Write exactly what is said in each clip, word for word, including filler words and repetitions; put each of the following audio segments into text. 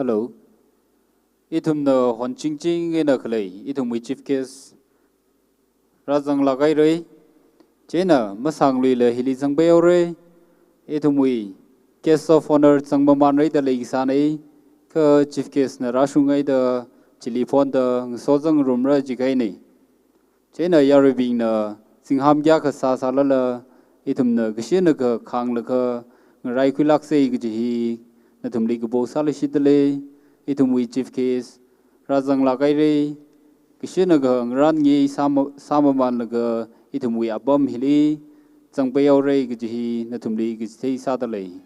Hello. Ithumna honchingching eina khalei ithumwui chief guest rāzanglāk haira. Chieina masāngluila hili zangpai haora. Ithumwui guest of honour zangmamānra da leisāna. Kha chief guest na rāshunghaida chili phonda ngasozangrumra jikahaina. Chieina yaruibingna zingham kayākha sāsālala, ithumna kashina kakhanglaga ngaraikhuilāksa kaji hi nathumli kapo sāluishitdalei. Ithumwui chief guest rāzanglāk haira. Kashina khangarān ngasāma-, sāmamānlaga ithumwui apam hili zangpai haora kaji hi nathumli kachithei sādalei.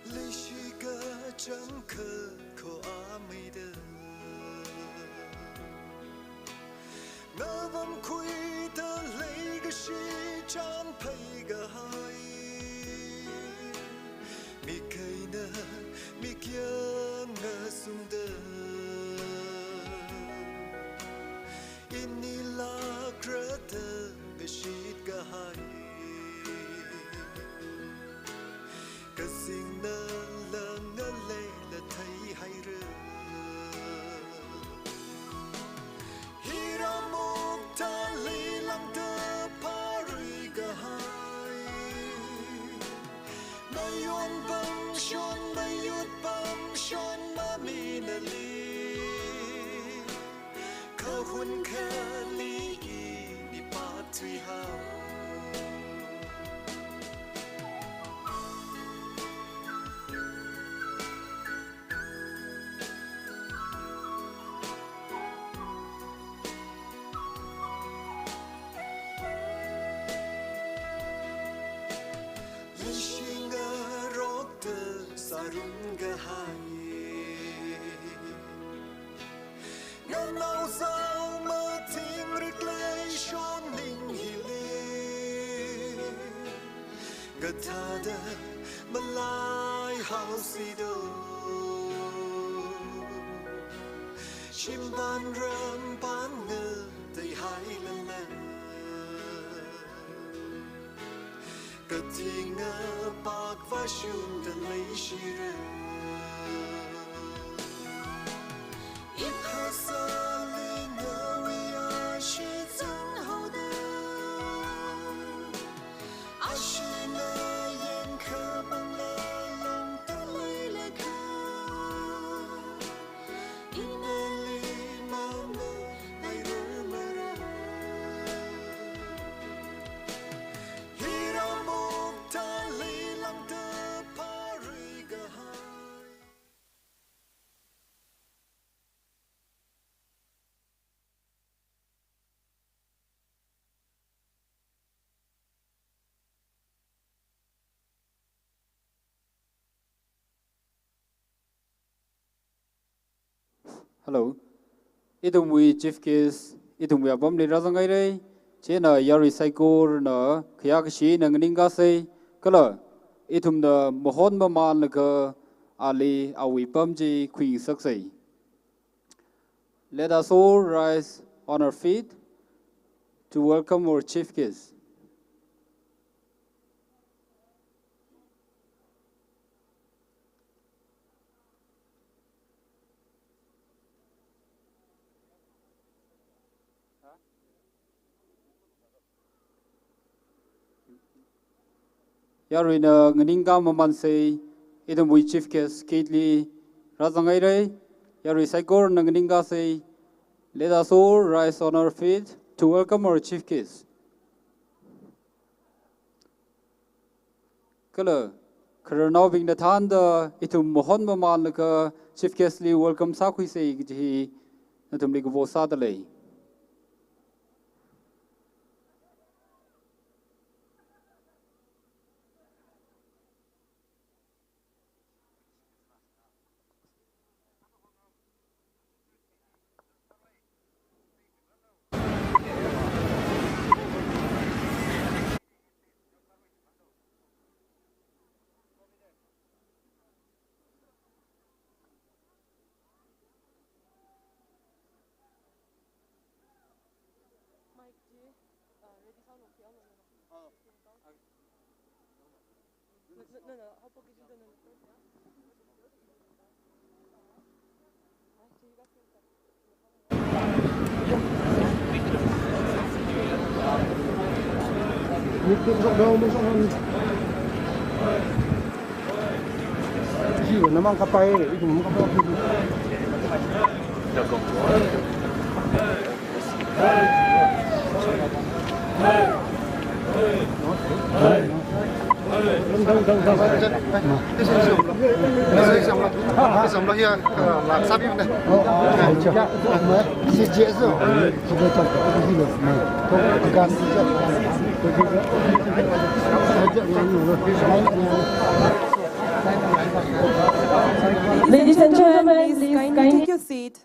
Leishikachang kakho amida, ngavamkhuida leikashi chānphai kahai, mik eina mik yāng ngasungda, inilāk rāda kashit kahai. Kazing nala ngaleila theihaira. Hira mukta leilāngda pharui kahai, mayonpam shon, mayutpam shon maminali, kahun khali ini pāthuihao. Leishingarokta sārum kahai, nganao zao mathingrik leishon ning hili, kathāda malaihaosi do. Shimpan rampan ngateihailala, katinga pak vāshungda leishira. Iphasāli nawui ashee zanghaoda, ashee ngayāngkha pāngla longda leilakha, inali mama leirarmara. Hira mukta leilāngda pharui kahai. Hello. Ithumwui chief guest, ithumwui apamli rāzanghaira. Chieina yarui saikorana khayākashi eina nganingkasei, kala ithumna mahon mamānlaga ali awui pam chi khuingasaksa. Let us all rise on our feet to welcome our chief guest. Yaruina nganingkā mamansa, ithumwui Chief Guest gate li rāzanghaira. Yarui saikorana nganingkāsa. Let us all rise on our feet to welcome our Chief Guest. Kala, khararnaobingna thānda ithum mahon mamanlaga Chief Guest li welcome sākhuisa kaji hi nathumli kapo sādalei. Ladies and gentlemen, please kindly take your seat.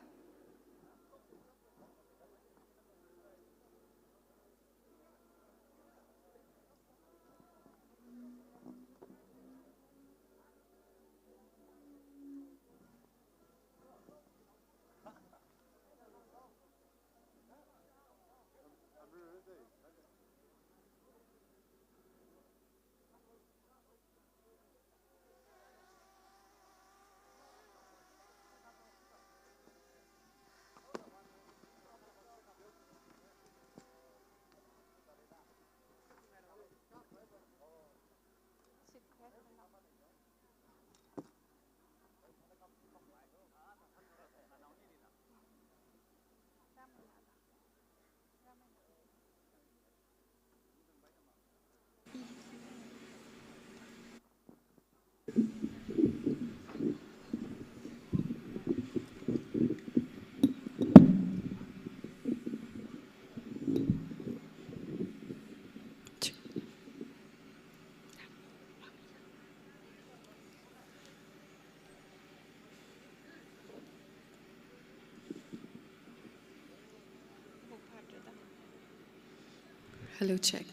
Hello, check.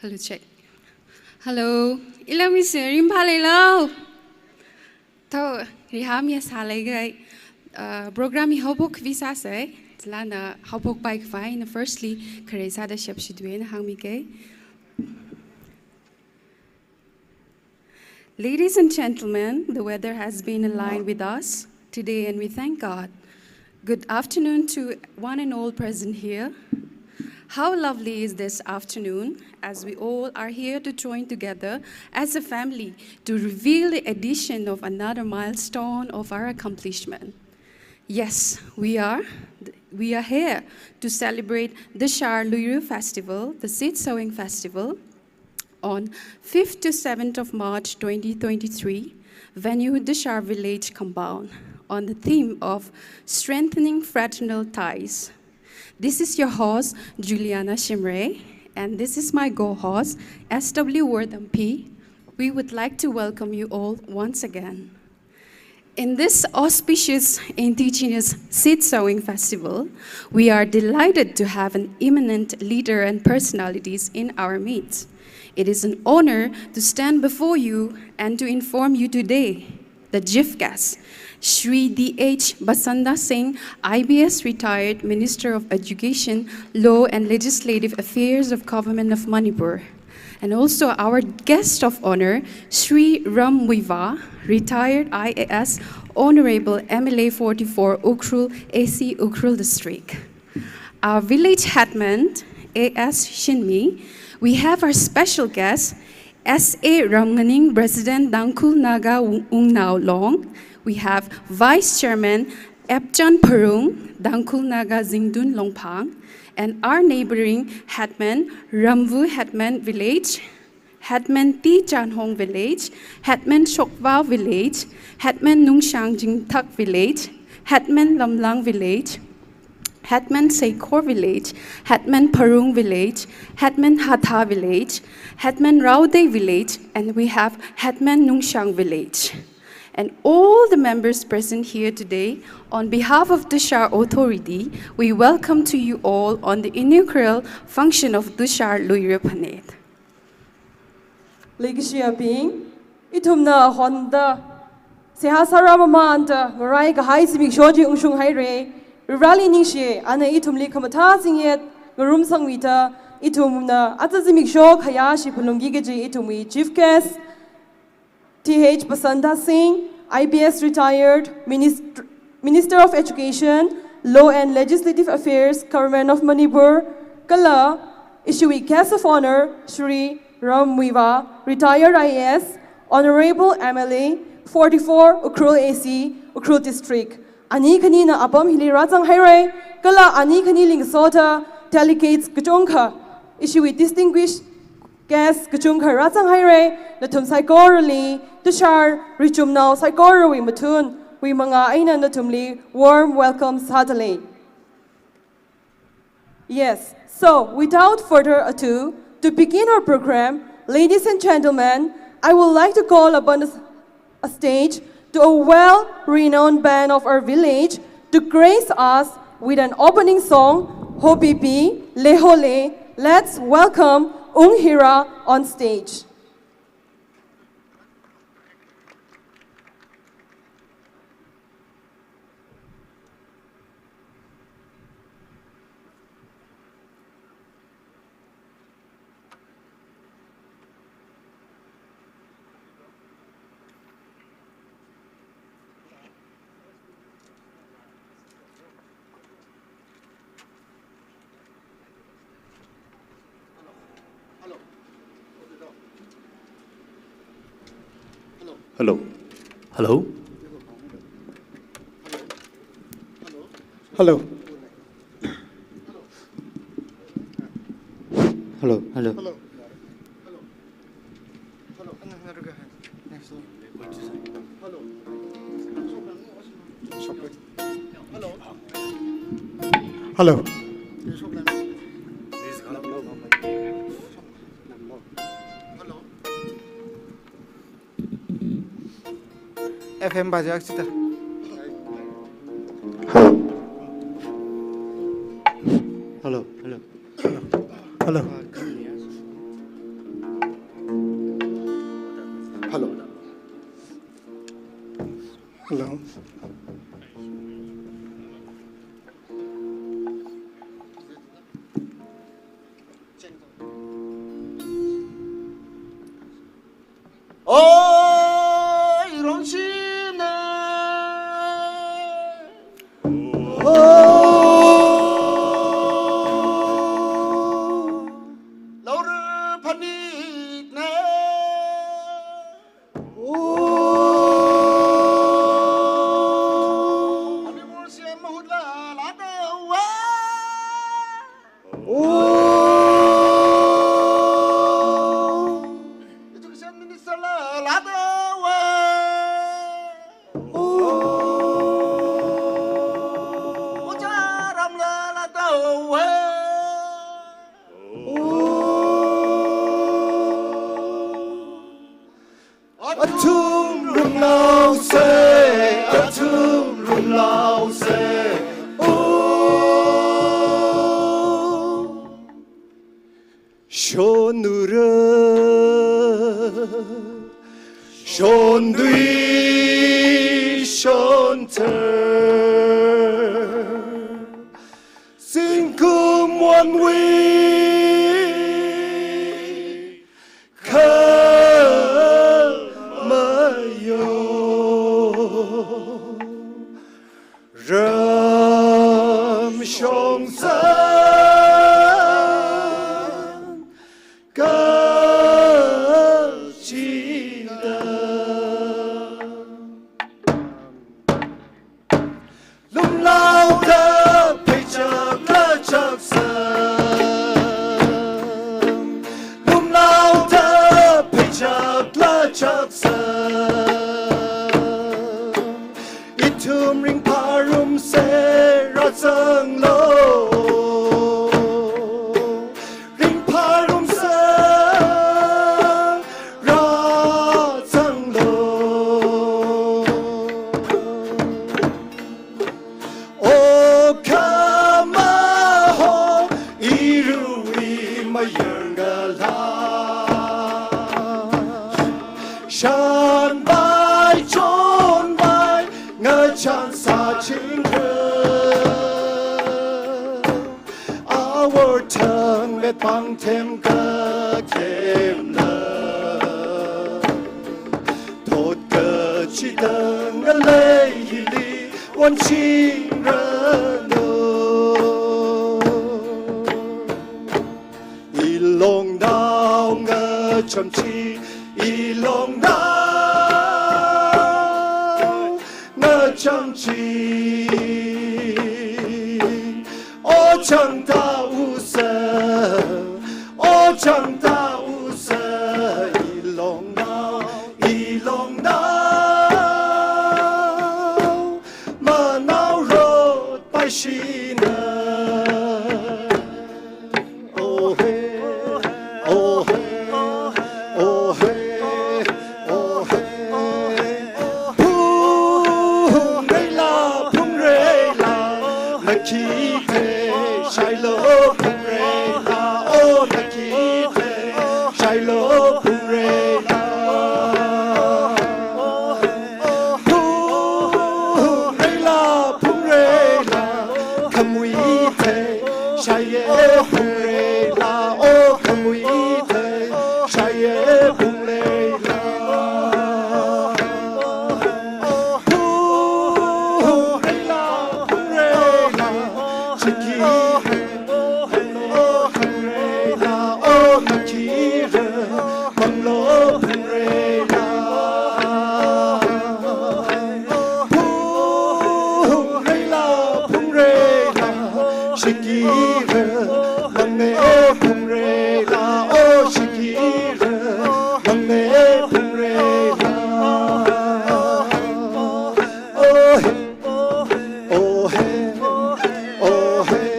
Hello, check. Hello. Ila mi se rim pha lei lo. Tho, riham ya sa lei gai. Uh, program hi haophok visa se. Zalana haophok pai khavai na firstly, khare sāda shep shidwe na hāngmi ke. Ladies and gentlemen, the weather has been in line with us today, and we thank God. Good afternoon to one and all present here. How lovely is this afternoon as we all are here to join together as a family to reveal the addition of another milestone of our accomplishment. Yes, we are, we are here to celebrate the Dishar Luirou Festival, the Seed Sowing Festival, on fifth to seventh of March twenty twenty-three, venue Dishar Village Compound, on the theme of strengthening fraternal ties. This is your host, Juliana Shimray, and this is my co-host, S W Wortham P. We would like to welcome you all once again. In this auspicious Indigenous Seed Sowing Festival, we are delighted to have an eminent leader and personalities in our midst. It is an honor to stand before you and to inform you today the chief guest, Shri D H Basanta Singh, I B S retired Minister of Education, Law and Legislative Affairs of Government of Manipur. And also our guest of honor, Shri Ram Muivah, retired I A S, Honorable M L A forty-four Ukhrul A C, Ukhrul District. Our village headman, A S Shinmi. We have our special guest, S A Ramnganing, President Tangkhul Naga Wung-, Wungnao Long. We have Vice Chairman Epchan Pharung, Tangkhul Naga Zingtun Longphang, and our neighboring headman, Ramvu Headman Village, Headman T Chanhong Village, Headman Shokvao Village, Headman Nungshang Jingthak Village, Headman Lamlang Village, Headman Seikhor Village, Headman Pharung Village, Headman Hatha Village, Headman Raodei Village, and we have Headman Nungshang Village. And all the members present here today, on behalf of Tushar Authority, we welcome to you all on the inaugural function of Tushar Luira Phanit. Leikashiyabing, ithumna honda seihā sārā mamānda ngarai kahai zimiksho chi ungshung haira. Vareli ningshi, ana ithumli khamathā zingyet ngarumsangmida, ithumna aja zimiksho khayāshi phalungki kaji ithumwui chief guest, T H Basanta Singh, I P S retired, Minist-, Minister of Education, Law and Legislative Affairs, Government of Manipur, kala ishiwui guest of honor, Shri Ram Muivah, retired I A S, Honorable M L A, forty-four Ukhrul A C, Ukhrul District. Ani khanina apam hili rāzang haira, kala ani khani lingsoda delegates kachungkha, ishiwui distinguished guest kachungkha rāzang haira, nathum saikorali, Tushar richumnao saikorawui mathunwui mangā eina nathumli warm welcome sādalei. Yes, so without further ado, to begin our program, ladies and gentlemen, I would like to call upon the a stage to a well-renowned band of our village to grace us with an opening song, Hopipi, Lehole. Let's welcome Unghira on stage. Hello. Hello. Hello. Hello. Hello. Hello. F M bajak chita. Hello. Hello. Hello. Hello. Hello. Hello. Oi, rongshine. Oh, laura phanitne. Oh, ani mursi mahutla lada wa. Oh. Education Minister la lada wa. Oh. Oja Ram la lada wa. Oh. Athum rumnao se, athum rumnao se, oh. Shonura, shondui, shonter, singkum wanwi. ramshongzan kachida. Lumlaoda pheichak lachaksang, lumlaoda pheichak lachaksang, ithum ringphārumsa, rāzanglu. Ringphārumsa, rāzanglu. O khamaho, iruiwui mayarngalā, shanvai chonvai ngachān sāchingra. Awor thangmet pāngthem kathemna, thot kachida ngalei hili vāchingranu. Ilongnao ngacham chi, ilongnao ngacham chi. O chang tāusa, o chang tāusa, ilongnao, ilongnao manaorot paishina. Oh hey, oh hey, oh hey, oh hey. Phungreila, phungreila, nakhithei shailu phungreila, oh nakhithei shailu phungreila. Phungreila, phungreila, khamuithei shaiya phungreila, oh khamuithei shaiya phungreila. Phungreila, phungreila, chiki phungreila, oh nakhira manglu phungreila. Phungreila, phungreila, shikira mangna phungreila, oh shikira mangna phungreila. Oh hey, oh hey, oh hey.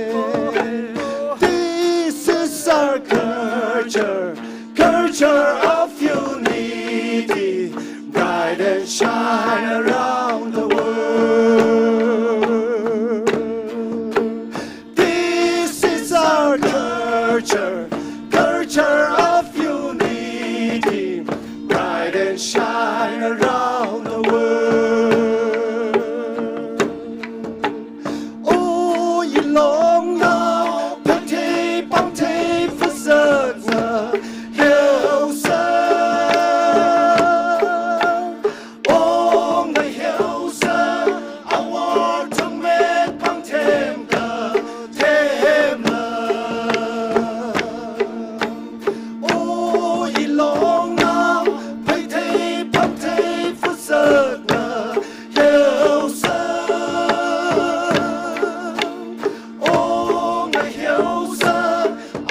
This is our culture, culture of unity, bright and shine around the world. This is our culture, culture of unity, bright and shine around the world. O ilongnao, phathei pāngthei phasakna heosa. O ngai heosa, awor thangmet pāngthem kathemna. O ilongnao, phathei pāngthei phasakna heosa. O ngai heosa,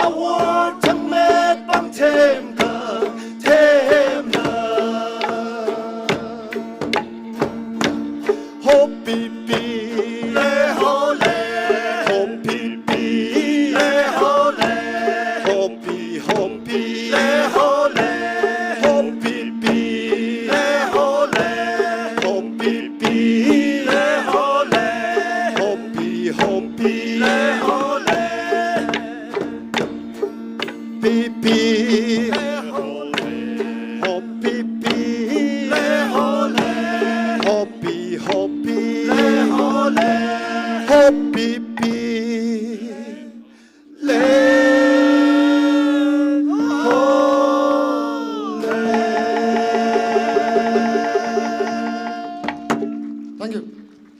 awor thangmet pāngthem kathemna. Hop pee pee, le ho le. Hop pee pee, le ho le. Hop pee, hop pee, le ho le. Hop pee pee, le ho le. Hop pee pee, le ho le. Hop pee, hop pee, le ho le. Pee pee, hop pee pee, hop pee, hop pee, hop pee pee, le ho le. Thank you.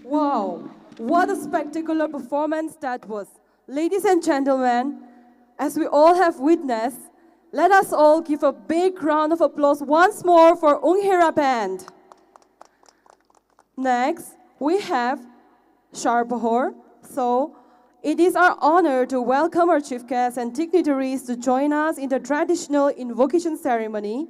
Wow, what a spectacular performance that was. Ladies and gentlemen, as we all have witnessed, let us all give a big round of applause once more for Unghera Band. Next, we have Sharpahor. So, it is our honor to welcome our chief guests and dignitaries to join us in the traditional invocation ceremony.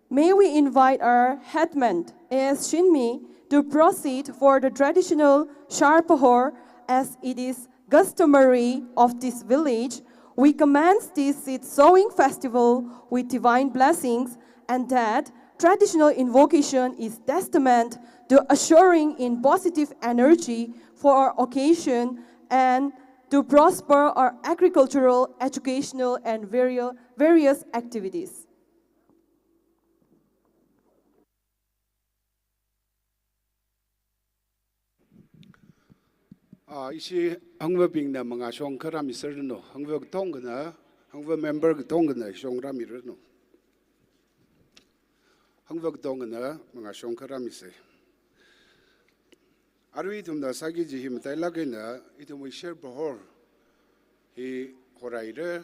May we invite our headman, A S Shinmi, to proceed for the traditional Sharpahor, as it is customary of this village. We commence this seed sowing festival with divine blessings, and that traditional invocation is testament to assuring in positive energy for our occasion and to prosper our agricultural, educational, and vario-, various activities. Ah, ishi hangvabingna mangā shong kha rāmiserranu, hangva katongana, hangva member katongana shong rāmiranu. Hangva katongana mangā shong kha rāmise. Arui ithumna sāki kaji hi matailāk eina, ithumwui Sharpahor hi horaira,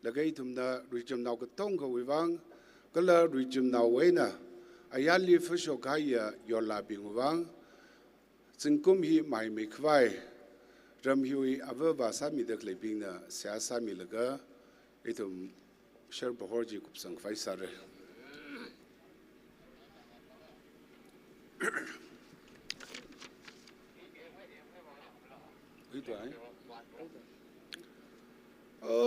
laga ithumna ruichumnao katongawui vang, kala ruichumnao eina ayarli phashok kahaiya yorlābingwui vang, zingkum hi maimeikhavai, ram hiwui avāva sāmida khaleibingna seihā sāmilaga, ithum Sharpahor chi kupsang khavai sāra. Ui tuai. Oh,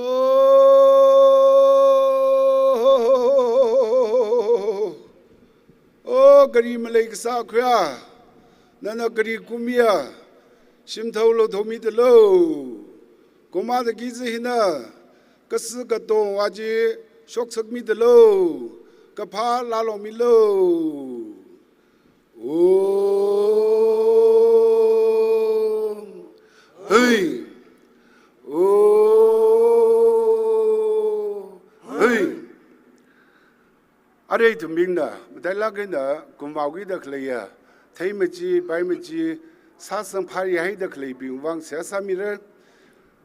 oh, kari malei kasā khuiya, nana kari kumiya, shimthao lothaomidalo. Kumada kizahina, kasi katonga chi shoksakmidalo, kaphā lālomilo. Om. Hei. Om. Hei. Arui ithumbingna matailāk eina kumvaokida khaleiya, theimachi, paimachi, sāsang pharihaida khaleibingwui vang seihā sāmira,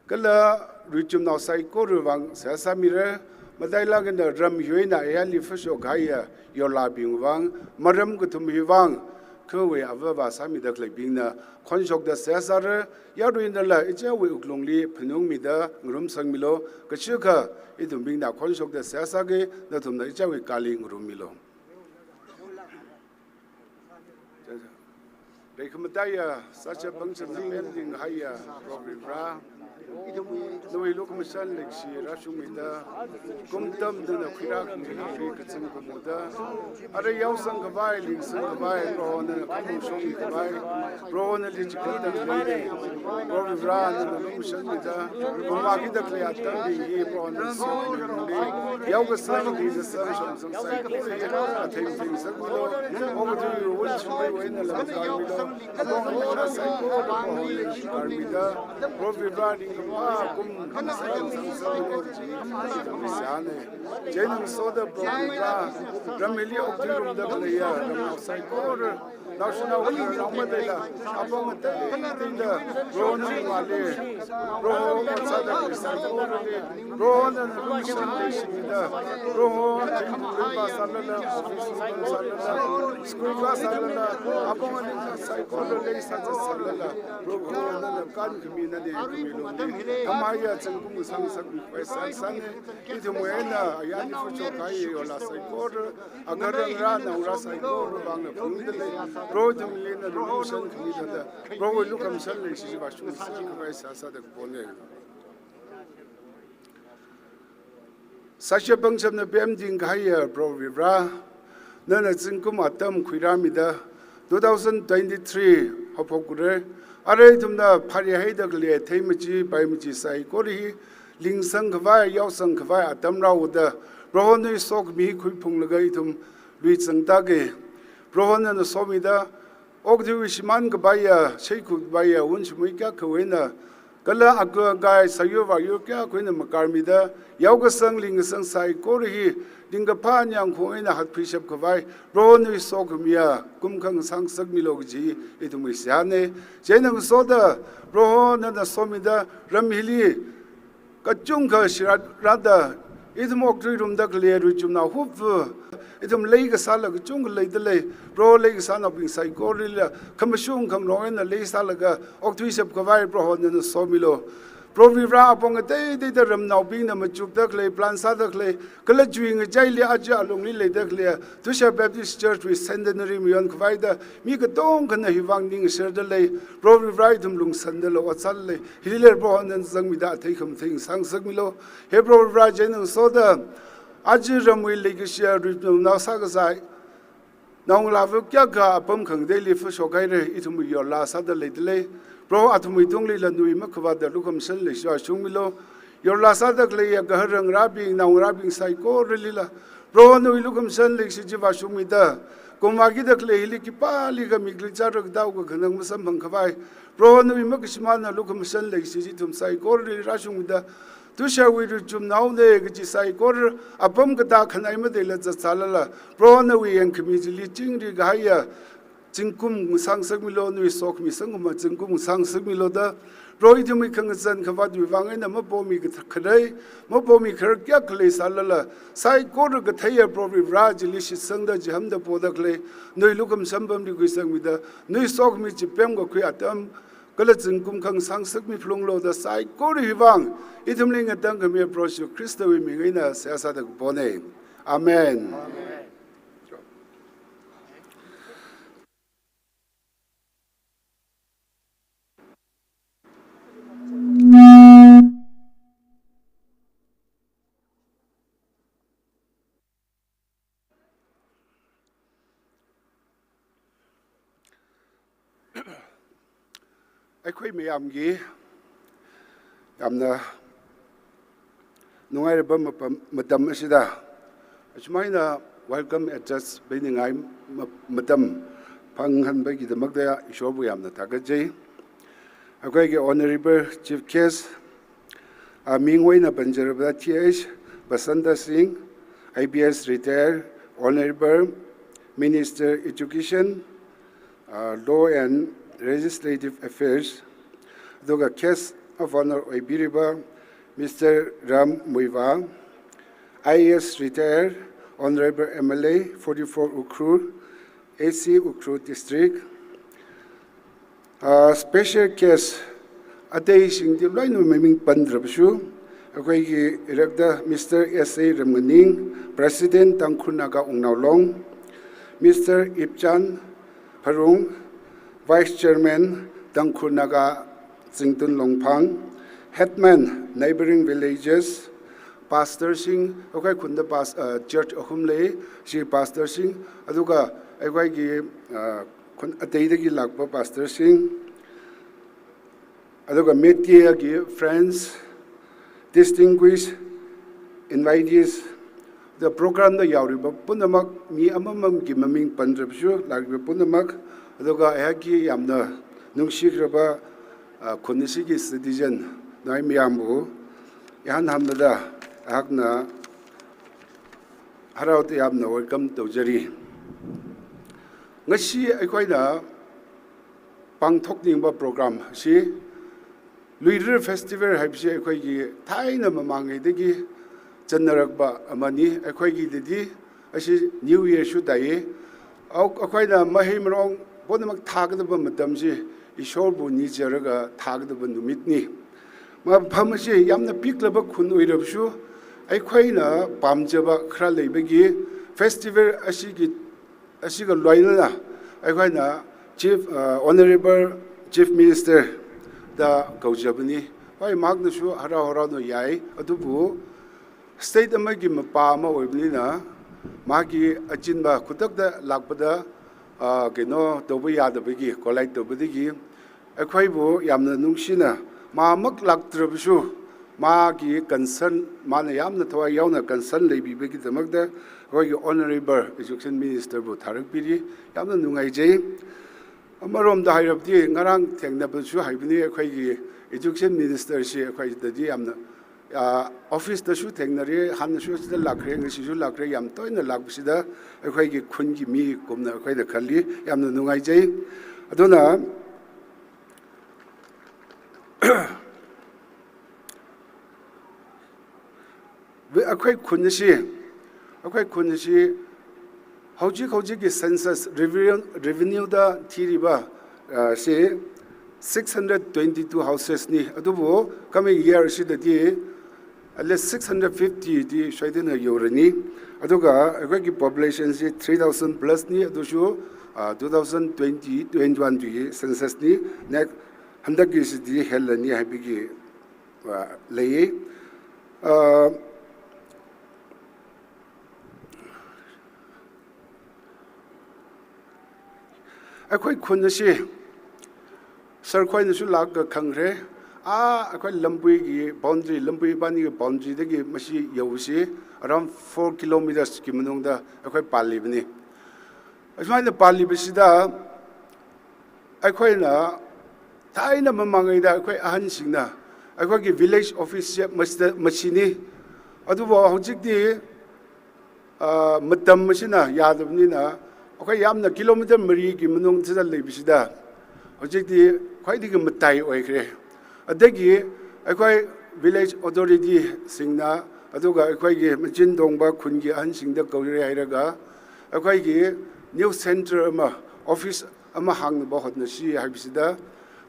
kala ruichumnao saikorawui vang seihā sāmira, matailāk eina ram hiwui eina ayarli phashok kahaiya yorlābingwui vang, maram kathum hiwui vang, khawui avāva sāmida khaleibingna khonshokda seihā sāra, yaruinala ichāwui wuklungli phaningmida ngarumsangmilo, kachikha ithumbingna khonshokda seihā sāki, nathumna ichāwui kāli ngarummilo. Reikhamataiya, sāshap pangshapna pemting kahaiya Proho Varivara, nawui lukhamashan leikashi rāshungmida, kum atam nana khuirākhami hi kazing khuiungda, arui yaosang khavai, lingsang khavai, Proho nana khamong shongmi khavai, Proho nali chikatda khalei, Proho Varivara nana lukhamashanmida, kumvākida khalei atam hi Proho nana singmida, yaokasang, lingsang, shongzang saikora hi atheng thengsangmilo, okathuiwui wunshimwui eina lamkāmilo, apong aning saikora Proho nana lamkāmida, Proho Varivara ringkaphā kum khamsang sangsa sāne. Chieina ngasoda Proho Varivara, ram hili okthuirumda khaleiya ramnao saikora, naoshinao khararnao mataila, apong ateiteida Proho nana ngale, Proho ot sāda khalei saikorali Proho nana lukhamashan leishimida, Proho thingkha leipa sālala, office work sālala, school kā sālala, apong aning saikora lei sāzat sālala, Proho nana kānkhami, nana khami lungli, khamahaiya zingkum ngasang ngasakmi khavai seihā sāne. Ithumwui eina ayarli phashok kahai yorlā saikora, agarangra naongarā saikorawui vangna phungda lei, Proho ithumli nana lukhamashan khami thāda, Prohowui lukhamashan leikashi vāshungsa khavai seihā sāda kapone. Sāshap pangshapna pemting kahaiya Proho Varivara, nana zingkum atam khuirāmida, two thousand twenty-three haophokra, arui ithumna pharihaida khalei theimachi, paimachi saikora hi, lingsang khavai, yaosang khavai atam rāhaoda, Proho nawui sokhami khuiphunglaga ithum luizangtake. Proho nana somida, okathuiwui shimān kapaiya, sheikhut kapaiya wunshimwui kayākhawui eina, kala aku akai, sāyur vāyur kayākhawui eina makarmida, yaokasang, lingsang saikora hi ningkaphā nyangkhong eina hatkhuishap khavai, Proho nawui sokhamiya kum khangasang ngasakmilu kaji ithumwui seihāna. Chieina ngasoda, Proho nana somida ram hili kachungkha shirat rāda, ithum okthuirumda khalei ruichumnao hupu, ithum leikasāla kachungkha leidalei, Proho leikasānaobing saikorali khamashung khangarong eina leisālaga okthuishap khavai Proho nana somilu. Proho Varivara apong ateiteida ramnaobingna machukda khalei, plan sāda khalei, kala chuingachaili aja alungli leida khalei, Tushar Baptist Church wui centenary mayon khavaida, mi katongkhana hivang ningsherdalei, Proho Varivara ithum lungsandala ot sālei, hili Proho nana zangmida athei khamathei ngasang ngasakmilu. He Proho Varivara, chieina ngasoda, aja ramwui leikashiya ruichumnao sākazai naongalāva kayākha apam khangateili phashok haira, ithumwui yorla sāda leidalei. Proho athumwui tunglila nawui makhavāta lukhamashan leikashi vāshungmilu. Yorla sāda khaleiya gahar ngarābing, naongarābing saikoralila, Proho nawui lukhamashan leikashi chi vāshungmida, kumvākida khalei hili khipālikha mikli chara katao kakhanang masamphang khavai, Proho nawui makashimāna lukhamashan leikashi chi ithum saikorali rāshungmida, Tusharwui ruichumnaona kaji saikora apam katā khanai madeila zatsālala, Proho nawui yangkhami chili chingri kahaiya zingkum ngasang ngasakmilu, nawui sokhami sangkuma zingkum ngasang ngasakmilu da, Proho ithumwui khangazan khavātwui vang eina mapomi khat-, kharei, mapomi kharar kayākha leisālala, saikora katheiya Proho Varivara chili shitsangda chihānda poda khalei, nawui lukhamashan pamli khuisangmida, nawui sokhami chi pemkakhui atam, kala zingkum khangasang ngasakmi phalunglu da saikora hivang ithumli ngatangkhami Proho Jishu Khristawui ming eina seihā sāda kapona. Amen. Amen. ꯑꯩꯈꯣꯏ ꯃꯌꯥꯝꯒꯤ ꯌꯥꯝꯅ ꯅꯨꯡꯉꯥꯏꯔꯕ ꯃꯐꯝ, ꯃꯇꯝ ꯑꯁꯤꯗ ꯑꯁꯨꯃꯥꯏꯅ welcome address ꯄꯤꯅꯤꯡꯉꯥꯏ ꯃ-, ꯃꯇꯝ ꯐꯪꯍꯟꯕꯒꯤꯗꯃꯛꯇ ꯏꯁꯣꯔꯕꯨ ꯌꯥꯝꯅ ꯊꯥꯒꯠꯆꯩ꯫ ꯑꯩꯈꯣꯏꯒꯤ Honourable Chief Guest, ꯑ, ꯃꯤꯡ ꯑꯣꯏꯅ ꯄꯟꯖꯔꯕꯗ T H Basanta Singh, I P S retired, Honourable Minister Education, uh, Law and Legislative Affairs, ꯑꯗꯨꯒ Guest of Honour ꯑꯣꯏꯕꯤꯔꯤꯕ Mister Ram Muivah, I A S retired, Honourable M L A forty-four Ukhrul, A C Ukhrul District, uh, special guest ꯑꯇꯩꯁꯤꯡꯗꯤ ꯂꯣꯏꯅ ꯃꯃꯤꯡ ꯄꯟꯗ꯭ꯔꯕꯁꯨ, ꯑꯩꯈꯣꯏꯒꯤ ꯏꯔꯛꯇ Mister S A Ramnganing, President Tangkhul Naga Wungnaolong, Mister Ipchan Pharung, Vice Chairman Tangkhul Naga Zingtun Longphang, headman neighbouring villages, pastor sing, ꯑꯩꯈꯣꯏ ꯈꯨꯟꯗ pas-, ꯑ, church ꯑꯍꯨꯝ ꯂꯩ, ꯁꯤ pastor sing, ꯑꯗꯨꯒ ꯑꯩꯈꯣꯏꯒꯤ, ꯑ, ꯈꯨꯟ ꯑꯇꯩꯗꯒꯤ ꯂꯥꯛꯄ pastor sing, ꯑꯗꯨꯒ mediaꯒꯤ friends, distinguished invitees, ꯑꯗꯨꯒ programꯗ ꯌꯥꯎꯔꯤꯕ ꯄꯨꯝꯅꯃꯛ, ꯃꯤ ꯑꯃꯃꯝꯒꯤ ꯃꯃꯤꯡ ꯄꯟꯗ꯭ꯔꯕꯁꯨ, ꯂꯥꯛꯂꯤꯕ ꯄꯨꯝꯅꯃꯛ, ꯑꯗꯨꯒ ꯑꯩꯍꯥꯛꯀꯤ ꯌꯥꯝꯅ ꯅꯨꯡꯁꯤꯈ꯭ꯔꯕ, ꯑ, ꯈꯨꯟ ꯑꯁꯤꯒꯤ citizen ꯅꯣꯏ ꯃꯌꯥꯝꯕꯨ ꯏꯍꯥꯟ ꯍꯥꯟꯕꯗ ꯑꯩꯍꯥꯛꯅ ꯍꯔꯥꯎ ꯇꯌꯥꯝꯅ welcome ꯇꯧꯖꯔꯤ꯫ ꯉꯁꯤ ꯑꯩꯈꯣꯏꯅ ꯄꯥꯡꯊꯣꯛꯅꯤꯡꯕ program ꯑꯁꯤ ꯂꯨꯏꯔꯤꯔ festival ꯍꯥꯏꯕꯁꯤ ꯑꯩꯈꯣꯏꯒꯤ ꯊꯥꯏꯅ ꯃꯃꯥꯡꯉꯩꯗꯒꯤ ꯆꯠꯅꯔꯛꯄ ꯑꯃꯅꯤ꯫ ꯑꯩꯈꯣꯏꯒꯤꯗꯗꯤ ꯑꯁꯤ New Yearꯁꯨ ꯇꯥꯏꯌꯦ꯫ ꯑꯧ, ꯑꯩꯈꯣꯏꯅ ꯃꯍꯩ ꯃꯔꯣꯡ ꯄꯨꯝꯅꯃꯛ ꯊꯥꯒꯗꯕ ꯃꯇꯝꯁꯤ ꯏꯁꯣꯔꯕꯨ ꯅꯤꯖꯔꯒ ꯊꯥꯒꯗꯕ ꯅꯨꯃꯤꯠꯅꯤ꯫ ꯃꯐꯝ ꯑꯁꯤ ꯌꯥꯝꯅ ꯄꯤꯛꯂꯕ ꯈꯨꯟ ꯑꯣꯏꯔꯕꯁꯨ, ꯑꯩꯈꯣꯏꯅ ꯄꯥꯝꯖꯕ ꯈꯔ ꯂꯩꯕꯒꯤ festival ꯑꯁꯤꯒꯤ, ꯑꯁꯤꯒ ꯂꯣꯏꯅꯅ ꯑꯩꯈꯣꯏꯅ Chief, ꯑ, Honourable Chief Ministerꯗ ꯀꯧꯖꯕꯅꯤ꯫ ꯍꯣꯏ, ꯃꯍꯥꯛꯅꯁꯨ ꯍꯔꯥꯎ ꯍꯔꯥꯎꯅ ꯌꯥꯏ, ꯑꯗꯨꯕꯨ state ꯑꯃꯒꯤ ꯃꯄꯥ ꯑꯃ ꯑꯣꯏꯕꯅꯤꯅ ꯃꯥꯒꯤ ꯑꯆꯤꯟꯕ ꯈꯨꯗꯛꯇ ꯂꯥꯛꯄꯗ, ꯑ, ꯀꯩꯅꯣ ꯇꯧꯕ ꯌꯥꯗꯕꯒꯤ, collide ꯇꯧꯕꯗꯒꯤ ꯑꯩꯈꯣꯏꯕꯨ ꯌꯥꯝꯅ ꯅꯨꯡꯁꯤꯅ, ꯃꯥꯃꯛ ꯂꯥꯛꯇ꯭ꯔꯕꯁꯨ ꯃꯥꯒꯤ concern, ꯃꯥꯅ ꯌꯥꯝꯅ ꯊꯋꯥꯏ ꯌꯥꯎꯅ concern ꯂꯩꯕꯤꯕꯒꯤꯗꯃꯛꯇ ꯑꯩꯈꯣꯏꯒꯤ Honourable Education Ministerꯕꯨ ꯊꯥꯔꯛꯄꯤꯔꯤ꯫ ꯌꯥꯝꯅ ꯅꯨꯡꯉꯥꯏꯖꯩ꯫ ꯑꯃꯔꯣꯝꯗ ꯍꯥꯏꯔꯕꯗꯤ ꯉꯔꯥꯡ ꯊꯦꯡꯅꯕꯗꯁꯨ ꯍꯥꯏꯕꯅꯤ, ꯑꯩꯈꯣꯏꯒꯤ Education Ministerꯁꯤ ꯑꯩꯈꯣꯏꯗꯗꯤ ꯌꯥꯝꯅ ꯑꯥ, office ꯇꯁꯨ ꯊꯦꯡꯅꯔꯦ, ꯍꯥꯟꯅꯁꯨ ꯑꯁꯤꯗ ꯂꯥꯛꯈ꯭ꯔꯦ, ꯉꯁꯤꯁꯨ ꯂꯥꯛꯈ꯭ꯔꯦ, ꯌꯥꯝ ꯇꯣꯏꯅ ꯂꯥꯛꯄꯁꯤꯗ ꯑꯩꯈꯣꯏꯒꯤ ꯈꯨꯟꯒꯤ ꯃꯤꯒꯨꯝꯅ ꯑꯩꯈꯣꯏꯅ ꯈꯜꯂꯤ꯫ ꯌꯥꯝꯅ ꯅꯨꯡꯉꯥꯏꯖꯩ꯫ ꯑꯗꯨꯅ ꯑꯩꯈꯣꯏ ꯈꯨꯟ ꯑꯁꯤ, ꯑꯩꯈꯣꯏ ꯈꯨꯟ ꯑꯁꯤ ꯍꯧꯖꯤꯛ ꯍꯧꯖꯤꯛꯀꯤ census revenue, revenue ꯗ ꯊꯤꯔꯤꯕ, ꯑ, ꯁꯤ six hundred twenty two houses ꯅꯤ꯫ ꯑꯗꯨꯕꯨ coming year ꯁꯤꯗꯗꯤ at least six hundred fifty ꯗꯤ ꯁꯣꯏꯗꯅ ꯌꯧꯔꯅꯤ꯫ ꯑꯗꯨꯒ ꯑꯩꯈꯣꯏꯒꯤ population ꯁꯤ three thousand plus ꯅꯤ꯫ ꯑꯗꯨꯁꯨ, ꯑ, two thousand twenty, twenty one ꯒꯤ census ꯅꯤ꯫ Next, ꯍꯟꯗꯛꯀꯤꯁꯤꯗꯤ ꯍꯦꯜꯂꯅꯤ ꯍꯥꯏꯕꯒꯤ, ꯑ, ꯂꯩꯌꯦ꯫ ꯑ, ꯑꯩꯈꯣꯏ ꯈꯨꯟ ꯑꯁꯤ sir ꯈꯣꯏꯅꯁꯨ ꯂꯥꯛꯑꯒ ꯈꯪꯈ꯭ꯔꯦ꯫ ꯑꯥ, ꯑꯩꯈꯣꯏ ꯂꯝꯄꯨꯏꯒꯤ boundary, ꯂꯝꯄꯨꯏ ꯏꯕꯥꯅꯤꯒꯤ boundary ꯗꯒꯤ ꯃꯁꯤ ꯌꯧꯕꯁꯤ around four kilometers ꯀꯤ ꯃꯅꯨꯡꯗ ꯑꯩꯈꯣꯏ ꯄꯥꯜꯂꯤꯕꯅꯤ꯫ ꯑꯁꯨꯃꯥꯏꯅ ꯄꯥꯜꯂꯤꯕꯁꯤꯗ ꯑꯩꯈꯣꯏꯅ ꯊꯥꯏꯅ ꯃꯃꯥꯡꯉꯩꯗ ꯑꯩꯈꯣꯏ ꯑꯍꯟꯁꯤꯡꯅ ꯑꯩꯈꯣꯏꯒꯤ village office ꯁꯦ ꯃꯁꯤꯗ, ꯃꯁꯤꯅꯤ꯫ ꯑꯗꯨꯕꯨ ꯍꯧꯖꯤꯛꯇꯤ ꯑ, ꯃꯇꯝ ꯑꯁꯤꯅ ꯌꯥꯗꯕꯅꯤꯅ ꯑꯩꯈꯣꯏ ꯌꯥꯝꯅ kilometer ꯃꯔꯤꯒꯤ ꯃꯅꯨꯡꯗ ꯂꯩꯕꯁꯤꯗ ꯍꯧꯖꯤꯛꯇꯤ ꯈ꯭ꯋꯥꯏꯗꯒꯤ ꯃꯇꯥꯏ ꯑꯣꯏꯈ꯭ꯔꯦ꯫ ꯑꯗꯒꯤ ꯑꯩꯈꯣꯏ village authority ꯁꯤꯡꯅ, ꯑꯗꯨꯒ ꯑꯩꯈꯣꯏꯒꯤ ꯃꯆꯤꯟ ꯇꯣꯡꯕ ꯈꯨꯟꯒꯤ ꯑꯍꯟꯁꯤꯡꯗ ꯀꯧꯔꯦ ꯍꯥꯏꯔꯒ ꯑꯩꯈꯣꯏꯒꯤ new centre ꯑꯃ, office ꯑꯃ ꯍꯥꯡꯅꯕ ꯍꯣꯠꯅꯁꯤ ꯍꯥꯏꯕꯁꯤꯗ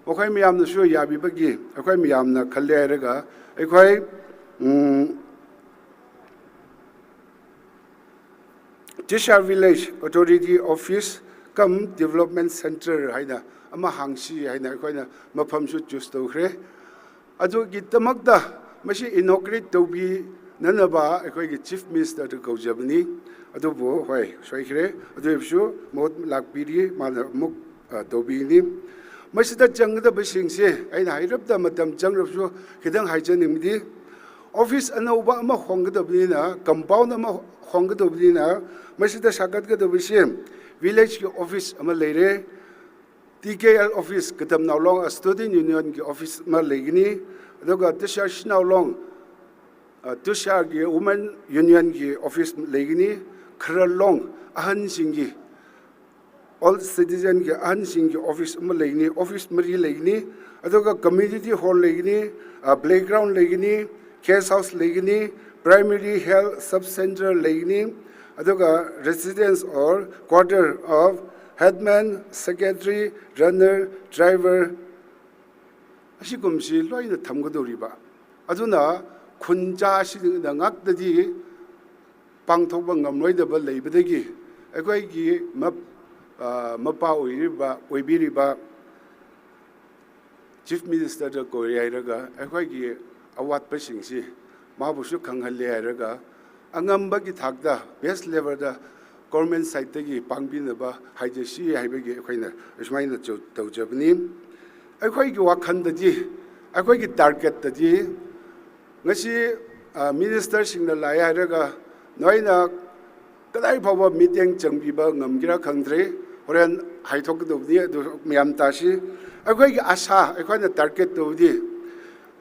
ꯃꯈꯣꯏ ꯃꯌꯥꯝꯅꯁꯨ ꯌꯥꯕꯤꯕꯒꯤ ꯑꯩꯈꯣꯏ ꯃꯌꯥꯝꯅ ꯈꯜꯂꯦ ꯍꯥꯏꯔꯒ ꯑꯩꯈꯣꯏ, ꯎꯝ, ꯇꯤꯁꯥ village authority office cum development centre ꯍꯥꯏꯅ ꯑꯃ ꯍꯥꯡꯁꯤ ꯍꯥꯏꯅ ꯑꯩꯈꯣꯏꯅ ꯃꯐꯝꯁꯨ choose ꯇꯧꯈ꯭ꯔꯦ꯫ ꯑꯗꯨꯒꯤꯗꯃꯛꯇ ꯃꯁꯤ inaugurate ꯇꯧꯕꯤꯅꯅꯕ ꯑꯩꯈꯣꯏꯒꯤ Chief Minister ꯗ ꯀꯧꯖꯕꯅꯤ꯫ ꯑꯗꯨꯕꯨ ꯍꯣꯏ, ꯁꯣꯏꯈ꯭ꯔꯦ꯫ ꯑꯗꯨ ꯑꯣꯏꯔꯕꯁꯨ ꯃꯍꯨꯠ ꯂꯥꯛꯄꯤꯔꯤ, ꯃꯥꯅ ꯑꯃꯨꯛ, ꯑ, ꯇꯧꯕꯤꯅꯤ꯫ ꯃꯁꯤꯗ ꯆꯪꯒꯗꯕꯁꯤꯡꯁꯦ ꯑꯩꯅ ꯍꯥꯏꯔꯞꯇ ꯃꯇꯝ ꯆꯪꯂꯕꯁꯨ ꯈꯤꯇꯪ ꯍꯥꯏꯖꯅꯤꯡꯕꯗꯤ, office ꯑꯅꯧꯕ ꯑꯃ ꯍꯣꯡꯒꯗꯕꯅꯤꯅ, compound ꯑꯃ ꯍꯣꯡꯒꯗꯕꯅꯤꯅ, ꯃꯁꯤꯗ ꯁꯥꯒꯠꯀꯗꯕꯁꯦ village ꯀꯤ office ꯑꯃ ꯂꯩꯔꯦ, T K L office, ꯀꯇꯝꯅꯥꯎꯂꯣꯡ Student Union ꯒꯤ office ꯑꯃ ꯂꯩꯒꯅꯤ, ꯑꯗꯨꯒ ꯇꯤꯁꯥ ꯁꯤꯅꯥꯎꯂꯣꯡ, ꯑ, ꯇꯤꯁꯥꯒꯤ Women Union ꯒꯤ office ꯂꯩꯒꯅꯤ, ꯈꯔꯂꯣꯡ ꯑꯍꯟꯁꯤꯡꯒꯤ, old citizen ꯒꯤ ꯑꯍꯟꯁꯤꯡꯒꯤ office ꯑꯃ ꯂꯩꯒꯅꯤ, office ꯃꯔꯤ ꯂꯩꯒꯅꯤ, ꯑꯗꯨꯒ community hall ꯂꯩꯒꯅꯤ, ꯑ, playground ꯂꯩꯒꯅꯤ, guest house ꯂꯩꯒꯅꯤ, primary health sub centre ꯂꯩꯒꯅꯤ, ꯑꯗꯨꯒ residence or quarter of headman, secretary, runner, driver, ꯑꯁꯤꯒꯨꯝꯕꯁꯤ ꯂꯣꯏꯅ ꯊꯝꯒꯗꯧꯔꯤꯕ꯫ ꯑꯗꯨꯅ ꯈꯨꯟꯖꯥꯁꯤꯡꯅ ꯉꯥꯛꯇꯗꯤ ꯄꯥꯡꯊꯣꯛꯄ ꯉꯝꯂꯣꯏꯗꯕ ꯂꯩꯕꯗꯒꯤ ꯑꯩꯈꯣꯏꯒꯤ ꯃꯞ-, ꯑ, ꯃꯄꯥ ꯑꯣꯏꯔꯤꯕ, ꯑꯣꯏꯕꯤꯔꯤꯕ Chief Minister ꯗ ꯀꯧꯔꯦ ꯍꯥꯏꯔꯒ ꯑꯩꯈꯣꯏꯒꯤ ꯑꯋꯥꯠꯄꯁꯤꯡꯁꯤ ꯃꯥꯕꯨꯁꯨ ꯈꯪꯍꯜꯂꯦ ꯍꯥꯏꯔꯒ ꯑꯉꯝꯕꯒꯤ ꯊꯥꯛꯇ best level ꯗ government side ꯇꯒꯤ ꯄꯥꯡꯕꯤꯅꯕ ꯍꯥꯏꯖꯁꯤ ꯍꯥꯏꯕꯒꯤ ꯑꯩꯈꯣꯏꯅ ꯑꯁꯨꯃꯥꯏꯅ ꯆꯧ-, ꯇꯧꯖꯕꯅꯤ꯫ ꯑꯩꯈꯣꯏꯒꯤ ꯋꯥꯈꯜꯗꯗꯤ, ꯑꯩꯈꯣꯏꯒꯤ target ꯇꯗꯤ ꯉꯁꯤ, ꯑ, minister ꯁꯤꯡꯅ ꯂꯥꯛꯑꯦ ꯍꯥꯏꯔꯒ ꯅꯣꯏꯅ ꯀꯗꯥꯏ ꯐꯥꯎꯕ ꯃꯤꯠꯌꯦꯡ ꯆꯪꯕꯤꯕ ꯉꯝꯒꯦꯔꯥ ꯈꯪꯗ꯭ꯔꯦ, ꯍꯣꯔꯦꯟ ꯍꯥꯏꯊꯣꯛꯀꯗꯧꯕꯅꯤ꯫ ꯑꯗꯨ ꯃꯌꯥꯝ ꯇꯥꯁꯤ꯫ ꯑꯩꯈꯣꯏꯒꯤ ꯑꯁꯥ, ꯑꯩꯈꯣꯏꯅ target ꯇꯧꯕꯗꯤ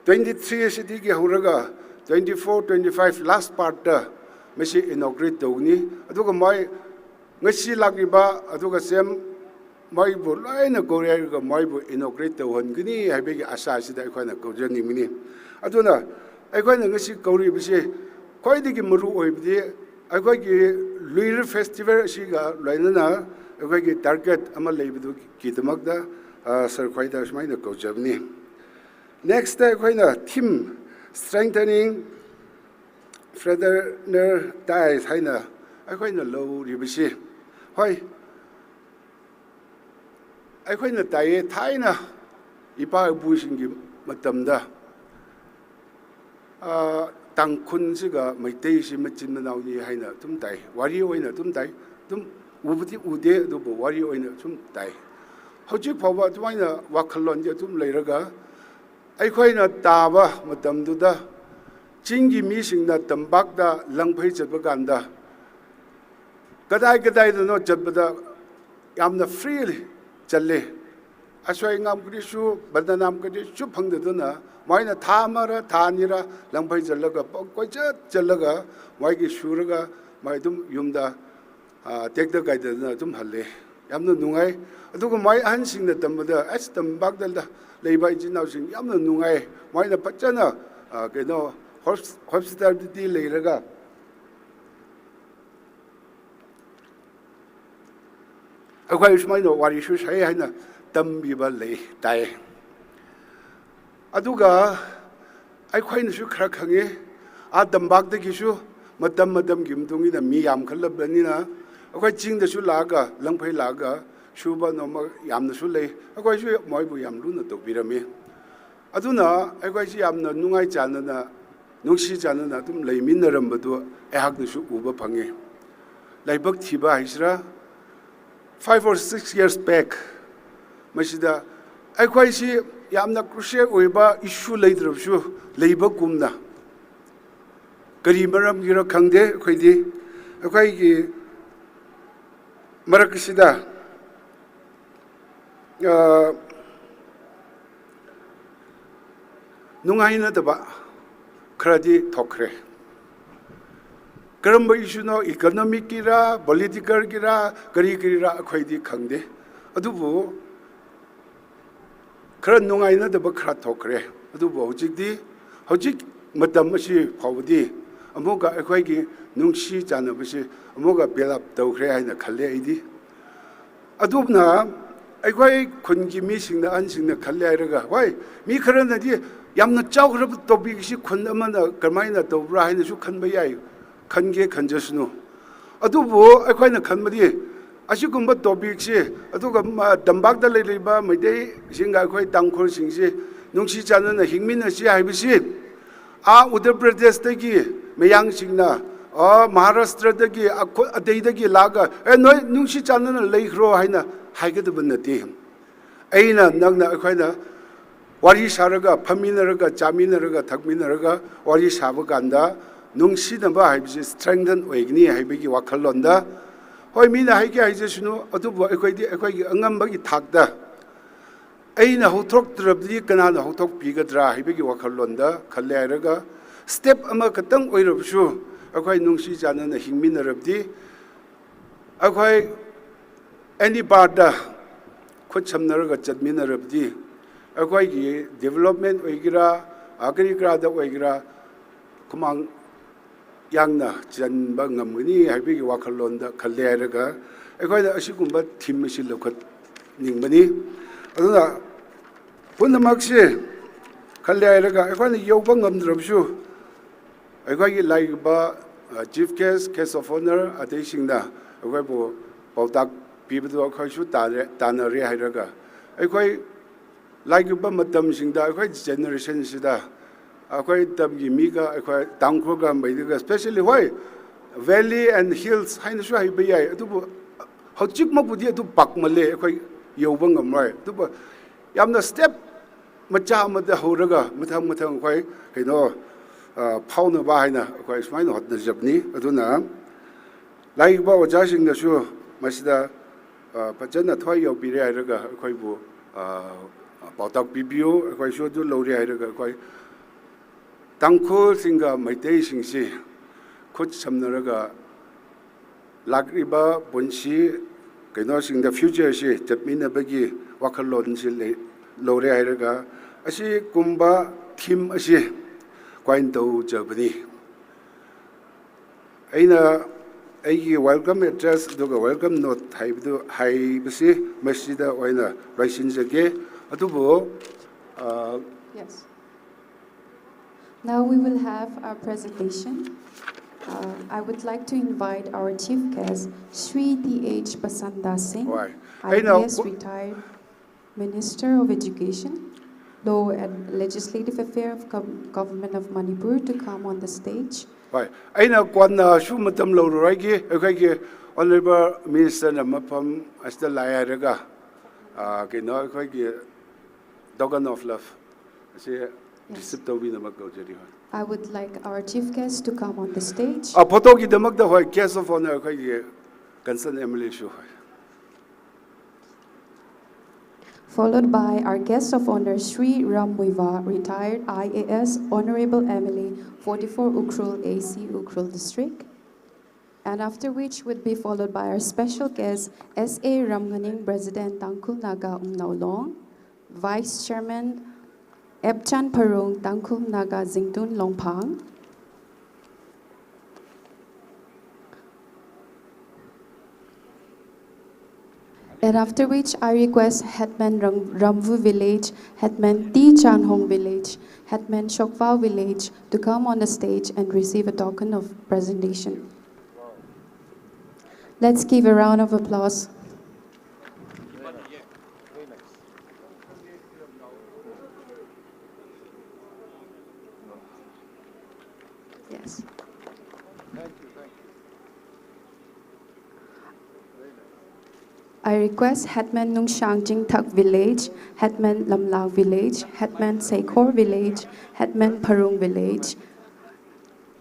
twenty three ꯑꯁꯤꯗꯒꯤ ꯍꯧꯔꯒ twenty four, twenty five last part ꯇ ꯃꯁꯤ inaugurate ꯇꯧꯒꯅꯤ꯫ ꯑꯗꯨꯒ ꯃꯣꯏ ꯉꯁꯤ ꯂꯥꯛꯂꯤꯕ, ꯑꯗꯨꯒ same ꯃꯣꯏꯕꯨ ꯂꯣꯏꯅ ꯀꯧꯔꯦ ꯍꯥꯏꯔꯒ ꯃꯣꯏꯕꯨ inaugurate ꯇꯧꯍꯟꯒꯅꯤ ꯍꯥꯏꯕꯒꯤ ꯑꯁꯥ ꯑꯁꯤꯗ ꯑꯩꯈꯣꯏꯅ ꯀꯧꯖꯅꯤꯡꯕꯅꯤ꯫ ꯑꯗꯨꯅ ꯑꯩꯈꯣꯏꯅ ꯉꯁꯤ ꯀꯧꯔꯤꯕꯁꯤ ꯈ꯭ꯋꯥꯏꯗꯒꯤ ꯃꯔꯨ ꯑꯣꯏꯕꯗꯤ ꯑꯩꯈꯣꯏꯒꯤ ꯂꯨꯏꯔ festival ꯑꯁꯤꯒ ꯂꯣꯏꯅꯅ ꯑꯩꯈꯣꯏꯒꯤ target ꯑꯃ ꯂꯩꯕꯗꯨꯒꯤꯗꯃꯛꯇ, ꯑ, sir ꯈꯣꯏꯗ ꯁꯨꯃꯥꯏꯅ ꯀꯧꯖꯕꯅꯤ꯫ Next ꯑꯩꯈꯣꯏꯅ theme strengthening fraternal ties ꯍꯥꯏꯅ ꯑꯩꯈꯣꯏꯅ ꯂꯧꯔꯤꯕꯁꯤ, ꯍꯣꯏ, ꯑꯩꯈꯣꯏꯅ ꯇꯥꯏꯌꯦ, ꯊꯥꯏꯅ ꯏꯄꯥ ꯏꯄꯨꯁꯤꯡꯒꯤ ꯃꯇꯝꯗ, ꯑ, ꯇꯥꯡꯈꯨꯜꯁꯤꯒ ꯃꯩꯇꯩꯁꯤ ꯃꯆꯤꯟ ꯃꯅꯥꯎꯅꯤ ꯍꯥꯏꯅ ꯑꯗꯨꯝ ꯇꯥꯏ, ꯋꯥꯔꯤ ꯑꯣꯏꯅ ꯑꯗꯨꯝ ꯇꯥꯏ, ꯑꯗꯨꯝ ꯎꯕꯗꯤ ꯎꯗꯦ, ꯑꯗꯨꯕꯨ ꯋꯥꯔꯤ ꯑꯣꯏꯅ ꯁꯨꯝ ꯇꯥꯏ꯫ ꯍꯧꯖꯤꯛ ꯐꯥꯎꯕ ꯑꯗꯨꯃꯥꯏꯅ ꯋꯥꯈꯜꯂꯣꯟꯗꯤ ꯑꯗꯨꯝ ꯂꯩꯔꯒ, ꯑꯩꯈꯣꯏꯅ ꯇꯥꯕ ꯃꯇꯝꯗꯨꯗ ꯆꯤꯡꯒꯤ ꯃꯤꯁꯤꯡꯅ ꯇꯝꯄꯥꯛꯇ ꯂꯪꯐꯩ ꯆꯠꯄ ꯀꯥꯟꯗ ꯀꯗꯥꯏ ꯀꯗꯥꯏꯗꯅꯣ ꯆꯠꯄꯗ ꯌꯥꯝꯅ freely ꯆꯠꯂꯦ꯫ ꯑꯁꯣꯏ ꯑꯉꯥꯝ ꯀꯔꯤꯁꯨ, ꯕꯟꯗꯅꯥꯝ ꯀꯔꯤꯁꯨ ꯐꯪꯗꯗꯨꯅ, ꯃꯣꯏꯅ ꯊꯥ ꯑꯃꯔ ꯊꯥ ꯑꯅꯤꯔ ꯂꯪꯐꯩ ꯆꯠꯂꯒ, ꯄꯪꯀꯣꯏ ꯆꯠ ꯆꯠꯂꯒ, ꯃꯣꯏꯒꯤ ꯁꯨꯔꯒ, ꯃꯣꯏ ꯑꯗꯨꯝ ꯌꯨꯝꯗ, ꯑ, ꯇꯦꯛꯇ ꯀꯥꯏꯗꯅ ꯑꯗꯨꯝ ꯍꯜꯂꯦ꯫ ꯌꯥꯝꯅ ꯅꯨꯡꯉꯥꯏ꯫ ꯑꯗꯨꯒ ꯃꯣꯏ ꯑꯍꯟꯁꯤꯡꯅ ꯇꯝꯕꯗ, ꯑꯁ, ꯇꯝꯄꯥꯛꯇ ꯂꯩꯕ ꯏꯆꯤꯟ ꯏꯅꯥꯎꯁꯤꯡ ꯌꯥꯝꯅ ꯅꯨꯡꯉꯥꯏ꯫ ꯃꯣꯏꯅ ꯐꯖꯅ, ꯑ, ꯀꯩꯅꯣ, ꯍꯣꯁ-, ꯍꯣꯁꯄꯤꯇꯥꯂꯤꯇꯤ ꯂꯩꯔꯒ, ꯑꯩꯈꯣꯏ ꯁꯨꯃꯥꯏꯅ ꯋꯥꯔꯤꯁꯨ ꯁꯥꯏ ꯍꯥꯏꯅ ꯇꯝꯕꯤꯕ ꯂꯩ, ꯇꯥꯏ꯫ ꯑꯗꯨꯒ ꯑꯩꯈꯣꯏꯅꯁꯨ ꯈꯔ ꯈꯪꯉꯤ, ꯑꯥ ꯇꯝꯄꯥꯛꯇꯒꯤꯁꯨ ꯃꯇꯝ ꯃꯇꯝꯒꯤ ꯃꯇꯨꯡ ꯏꯟꯅ ꯃꯤ ꯌꯥꯝꯈꯠꯂꯕꯅꯤꯅ, ꯑꯩꯈꯣꯏ ꯆꯤꯡꯗꯁꯨ ꯂꯥꯛꯑꯒ, ꯂꯪꯐꯩ ꯂꯥꯛꯑꯒ ꯁꯨꯕ ꯅꯣꯝꯕ ꯌꯥꯝꯅꯁꯨ ꯂꯩ꯫ ꯑꯩꯈꯣꯏꯁꯨ ꯃꯣꯏꯕꯨ ꯌꯥꯝ ꯂꯨꯅ ꯇꯧꯕꯤꯔꯝꯃꯤ꯫ ꯑꯗꯨꯅ ꯑꯩꯈꯣꯏꯁꯤ ꯌꯥꯝꯅ ꯅꯨꯡꯉꯥꯏ ꯆꯥꯟꯅꯅ, ꯅꯨꯡꯁꯤ ꯆꯥꯟꯅꯅ ꯑꯗꯨꯝ ꯂꯩꯃꯤꯟꯅꯔꯝꯕꯗꯨ ꯑꯩꯍꯥꯛꯅꯁꯨ ꯎꯕ ꯐꯪꯉꯤ꯫ ꯂꯥꯏꯕꯛ ꯊꯤꯕ ꯍꯥꯏꯁꯤꯔꯥ, five or six years back, ꯃꯁꯤꯗ ꯑꯩꯈꯣꯏꯁꯤ ꯌꯥꯝꯅ crucial ꯑꯣꯏꯕ issue ꯂꯩꯇ꯭ꯔꯕꯁꯨ ꯂꯩꯕꯒꯨꯝꯅ, ꯀꯔꯤ ꯃꯔꯝꯒꯤꯔ ꯈꯪꯗꯦ, ꯑꯩꯈꯣꯏꯗꯤ, ꯑꯩꯈꯣꯏꯒꯤ ꯃꯔꯛ ꯑꯁꯤꯗ, ꯑ, ꯅꯨꯡꯉꯥꯏꯅꯗꯕ ꯈꯔꯗꯤ ꯊꯣꯛꯈ꯭ꯔꯦ꯫ ꯀꯔꯝꯕ issue ꯅꯣ, economic ꯀꯤꯔꯥ, political ꯒꯤꯔꯥ, ꯀꯔꯤ ꯀꯔꯤꯔꯥ, ꯑꯩꯈꯣꯏꯗꯤ ꯈꯪꯗꯦ꯫ ꯑꯗꯨꯕꯨ ꯈꯔ ꯅꯨꯡꯉꯥꯏꯅꯗꯕ ꯈꯔ ꯊꯣꯛꯈ꯭ꯔꯦ꯫ ꯑꯗꯨꯕꯨ ꯍꯧꯖꯤꯛꯇꯤ, ꯍꯧꯖꯤꯛ ꯃꯇꯝ ꯑꯁꯤ ꯐꯥꯎꯕꯗꯤ ꯑꯃꯨꯛꯀ ꯑꯩꯈꯣꯏꯒꯤ ꯅꯨꯡꯁꯤ ꯆꯥꯟꯅꯕꯁꯤ ꯑꯃꯨꯛꯀ build up ꯇꯧꯈ꯭ꯔꯦ ꯍꯥꯏꯅ ꯈꯜꯂꯦ ꯑꯩꯗꯤ꯫ ꯑꯗꯨꯅ ꯑꯩꯈꯣꯏ ꯈꯨꯟꯒꯤ ꯃꯤꯁꯤꯡꯅ, ꯑꯍꯟꯁꯤꯡꯅ ꯈꯜꯂꯦ ꯍꯥꯏꯔꯒ, ꯍꯣꯏ, ꯃꯤ ꯈꯔꯅꯗꯤ ꯌꯥꯝꯅ ꯆꯥꯎꯈ꯭ꯔꯕ topic ꯑꯁꯤ ꯈꯨꯟ ꯑꯃꯅ ꯀꯃꯥꯏꯅ ꯇꯧꯕ꯭ꯔꯥ ꯍꯥꯏꯅꯁꯨ ꯈꯟꯕ ꯌꯥꯏ, ꯈꯟꯒꯦ ꯈꯟꯖꯁꯅꯨ꯫ ꯑꯗꯨꯕꯨ ꯑꯩꯈꯣꯏꯅ ꯈꯟꯕꯗꯤ ꯑꯁꯤꯒꯨꯝꯕ topic ꯁꯤ, ꯑꯗꯨꯒ ꯃ-, ꯇꯝꯄꯥꯛꯇ ꯂꯩꯔꯤꯕ ꯃꯩꯇꯩꯁꯤꯡꯒ ꯑꯩꯈꯣꯏ ꯇꯥꯡꯈꯨꯜꯁꯤꯡꯁꯤ ꯅꯨꯡꯁꯤ ꯆꯥꯟꯅꯅ ꯍꯤꯡꯃꯤꯟꯅꯁꯤ ꯍꯥꯏꯕꯁꯤ, ꯑꯥ ꯎꯠꯇꯔ ꯄ꯭ꯔꯗꯦꯁꯇꯒꯤ ꯃꯌꯥꯡꯁꯤꯡꯅ, ꯑ, ꯃꯍꯥꯔꯥꯁꯇ꯭ꯔꯗꯒꯤ, ꯑꯈꯣ-, ꯑꯇꯩꯗꯒꯤ ꯂꯥꯛꯑꯒ, "ꯑꯦ, ꯅꯣꯏ ꯅꯨꯡꯁꯤ ꯆꯥꯟꯅꯅ ꯂꯩꯈ꯭ꯔꯣ" ꯍꯥꯏꯅ ꯍꯥꯏꯒꯗꯕ ꯅꯠꯇꯦ꯫ ꯑꯩꯅ, ꯅꯪꯅ, ꯑꯩꯈꯣꯏꯅ ꯋꯥꯔꯤ ꯁꯥꯔꯒ, ꯐꯝꯃꯤꯟꯅꯔꯒ, ꯆꯥꯃꯤꯟꯅꯔꯒ, ꯊꯛꯃꯤꯟꯅꯔꯒ ꯋꯥꯔꯤ ꯁꯥꯕ ꯀꯥꯟꯗ ꯅꯨꯡꯁꯤꯅꯕ ꯍꯥꯏꯕꯁꯤ strengthen ꯑꯣꯏꯒꯅꯤ ꯍꯥꯏꯕꯒꯤ ꯋꯥꯈꯜꯂꯣꯟꯗ, ꯍꯣꯏ, ꯃꯤꯅ ꯍꯥꯏꯒꯦ ꯍꯥꯏꯖꯁꯅꯨ, ꯑꯗꯨꯕꯨ ꯑꯩꯈꯣꯏꯗꯤ ꯑꯩꯈꯣꯏꯒꯤ ꯑꯉꯝꯕꯒꯤ ꯊꯥꯛꯇ ꯑꯩꯅ ꯍꯧꯊꯣꯛꯇ꯭ꯔꯕꯗꯤ ꯀꯅꯥꯅ ꯍꯧꯊꯣꯛꯄꯤꯒꯗ꯭ꯔꯥ ꯍꯥꯏꯕꯒꯤ ꯋꯥꯈꯜꯂꯣꯟꯗ ꯈꯜꯂꯦ ꯍꯥꯏꯔꯒ, step ꯑꯃꯈꯛꯇꯪ ꯑꯣꯏꯔꯕꯁꯨ ꯑꯩꯈꯣꯏ ꯅꯨꯡꯁꯤ ꯆꯥꯟꯅꯅ ꯍꯤꯡꯃꯤꯟꯅꯔꯕꯗꯤ, ꯑꯩꯈꯣꯏ any part ꯇ ꯈꯨꯠ ꯁꯝꯅꯔꯒ ꯆꯠꯃꯤꯟꯅꯔꯕꯗꯤ, ꯑꯩꯈꯣꯏꯒꯤ development ꯑꯣꯏꯒꯦꯔꯥ, ꯑ, ꯀꯔꯤ ꯀꯔꯥꯗ ꯑꯣꯏꯒꯦꯔꯥ, ꯈꯨꯃꯥꯡ ꯌꯥꯡꯅ ꯆꯟꯕ ꯉꯝꯒꯅꯤ ꯍꯥꯏꯕꯒꯤ ꯋꯥꯈꯜꯂꯣꯟꯗ ꯈꯜꯂꯦ ꯍꯥꯏꯔꯒ, ꯑꯩꯈꯣꯏꯅ ꯑꯁꯤꯒꯨꯝꯕ theme ꯑꯁꯤ ꯂꯧꯈꯠꯅꯤꯡꯕꯅꯤ꯫ ꯑꯗꯨꯅ ꯄꯨꯝꯅꯃꯛꯁꯤ ꯈꯜꯂꯦ ꯍꯥꯏꯔꯒ, ꯑꯩꯈꯣꯏꯅ ꯌꯧꯕ ꯉꯝꯗ꯭ꯔꯕꯁꯨ, ꯑꯩꯈꯣꯏꯒꯤ ꯂꯥꯛꯏꯕ, ꯑ, chief guest, guest of honour ꯑꯇꯩꯁꯤꯡꯅ ꯑꯩꯈꯣꯏꯕꯨ ꯄꯥꯎꯇꯥꯛ ꯄꯤꯕꯗꯨ ꯑꯩꯈꯣꯏꯁꯨ ꯇꯥꯔꯦ, ꯇꯥꯟꯅꯔꯦ ꯍꯥꯏꯔꯒ, ꯑꯩꯈꯣꯏ ꯂꯥꯛꯂꯤꯕ ꯃꯇꯝꯁꯤꯡꯗ ꯑꯩꯈꯣꯏ generation ꯁꯤꯗ ꯑꯩꯈꯣꯏ ꯇꯝꯒꯤ ꯃꯤꯒ ꯑꯩꯈꯣꯏ ꯇꯥꯡꯈꯨꯜꯒ ꯃꯩꯇꯩꯒ, especially, ꯍꯣꯏ, valley and hills ꯍꯥꯏꯅꯁꯨ ꯍꯥꯏꯕ ꯌꯥꯏ, ꯑꯗꯨꯕꯨ ꯍꯧꯖꯤꯛꯃꯛꯄꯨꯗꯤ ꯑꯗꯨ ꯄꯥꯛꯃꯜꯂꯦ, ꯑꯩꯈꯣꯏ ꯌꯧꯕ ꯉꯝꯂꯣꯏ꯫ ꯑꯗꯨꯕꯨ ꯌꯥꯝꯅ step ꯃꯆꯥ ꯑꯃꯗ ꯍꯧꯔꯒ ꯃꯊꯪ ꯃꯊꯪ ꯑꯩꯈꯣꯏ ꯀꯩꯅꯣ, ꯑ, ꯐꯥꯎꯅꯕ ꯍꯥꯏꯅ ꯑꯩꯈꯣꯏ ꯁꯨꯃꯥꯏꯅ ꯍꯣꯠꯅꯖꯕꯅꯤ꯫ ꯑꯗꯨꯅ ꯂꯥꯛꯂꯤꯕ ꯑꯣꯖꯥꯁꯤꯡꯅꯁꯨ ꯃꯁꯤꯗ, ꯑ, ꯐꯖꯅ ꯊꯋꯥꯏ ꯌꯥꯎꯕꯤꯔꯦ ꯍꯥꯏꯔꯒ ꯑꯩꯈꯣꯏꯕꯨ, ꯑ, ꯄꯥꯎꯇꯥꯛ ꯄꯤꯕꯤꯌꯨ꯫ ꯑꯩꯈꯣꯏꯁꯨ ꯑꯗꯨ ꯂꯧꯔꯦ ꯍꯥꯏꯔꯒ ꯑꯩꯈꯣꯏ ꯇꯥꯡꯈꯨꯜꯁꯤꯡꯒ ꯃꯩꯇꯩꯁꯤꯡꯁꯤ ꯈꯨꯠ ꯁꯝꯅꯔꯒ ꯂꯥꯛꯂꯤꯕ ꯄꯨꯟꯁꯤ ꯀꯩꯅꯣꯁꯤꯡꯗ, future ꯁꯤ ꯆꯠꯃꯤꯟꯅꯕꯒꯤ ꯋꯥꯈꯜꯂꯣꯟꯁꯤ ꯂꯩ, ꯂꯧꯔꯦ ꯍꯥꯏꯔꯒ ꯑꯁꯤꯒꯨꯝꯕ theme ꯑꯁꯤ coin ꯇꯧꯖꯕꯅꯤ꯫ ꯑꯩꯅ ꯑꯩꯒꯤ welcome address ꯑꯗꯨꯒ welcome note ꯍꯥꯏꯕꯗꯨ, ꯍꯥꯏꯕꯁꯤ ꯃꯁꯤꯗ ꯑꯣꯏꯅ ꯂꯣꯏꯁꯤꯟꯖꯒꯦ꯫ ꯑꯗꯨꯕꯨ, ꯑ, Yes. Now we will have our presentation. Uh, I would like to invite our chief guest, Shri T H Basanta Singh, ꯍꯣꯏ꯫ ꯑꯩꯅ I P S ꯀꯣ- retired Minister of Education, Law and Legislative Affairs of Gov-, Government of Manipur to come on the stage. ꯍꯣꯏ, ꯑꯩꯅ ꯀꯣꯟꯅꯁꯨ ꯃꯇꯝ ꯂꯧꯔꯔꯣꯏꯒꯦ, ꯑꯩꯈꯣꯏꯒꯤ Honourable Minister ꯅ ꯃꯐꯝ ꯑꯁꯤꯗ ꯂꯥꯛꯑꯦ ꯍꯥꯏꯔꯒ, ꯑ, ꯀꯩꯅꯣ, ꯑꯩꯈꯣꯏꯒꯤ token of love ꯑꯁꯤ Yes. receive ꯇꯧꯕꯤꯅꯕ ꯀꯧꯖꯔꯤ꯫ ꯍꯣꯏ꯫ I would like our chief guest to come on the stage. ꯑ, photo ꯒꯤꯗꯃꯛꯇ, ꯍꯣꯏ, guest of honour ꯑꯩꯈꯣꯏꯒꯤ concerned M L A ꯁꯨ, ꯍꯣꯏ꯫ Followed by our guest of honor, Shri Ram Muivah, retired I A S, Honorable M L A, forty-four Ukhrul A C, Ukhrul District. And after which would be followed by our special guest, S A Ramnganing, President, Tangkhul Naga Wungnao Long, Vice Chairman, Epchan Pharung, Tangkhul Naga Zingtun Longphang. And after which, I request Headman Ram-, Ramvu Village, Headman T Chanhong Village, Headman Shokvao Village to come on the stage and receive a token of presentation. Let's give a round of applause. Yes. I request Headman Nungshang Chingthak Village, Headman Lamlang Village, Headman Seikhor Village, Headman Pharung Village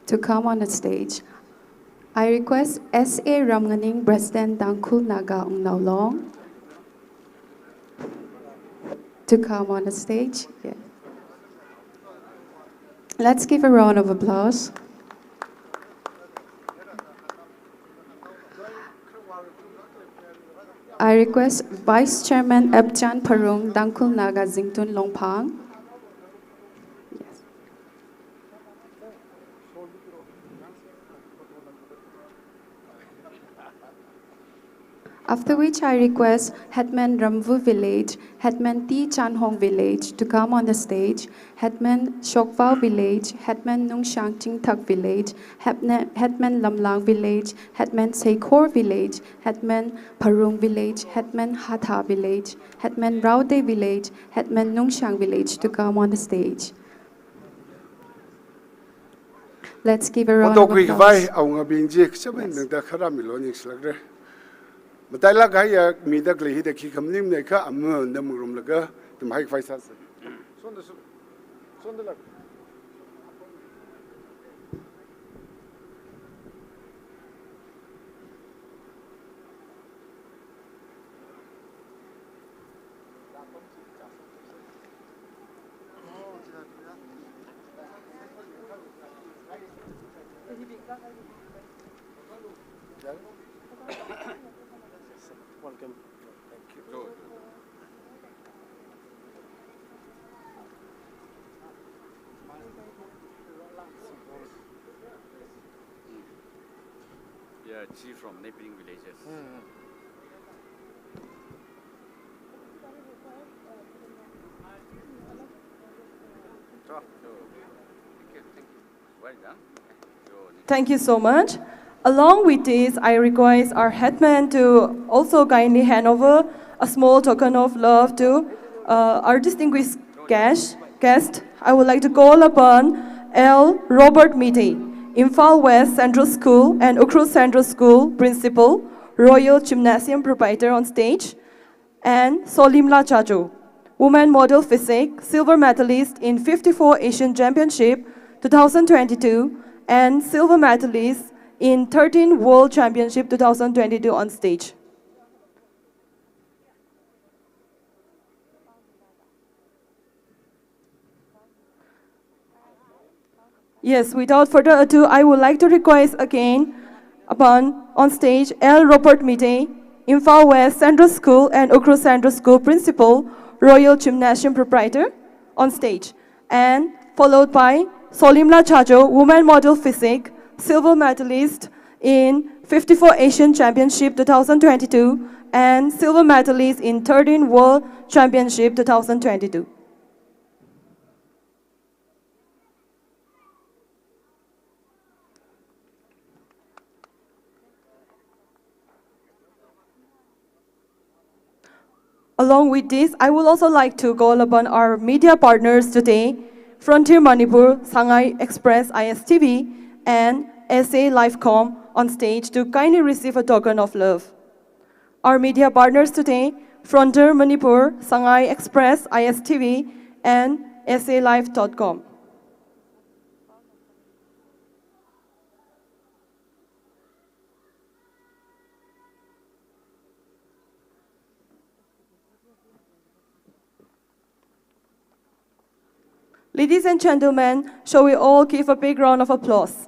to come on the stage. I request S A Ramnganing, President, Tangkhul Naga Wungnao Long, to come on the stage. Yeah. Let's give a round of applause. I request Vice Chairman Epchan Pharung, Tangkhul Naga Zingtun Longphang. Yes. After which, I request Headman Ramvu Village, Headman T Chanhong Village to come on the stage, Headman Shokvao Village, Headman Nungshang Chingthak Village, Headna-, Headman Lamlang Village, Headman Seikhor Village, Headman Pharung Village, Headman Hatha Village, Headman Raode Village, Headman Nungshang Village to come on the stage. Let's give a round of applause. Photography khavai awungabing chi, kachāmei, yes, ningda kharam milo ningshilakre. Matailāk kahai ya, mida khalei hida khi khamaning ne kha, amu namrumlaga, tumhai khavai sāsa. Sonda su-, sonda lāk. Welcome. Thank you. Yeah, chi from neighboring villages. Mm. Sure. So, thank you, thank you. Well done. So, thank you so much. Along with this, I request our headman to also kindly hand over a small token of love to, uh, our distinguished guest, guest, I would like to call upon L Robert Mite, Imphal West Central School and Ukhrul Central School Principal, Royal Gymnasium Proprietor on stage, and Solimla Chajo, Women Model Physique, silver medalist in fifty-four Asian Championship two thousand twenty-two and silver medalist in thirteen World Championship two thousand twenty-two on stage. Yes, without further ado, I would like to request again upon on stage L Robert Mite, Imphal West Central School and Ukhrul Central School Principal, Royal Gymnasium Proprietor, on stage, and followed by Solimla Chajo, Women Model Physique, silver medalist in fifty-four Asian Championship two thousand twenty-two and silver medalist in thirteen World Championship two thousand twenty-two. Along with this, I would also like to call upon our media partners today, Frontier Manipur, Sangai Express I S T V, and S A Livecom on stage to kindly receive a token of love. Our media partners today, Frontier Manipur, Sangai Express, I S T V, and S A Live dot com. Ladies and gentlemen, shall we all give a big round of applause?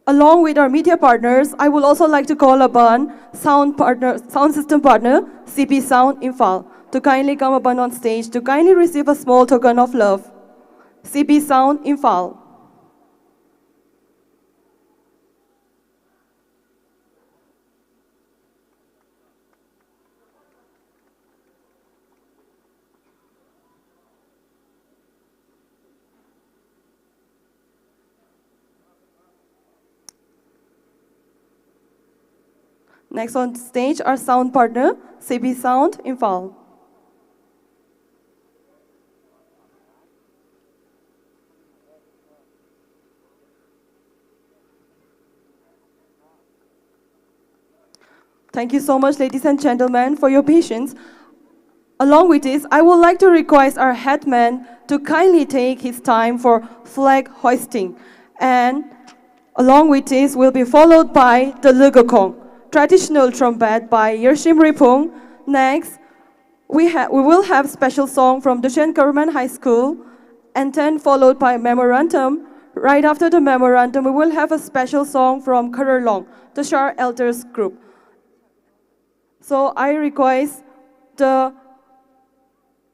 Along with our media partners, I would also like to call upon sound partner, sound system partner, C B Sound Imphal, to kindly come upon on stage to kindly receive a small token of love. C B Sound Imphal. Next on stage, our sound partner, C B Sound Imphal. Thank you so much, ladies and gentlemen, for your patience. Along with this, I would like to request our headman to kindly take his time for flag hoisting. And along with this, will be followed by the Lugakong, traditional trumpet by Yershim Riphung. Next, we, ha- we will have special song from Dushan Government High School, and then followed by memorandum. Right after the memorandum, we will have a special song from Khararlong, the Shar Elders Group. So I request the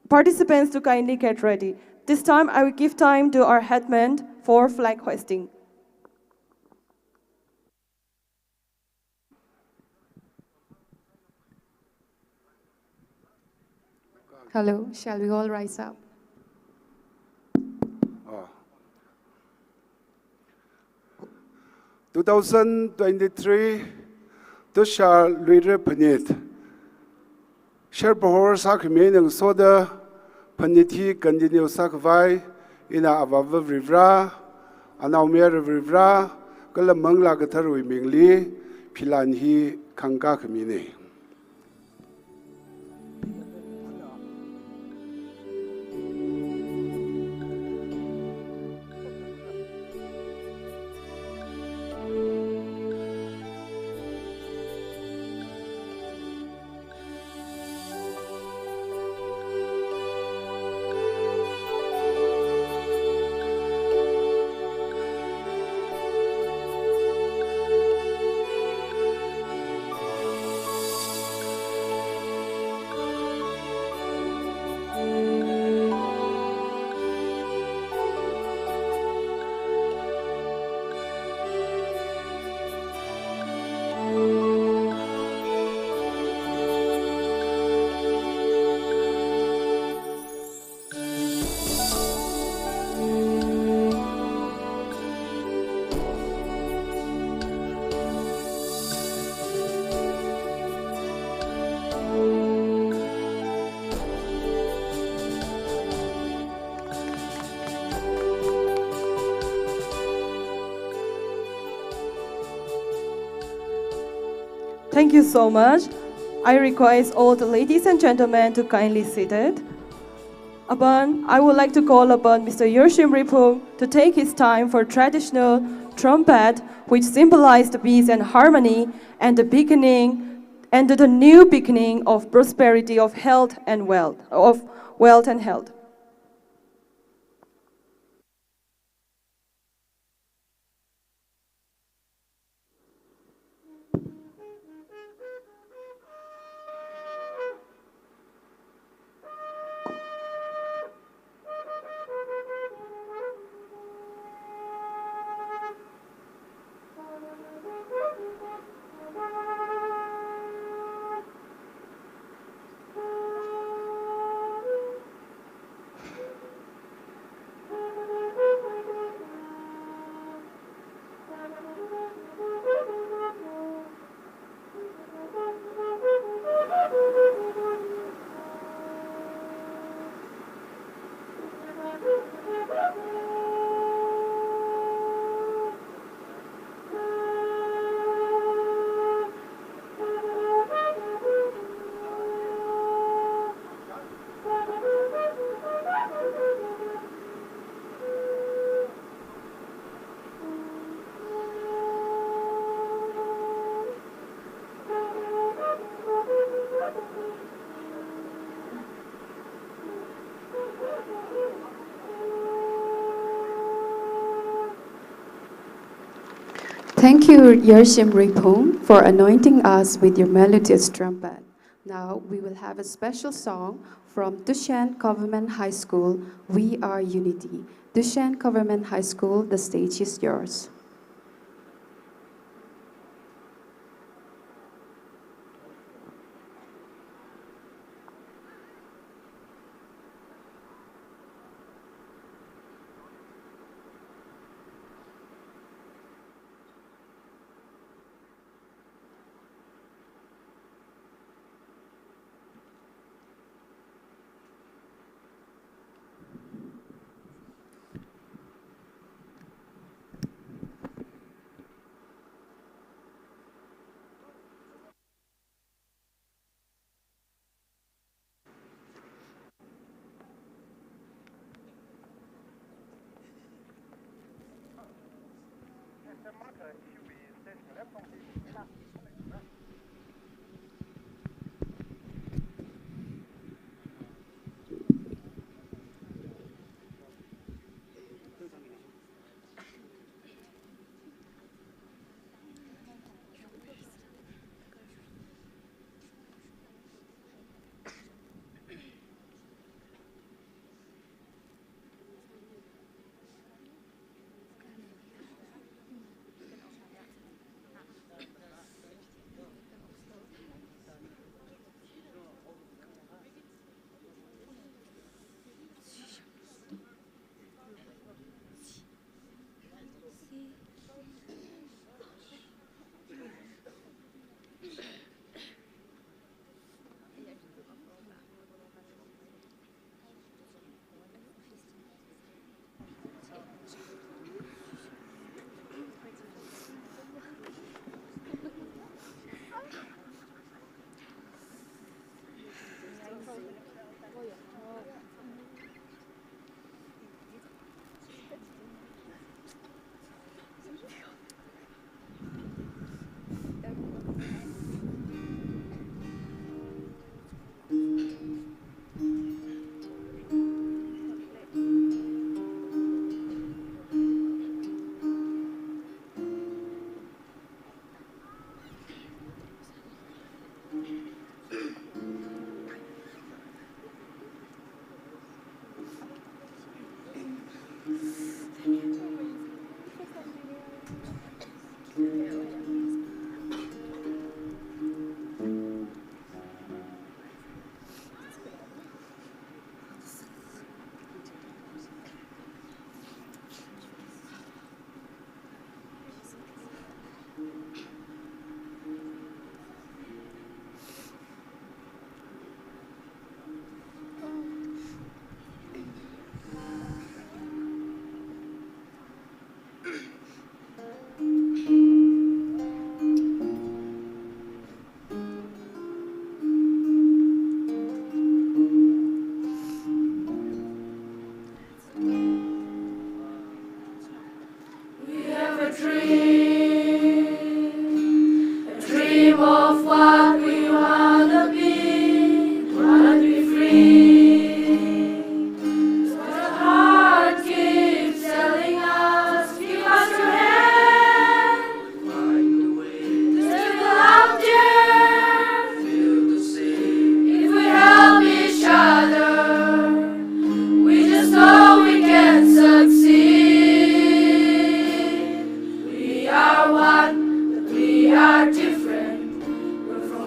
participants to kindly get ready. This time, I will give time to our headman for flag hoisting. Hello, shall we all rise up? Ah. Two thousand twenty-three Tushar Luira Phanit. Sharpahor sākhami nang soda phanit hi continue sākhavai ina Avāva Varivara, Anaomayara Varivara, kala Manglā Katharawui mingli philan hi khangkā khamina. Thank you so much. I request all the ladies and gentlemen to kindly seated. Upon, I would like to call upon Mister Yershim Riphung to take his time for traditional trumpet, which symbolize the peace and harmony and the beginning and the new beginning of prosperity, of health and wealth, of wealth and health. Thank you, Yershim Ringphung, for anointing us with your melodious trumpet. Now we will have a special song from Tushen Government High School, We Are Unity. Tushen Government High School, the stage is yours. We have a dream, a dream of what we wanna be, wanna be free. But the heart keeps telling us, give us your hand. Find a way to go out there. Feel the same. If we help each other, we just know we can succeed. We are one, but we are different. We're from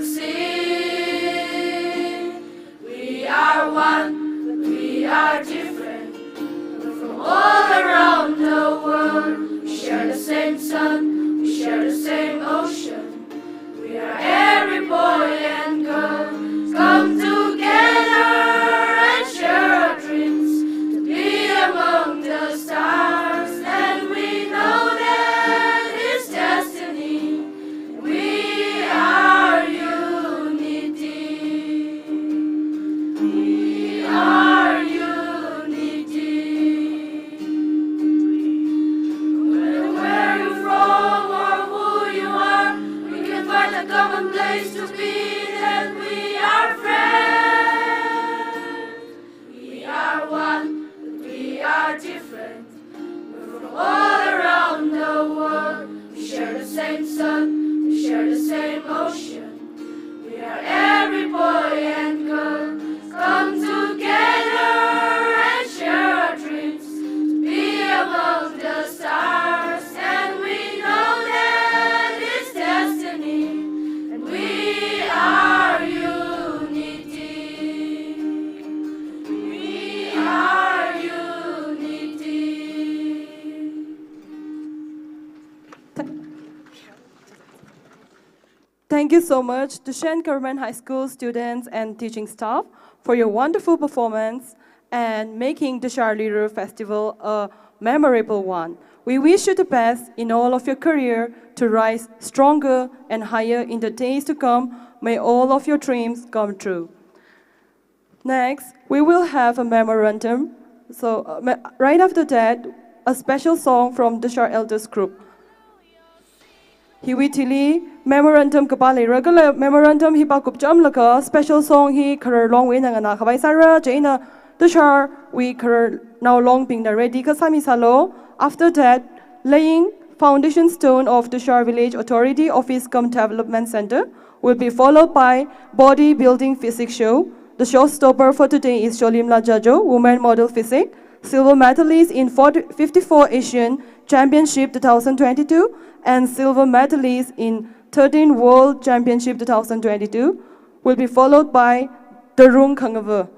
Sing. We are one, but we are different. We're from all around the world. We share the same sun, we share the same ocean. We are every boy and girl come together and share our dreams to be among the stars. And we know that it's destiny. We are unity. We are unity. No matter where you're from or who you are, we can find a common place to be, that we are friends. We are one, but we are different. We're from all around the world. We share the same sun, we share the same ocean. We are every boy and girl come together and share our dreams to be among the stars. And we know that it's destiny. And we are unity. We are unity. Thank you so much, Tushen Government High School students and teaching staff, for your wonderful performance and making Dishar Luira Festival a memorable one. We wish you the best in all of your career, to rise stronger and higher in the days to come. May all of your dreams come true. Next, we will have a memorandum. So, uh, me-, right after that, a special song from Dishar Elders Group. Hiwui thili memorandum kapā leira, kala memorandum hi pākupchamlaga special song hi khararlongwui eina nganākhavai sāra. Chieina Disharwui khararnao longbingna ready akha sāmisālu. After that, laying foundation stone of Dishar Village Authority Office cum Development Center will be followed by bodybuilding physique show. The showstopper for today is Sholimla Jajo, women model physique, silver medalist in forty, fifty-four Asian Championship two thousand twenty-two and silver medalist in thirteen World Championship two thousand twenty-two, will be followed by Darung Khangava.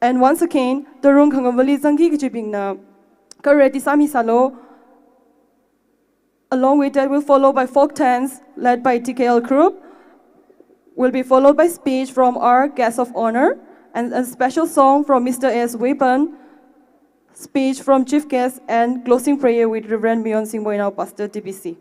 And once again, Darung Khangavali zangki kajibingna kha ready sāmisālu. Along with that, will follow by folk dance led by T K L group, will be followed by speech from our guest of honor and a special song from Mister S Weapon, speech from chief guest and closing prayer with Reverend Mion Singh Boinao, Pastor T B C.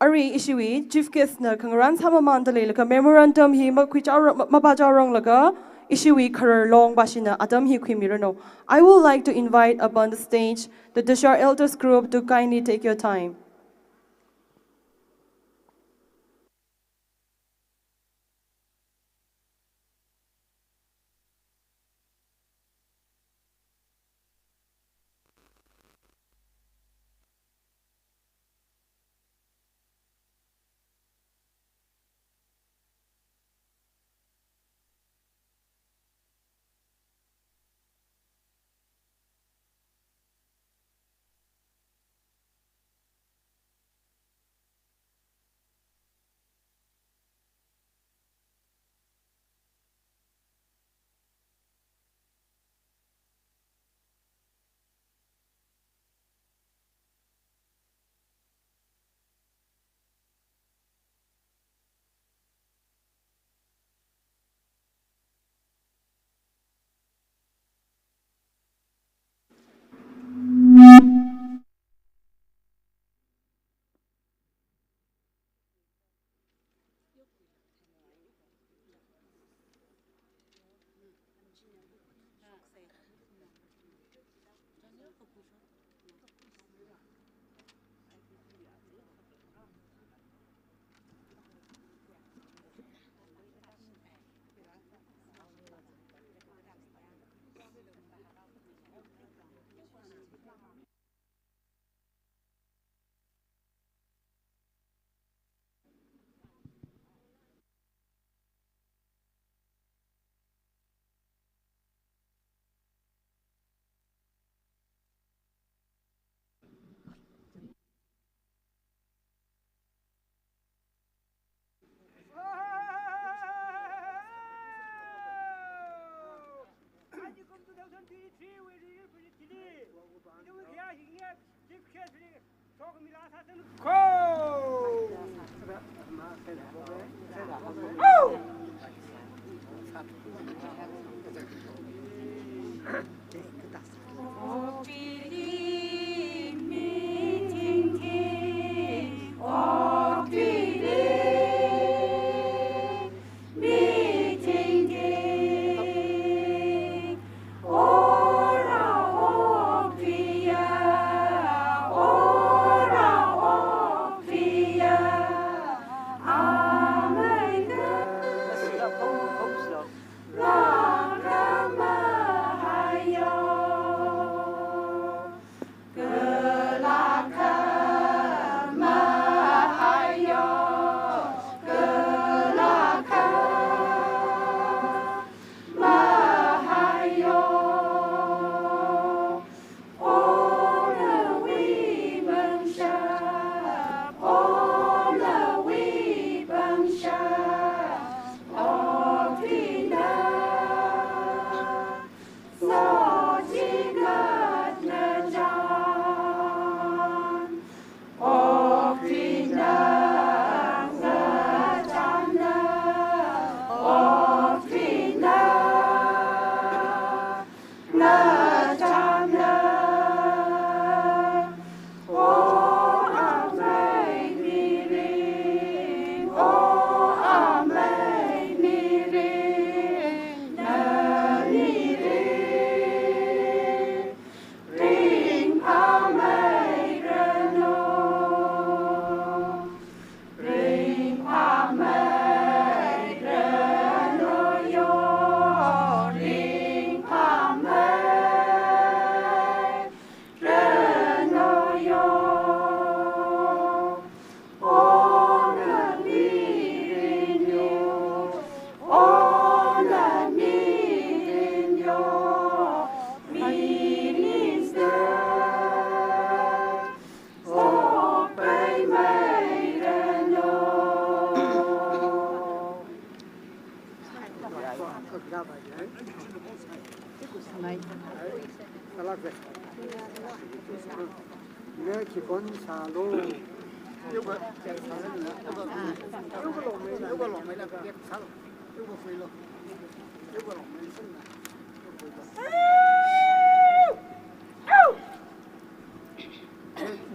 Arui ishiwui chief guest na khangarān sāmamānda leilaga memorandum hi makhuichaora-, ma-, mapāchaoranglaga ishiwui khararlong bashina atam hi khuimiranu. I would like to invite upon the stage the Dishar Elders Group to kindly take your time.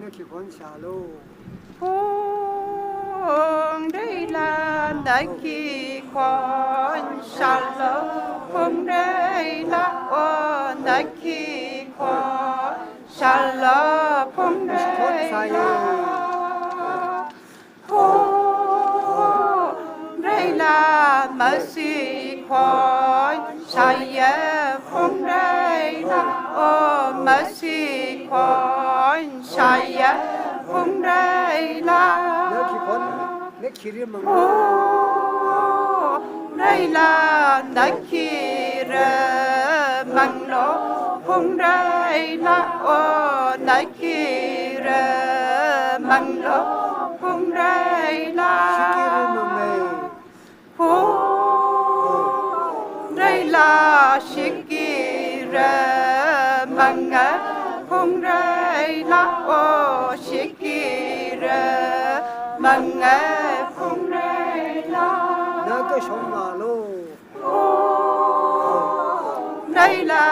Nakhon shālu. Phungreila nakhon shālu. Phungreila o nakhon shālu. Phungreila. Phungreila masikhon shāya, phungreila o masikhon shāya, phungreila. Nakhon, nakhiri mang. Phungreila nakhira manglu, phungreila o nak khira manglu, phungreila. Shikira mangmei. Phungreila shikira manga, phungreila o shikira manga, phungreila. Nakashong vālu. Phungreila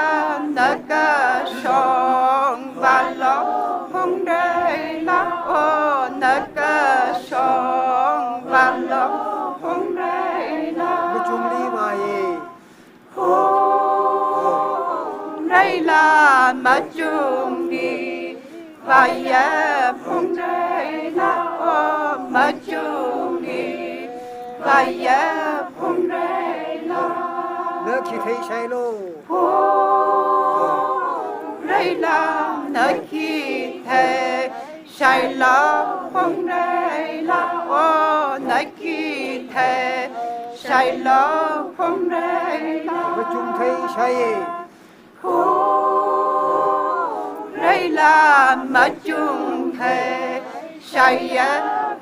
nakashongvālu, phungreila o nakashongvālu, phungreila. Machungli vāya. Phungreila machungli vāya, phungreila o machungli vāya, phungreila. Nakhi theishailu. Phungreila nakhi theishailu, phungreila o nakhi theishailu, phungreila. Machung theishaiya. Phungreila machung theishaiya,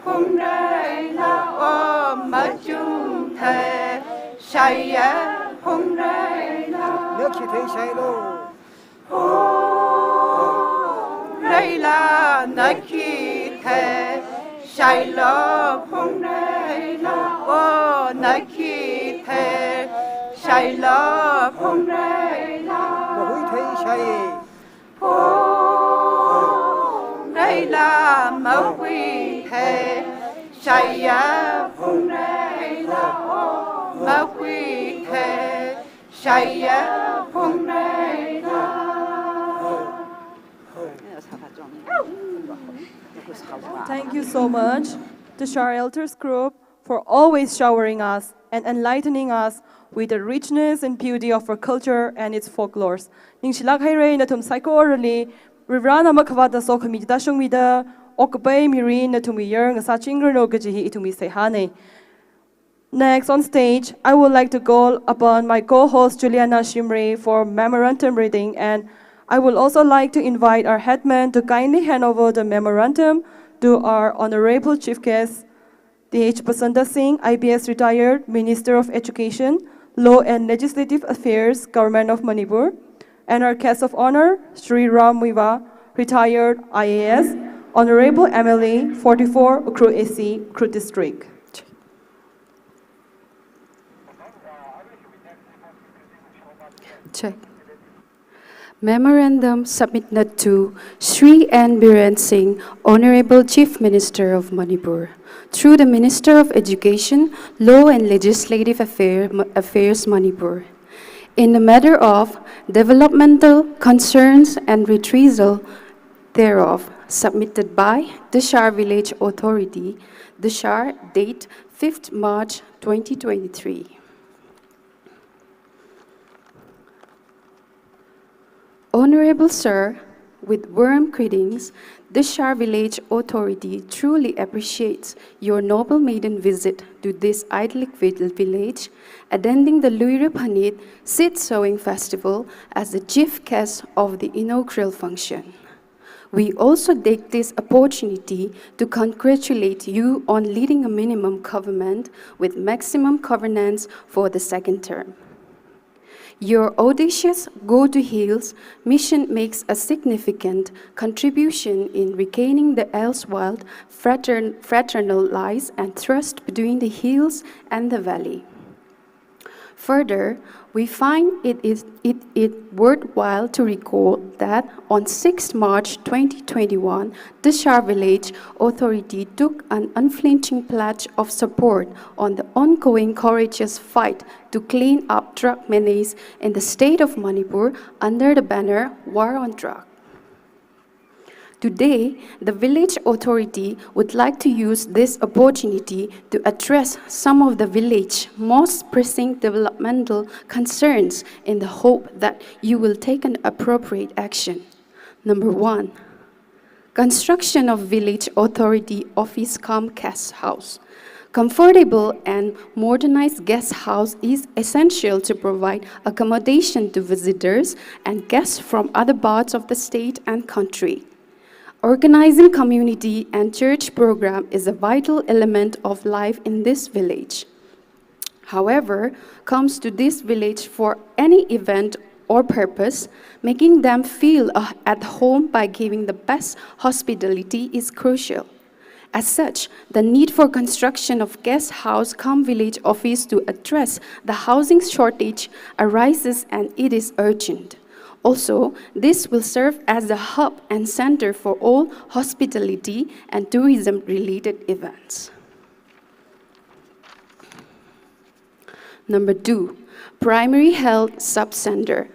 phungreila o machung theishaiya, phungreila. Nakhi theishailu. Phung khi the, shaila phungreila o, na khi the, shaila phungreila. Mahui thei shai. Phungreila mahui the, shaiya phungreila o, mahui the, shaiya phungreila. Thank you so much, Dishar Elders Group, for always showering us and enlightening us with the richness and beauty of our culture and its folklores. Ningshilāk haira nathum saikorali, Varivarana makhavātda sokhami tāshungmida, okkapai mirin nathumwui yar ngasāchingranu kaji hi ithumwui seihāna. Next on stage, I would like to call upon my co-host Juliana Shimray for memorandum reading, and I would also like to invite our headman to kindly hand over the memorandum to our honorable chief guest, Th Basanta Singh, I P S retired, Minister of Education, Law and Legislative Affairs, Government of Manipur, and our guest of honor, Shri Ram Muivah, retired I A S, Honorable M L A, forty-four Ukhrul A C, Ukhrul District. Check. Memorandum submitted to Shri N Biren Singh, Honorable Chief Minister of Manipur, through the Minister of Education, Law and Legislative Affair, Affairs, Manipur, in the matter of developmental concerns and redressal thereof, submitted by Dishar Village Authority, Dishar, date fifth March twenty twenty-three. Honorable Sir, with warm greetings, Dishar Village Authority truly appreciates your noble maiden visit to this idyllic vil-, village, attending the Luira Phanit Seed Sowing Festival as the chief guest of the inaugural function. We also take this opportunity to congratulate you on leading a minimum government with maximum governance for the second term. Your audacious Go to Hills mission makes a significant contribution in regaining the erstwhile fratern-, fraternal ties and trust between the hills and the valley. Further, we find it is, it, it worthwhile to recall that on sixth March twenty twenty-one, Dishar Village Authority took an unflinching pledge of support on the ongoing courageous fight to clean up drug menace in the state of Manipur under the banner War on Drug. Today, the village authority would like to use this opportunity to address some of the village most pressing developmental concerns in the hope that you will take an appropriate action. Number one, construction of village authority office cum guest house. Comfortable and modernized guest house is essential to provide accommodation to visitors and guests from other parts of the state and country. Organizing community and church program is a vital element of life in this village. However, comes to this village for any event or purpose, making them feel, uh, at home by giving the best hospitality is crucial. As such, the need for construction of guest house cum village office to address the housing shortage arises, and it is urgent. Also, this will serve as a hub and center for all hospitality and tourism related events. Number two, primary health sub-center.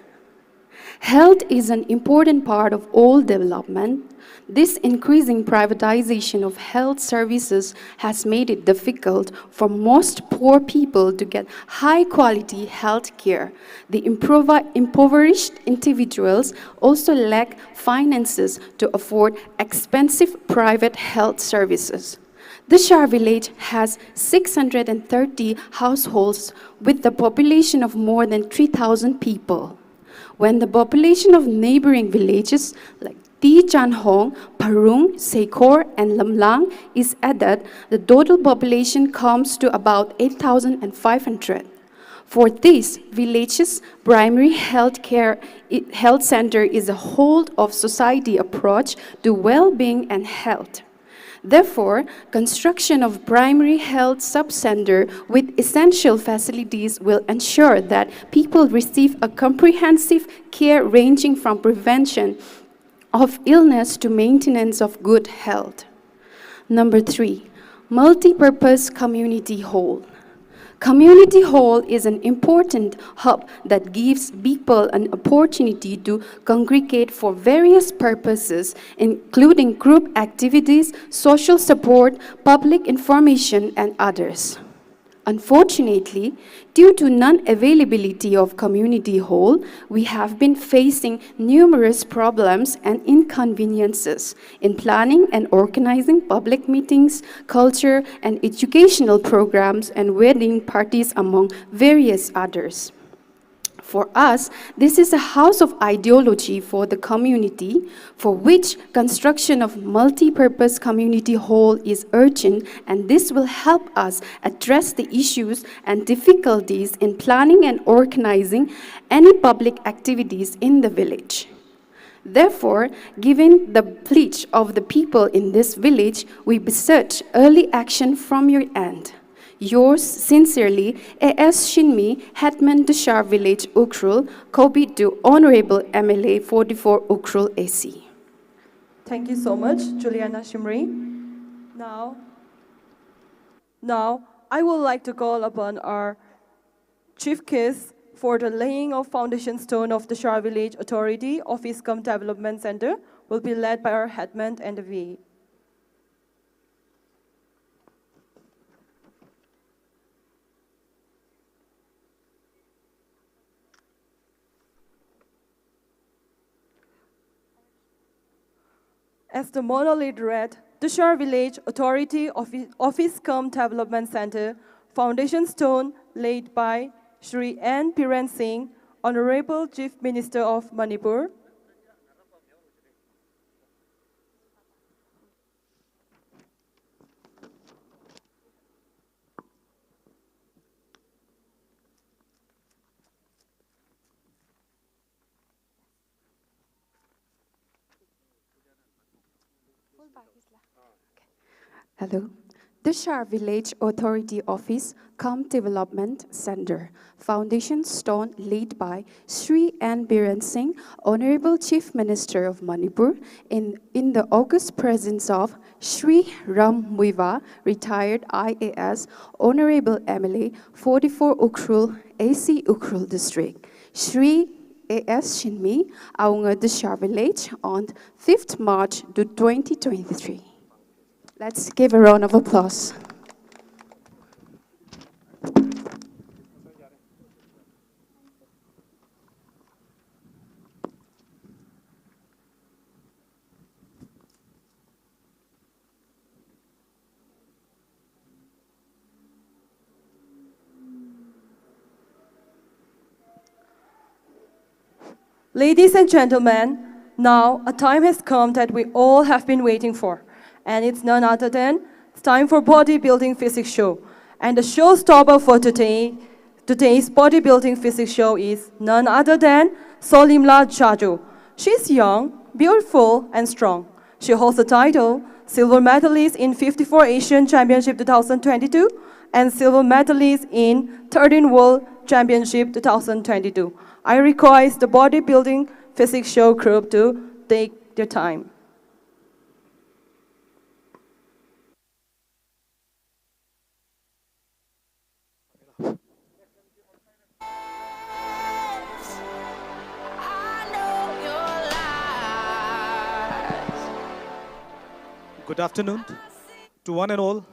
Health is an important part of all development. This increasing privatization of health services has made it difficult for most poor people to get high-quality health care. The improvi-, impoverished individuals also lack finances to afford expensive private health services. Dishar village has six hundred and thirty households with the population of more than three thousand people. When the population of neighboring villages like Tichanhong, Pharung, Seikhor, and Lamlang is added, the total population comes to about eight thousand and five hundred. For this, village's primary health care, i-, health center is a whole of society approach to well-being and health. Therefore, construction of primary health sub-center with essential facilities will ensure that people receive a comprehensive care ranging from prevention of illness to maintenance of good health. Number three, multi-purpose community hall. Community hall is an important hub that gives people an opportunity to congregate for various purposes, including group activities, social support, public information, and others. Unfortunately, due to non-availability of community hall, we have been facing numerous problems and inconveniences in planning and organizing public meetings, culture and educational programs, and wedding parties, among various others. For us, this is a house of ideology for the community, for which construction of multi-purpose community hall is urgent, and this will help us address the issues and difficulties in planning and organizing any public activities in the village. Therefore, given the pledge of the people in this village, we beseech early action from your end. Yours sincerely, A S Shinmi, Headman Dishar Village, Ukhrul, copy to Honorable M L A forty-four Ukhrul A C. Thank you so much, Juliana Shimray. Now, now, I would like to call upon our chief guest for the laying of foundation stone of Dishar Village Authority Office cum Development Center will be led by our headman and the V A. As the monolith read, Dishar Village Authority Offi-, Office cum Development Center, foundation stone laid by Shri N Biren Singh, Honorable Chief Minister of Manipur. Hello. Dishar Village Authority Office cum Development Center. Foundation stone laid by Shri N Biren Singh, Honorable Chief Minister of Manipur, in, in the august presence of Shri Ram Muivah, retired I A S, Honorable M L A, forty-four Ukhrul, A C Ukhrul District. Shri A S Shinmi, Awunga Dishar Village, on fifth March to twenty twenty-three. Let's give a round of applause. Ladies and gentlemen, now a time has come that we all have been waiting for, and it's none other than it's time for Bodybuilding Physique Show. And the showstopper for today, today's Bodybuilding Physique Show is none other than Solimla Jaju. She's young, beautiful, and strong. She holds the title Silver Medalist in fifty-four Asian Championship two thousand twenty-two and Silver Medalist in thirteen World Championship two thousand twenty-two. I request the Bodybuilding Physique Show group to take their time. Good afternoon to one and all.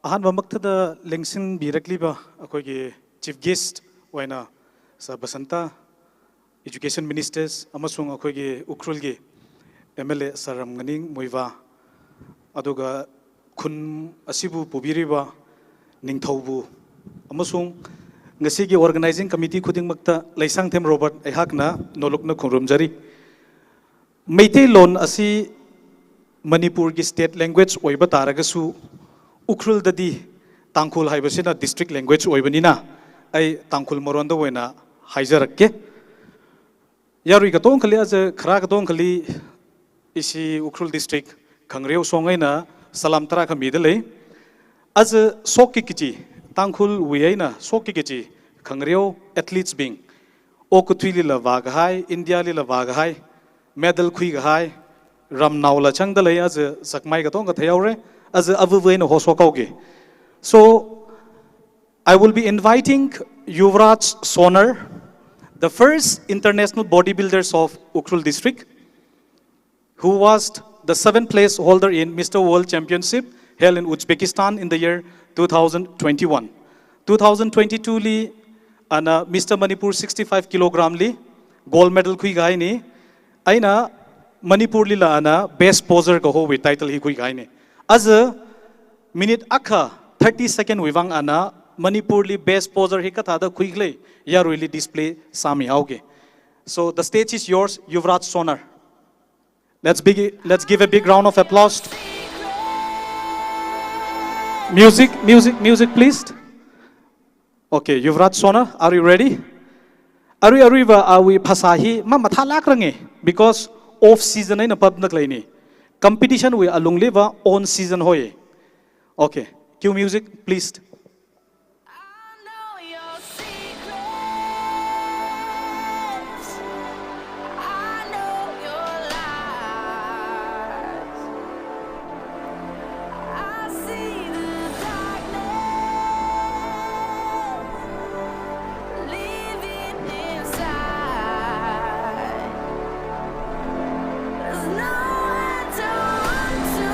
ꯑꯍꯥꯟꯕꯃꯛꯇꯗ ꯂꯦꯡꯁꯤꯟꯕꯤꯔꯛꯂꯤꯕ ꯑꯩꯈꯣꯏꯒꯤ chief guest ꯑꯣꯏꯅ Sir Basanta, Education Ministers ꯑꯃꯁꯨꯡ ꯑꯩꯈꯣꯏꯒꯤ ꯎꯈ꯭ꯔꯨꯜꯒꯤ M L A Sir ꯔꯥꯝꯉꯥꯅꯤꯡ ꯃꯨꯏꯚꯥ, ꯑꯗꯨꯒ ꯈꯨꯟ ꯑꯁꯤꯕꯨ ꯄꯨꯕꯤꯔꯤꯕ ꯅꯤꯡꯊꯧꯕꯨ ꯑꯃꯁꯨꯡ ꯉꯁꯤꯒꯤ organizing committee ꯈꯨꯗꯤꯡꯃꯛꯇ ꯂꯩꯁꯥꯡꯊꯦꯝ ꯔꯣꯕꯥꯔꯠ ꯑꯩꯍꯥꯛꯅ ꯅꯣꯂꯨꯛꯅ ꯈꯨꯔꯨꯝꯖꯔꯤ꯫ ꯃꯩꯇꯩꯂꯣꯟ ꯑꯁꯤ ꯃꯅꯤꯄꯨꯔꯒꯤ state language ꯑꯣꯏꯕ ꯇꯥꯔꯒꯁꯨ, ꯎꯈ꯭ꯔꯨꯜꯗꯗꯤ ꯇꯥꯡꯈꯨꯜ ꯍꯥꯏꯕꯁꯤꯅ district language ꯑꯣꯏꯕꯅꯤꯅ, Ai Tangkhul maronda wui eina haizarak ke. Yarui katongkhali aja khara katongkhali ishi Ukhrul District Khangareo shong eina salam tarākha mida lei. Aja shokki kaji, Tangkhulwui eina shokki kaji Khangareo athletes bing, okathuilila vākahai, India lila vākahai, medal khuikahai, ramnaola changda lei, aja sakmai katongkha theihaora, aja avava eina hoshok haoki. So, I will be inviting Yuvraj Sonar, the first international bodybuilders of Ukhrul district, who was the seventh place holder in Mister World Championship held in Uzbekistan in the year two thousand twenty-one. Two thousand twenty-two li ana Mister Manipur sixty-five kilogram li gold medal khuikahaina, eina Manipur lila ana best poser kahowui title hi khuikahaina. Aja minute akha thirty second wui vang ana Manipur li best poser hi kathāda khuikhala, yaruili display sāmihaoki. So the stage is yours, Yuvraj Sonar. Let's big, let's give a big round of applause. Music, music, music, please. Okay, Yuvraj Sonar, are you ready? Arui aruiva awui phasā hi mamathālāk range, because off season eina pamda khaleina. Competition wui alungliva on season hoi. Okay, cue music, please. I know your secrets. I know your lies. I see the darkness living inside. There's nowhere to run to,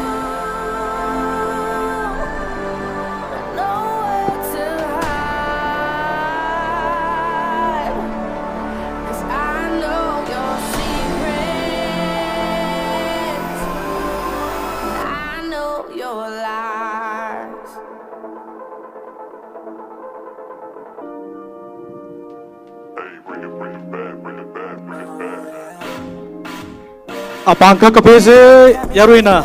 nowhere to hide. 'Cause I know your secrets, I know your lies. Hey, bring it, bring it back, bring it back, bring it back. Apāng kakape se, yaruina.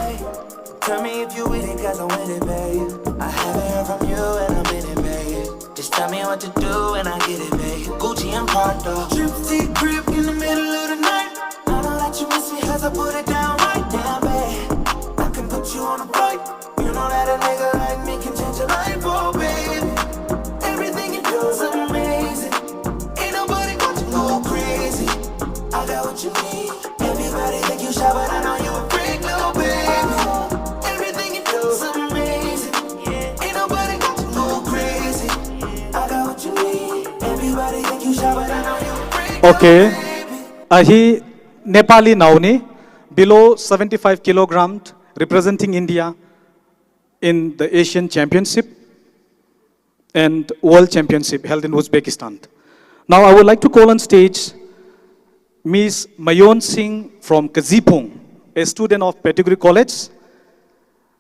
Tell me if you with it, 'cause I'm with it, babe. I haven't heard from you and I'm in it, babe. Just tell me what to do and I get it, babe. Gucci and Prada. Trip to your crib in the middle of the night. I know that you miss me 'cause I put it down right now, babe. I can put you on a flight. You know that a nigga like me can change your life, oh, baby. Everything you do is amazing. Ain't nobody got you go crazy. I got what you need. Everybody think you shy, but I know you a freak, little baby. Everything you do is amazing. Ain't nobody got you go crazy. I got what you need. Everybody think you shy, but I know you a freak, little baby. Okay. Ahi Nepali naoni, below seventy-five kilogram, representing India in the Asian Championship and World Championship held in Uzbekistan. Now I would like to call on stage Miss Mayon Singh from Kazipung, a student of Pettigrew College,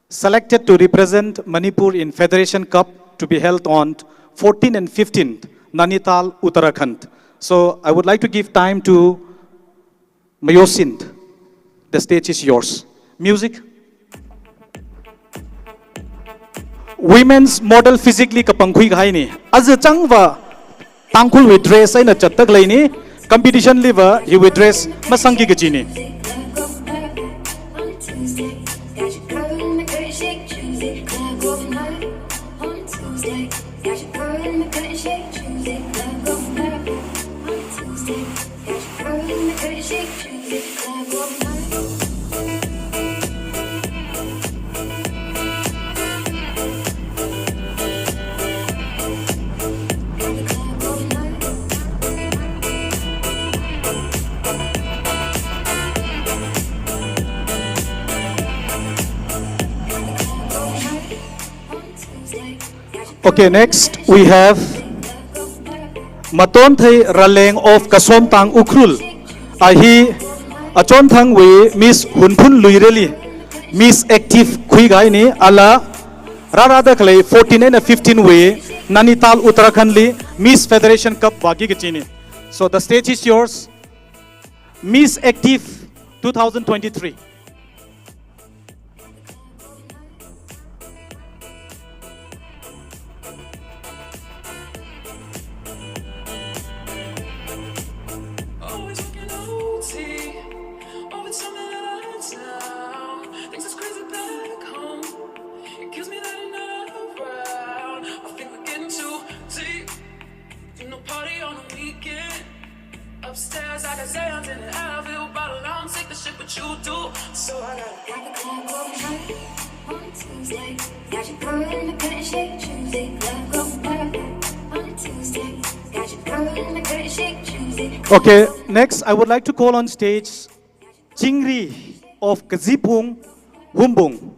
selected to represent Manipur in Federation Cup to be held on fourteenth and fifteenth, Nainital, Uttarakhand. So I would like to give time to Mayon Singh, the stage is yours. Music. Women's model physique li kapangkhui kahaina. Aja changva Tangkhulwui dress eina zatda khaleina. Competition liva hiwui dress masangki kajina. Okay, next we have Matonthei Raleng of Kasomtang, Ukhrul. Ahi achonthangwui Miss Hunphun Luireli, Miss Active khuikahaina, ala rārada khalei fourteen and fifteen wui Nainital, Uttarakhand li Miss Federation Cup vāki kajina. So the stage is yours. Miss Active two thousand twenty-three. Okay, next I would like to call on stage Chingri of Kazipung, Humbung.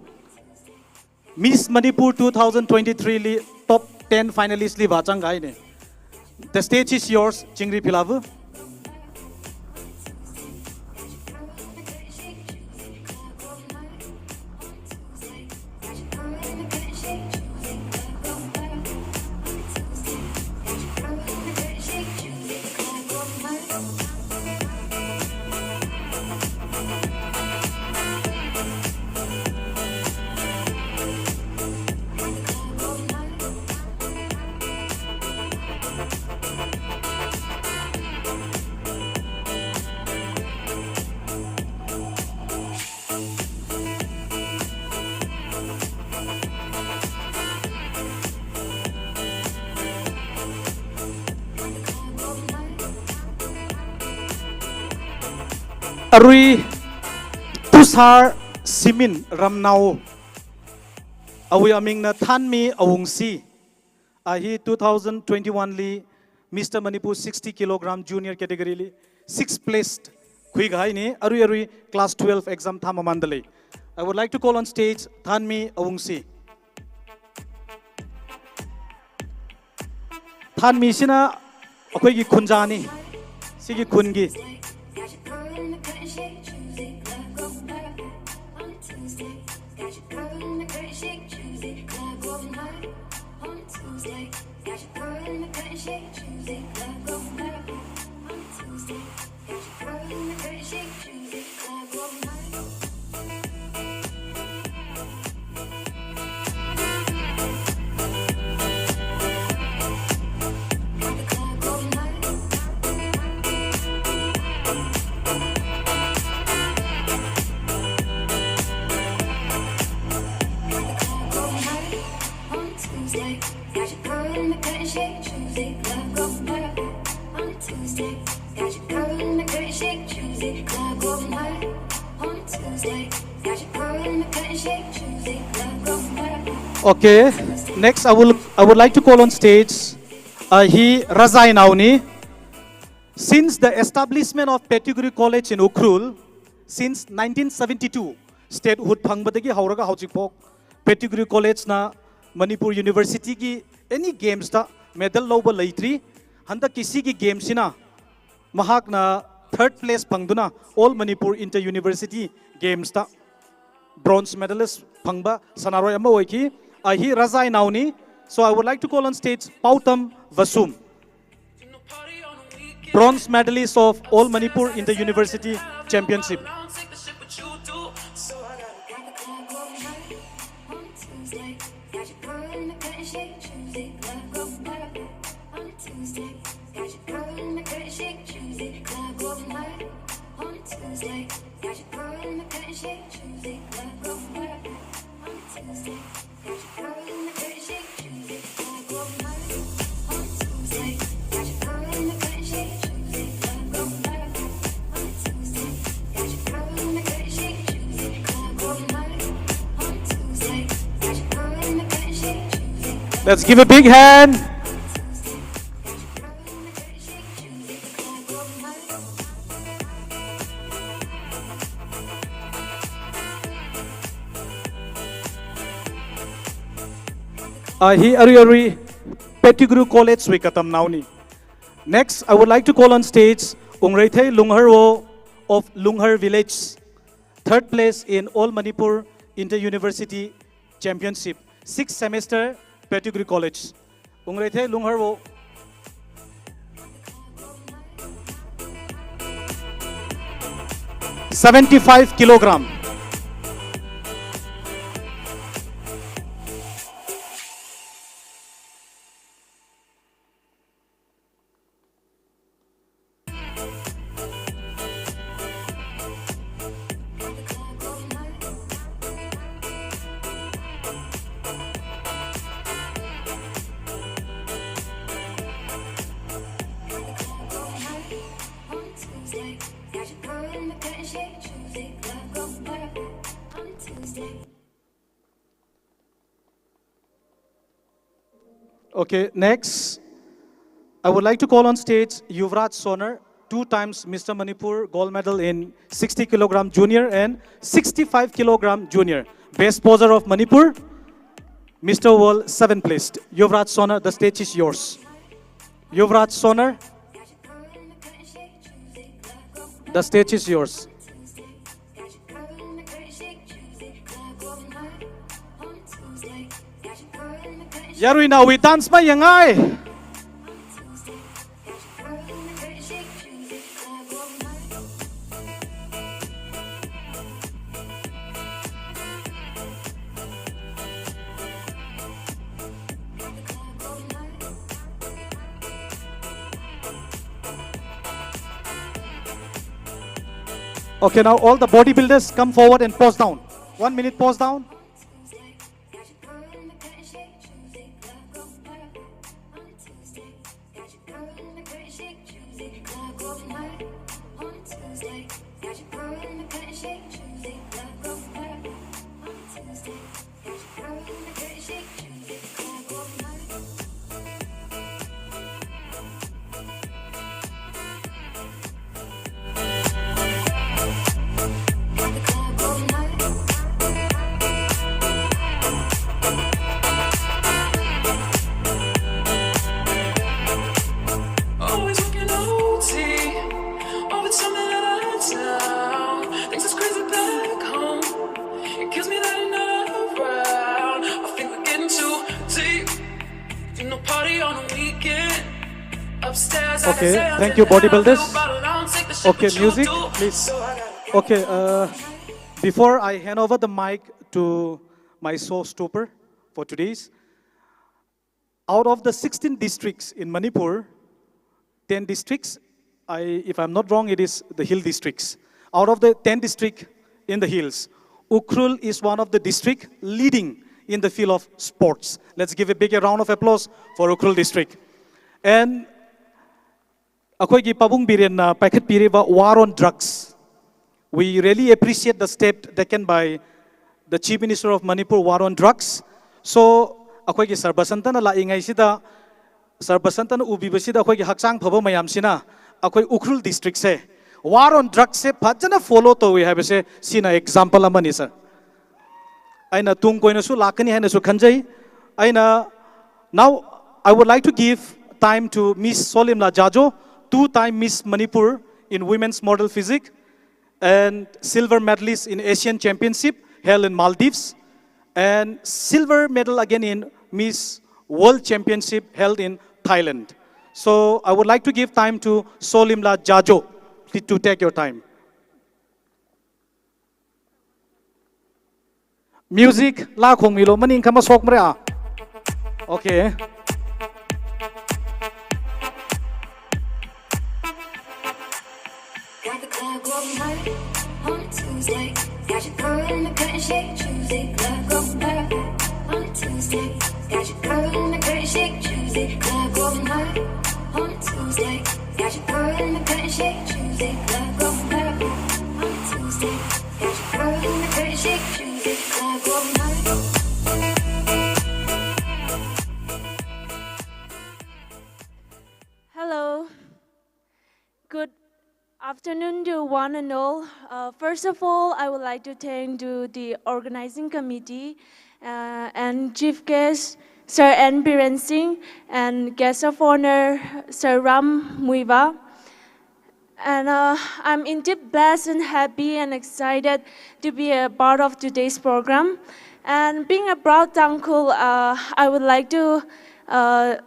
Miss Manipur two thousand twenty-three li top ten finalist li vāchangkahaina. The stage is yours, Chingri Philavu. Arui Tusar Simin Ramnao, awui amingna Thanmi Awungsi. A hi two thousand twenty-one li Mister Manipur sixty kilogram junior category li sixth place khuikahaina, arui arui class twelve exam thāmamānda lei. I would like to call on stage Thanmi Awungsi. Thanmi shina akhuiki khunjani, siki khunki. Okay, next I will, I would like to call on stage, uh, hi Razainaona. Since the establishment of Pettigrew College in Ukhrul, since nineteen seventy-two, statehood phangpadagi haoraga hojikphok Pettigrew College na Manipur University ki any games ta medal loupa leitri. Handak kisiki games hina mahakna third place phangduna All Manipur Inter University Games ta bronze medalist phangpa sanaroi ama oiki. A hi Razainaona. So I would like to call on stage Pautam Vasum, bronze medalist of All Manipur Inter University Championship. Let's give a big hand. A hi arui arui Pettigrew College wui katamnaona. Next, I would like to call on stage Ungreithei Lungharwo of Lunghar Village, third place in All Manipur Inter University Championship, sixth semester, Pettigrew College. Ungreithei Lungharwo. Seventy-five kilogram. Okay, next, I would like to call on stage Yuvraj Sonar, two times Mister Manipur gold medal in sixty kilogram junior and sixty-five kilogram junior. Best poser of Manipur, Mister World seven placed. Yuvraj Sonar, the stage is yours. Yuvraj Sonar, the stage is yours. Yaruina, we dance mayangai. Okay, now all the bodybuilders come forward and pose down. One minute, pose down. Always working O T, always something out of town. Things is crazy back home. It kills me that you're not around. I think we're getting too deep. You know, party on the weekend. Upstairs, I can Okay, say I thank did you, that. Bodybuilders. Feel bad, I don't take the shit. Okay, but you music, do. Please. So I gotta Okay, uh, before I hand over the mic to my show stopper for today's, out of the sixteen districts in Manipur, ten districts, I, if I'm not wrong, it is the hill districts. Out of the ten district in the hills, Ukhrul is one of the district leading in the field of sports. Let's give a big round of applause for Ukhrul district. And ꯑꯩꯈꯣꯏꯒꯤ ꯄꯥꯕꯨꯡ ꯕꯤꯔꯦꯟꯅ ꯄꯥꯏꯈꯠꯄꯤꯔꯤꯕ war on drugs, we really appreciate the step taken by the Chief Minister of Manipur, war on drugs. So, ꯑꯩꯈꯣꯏꯒꯤ ꯁꯔ ꯕꯁꯟꯇꯅ ꯂꯥꯛꯏꯉꯩꯁꯤꯗ, ꯁꯔ ꯕꯁꯟꯇꯅ ꯎꯕꯤꯕꯁꯤꯗ ꯑꯩꯈꯣꯏꯒꯤ ꯍꯛꯆꯥꯡ ꯐꯕ ꯃꯌꯥꯝꯁꯤꯅ ꯑꯩꯈꯣꯏ ꯎꯈ꯭ꯔꯨꯜ district ꯁꯦ war on drugs ꯁꯦ ꯐꯖꯅ follow ꯇꯧꯏ ꯍꯥꯏꯕꯁꯦ ꯁꯤꯅ example ꯑꯃꯅꯤ, ꯁꯔ꯫ ꯑꯩꯅ ꯇꯨꯡ ꯀꯣꯏꯅꯁꯨ ꯂꯥꯛꯀꯅꯤ ꯍꯥꯏꯅꯁꯨ ꯈꯟꯖꯩ꯫ ꯑꯩꯅ, now I would like to give time to Miss Solimla Jajo, two-time Miss Manipur in women's model physique and silver medalist in Asian Championship held in Maldives and silver medal again in Miss World Championship held in Thailand. So I would like to give time to Solimla Jajo. Please to take your time. Music, laa khongmilu, maningakha mashokmara. Okay. Got the club going hard on a Tuesday. Got your girl in the curtain, shake, choosy. Club going hard on a Tuesday. Got your girl in the curtain, shake, choosy. Club going hard on a Tuesday. Got your girl in the curtain, shake, choosy. Club going hard on a Tuesday. Got your girl in the curtain, shake, choosy. Club going hard. Hello. Good afternoon to one and all. Uh, first of all, I would like to thank to the organizing committee, uh, and chief guest, Sir N Biren Singh, and guest of honor, Sir Ram Muivah. And, uh, I'm indeed blessed and happy and excited to be a part of today's program. And being a proud Tangkhul, uh, I would like to, uh,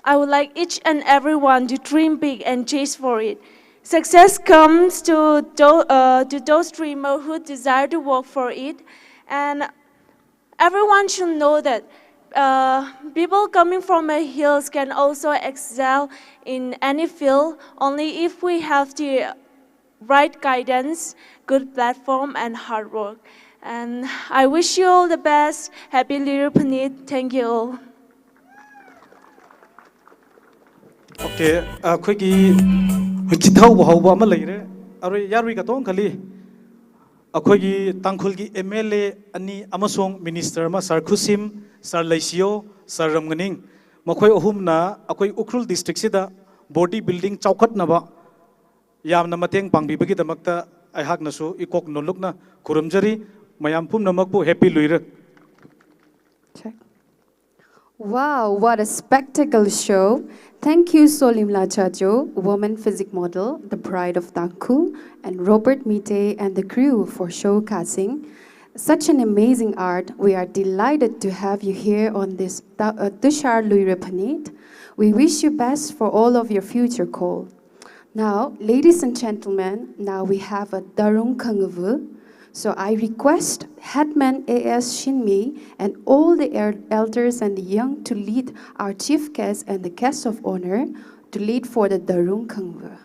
I would like each and everyone to dream big and chase for it. Success comes to tho-, uh, to those dreamers who desire to work for it. And everyone should know that, uh, people coming from the hills can also excel in any field, only if we have the right guidance, good platform, and hard work. And I wish you all the best. Happy Lirui Phanit. Thank you all. Okay, ꯑꯩꯈꯣꯏꯒꯤ ꯆꯤꯊꯍꯧꯕ ꯍꯧꯕ ꯑꯃ ꯂꯩꯔꯦ꯫ Arui yarui katongkhali, ꯑꯩꯈꯣꯏꯒꯤ ꯇꯥꯡꯈꯨꯜꯒꯤ M L A ꯑꯅꯤ ꯑꯃꯁꯨꯡ Minister ꯑꯃ, Sir ꯈꯨꯁꯤꯝ, Sir ꯂꯩꯁꯤꯌꯣ, Sir ꯔꯝꯉꯥꯅꯤꯡ, ꯃꯈꯣꯏ ꯑꯍꯨꯝꯅ ꯑꯩꯈꯣꯏ ꯎꯈ꯭ꯔꯨꯜ district ꯁꯤꯗ body building ꯆꯥꯎꯈꯠꯅꯕ ꯌꯥꯝꯅ ꯃꯇꯦꯡ ꯄꯥꯡꯕꯤꯕꯒꯤꯗꯃꯛꯇ ꯑꯩꯍꯥꯛꯅꯁꯨ ꯏꯀꯣꯛ ꯅꯣꯂꯨꯛꯅ ꯈꯨꯔꯨꯝꯖꯔꯤ꯫ ꯃꯌꯥꯝ ꯄꯨꯝꯅꯃꯛꯄꯨ Happy ꯂꯨꯏꯔꯛ꯫ Check. Wow, what a spectacle show. Thank you, Solimla Chajo, woman physique model, the pride of Tangkhul, and Robert Mite and the crew for showcasing such an amazing art. We are delighted to have you here on this Ta-, uh, Tushar Luira Phanit. We wish you best for all of your future call. Now, ladies and gentlemen, now we have a Darung Khangavu. So I request Headman A S Shinmi and all the el-, elders and the young to lead our chief guest and the guest of honor to lead for the Darung Khangavu.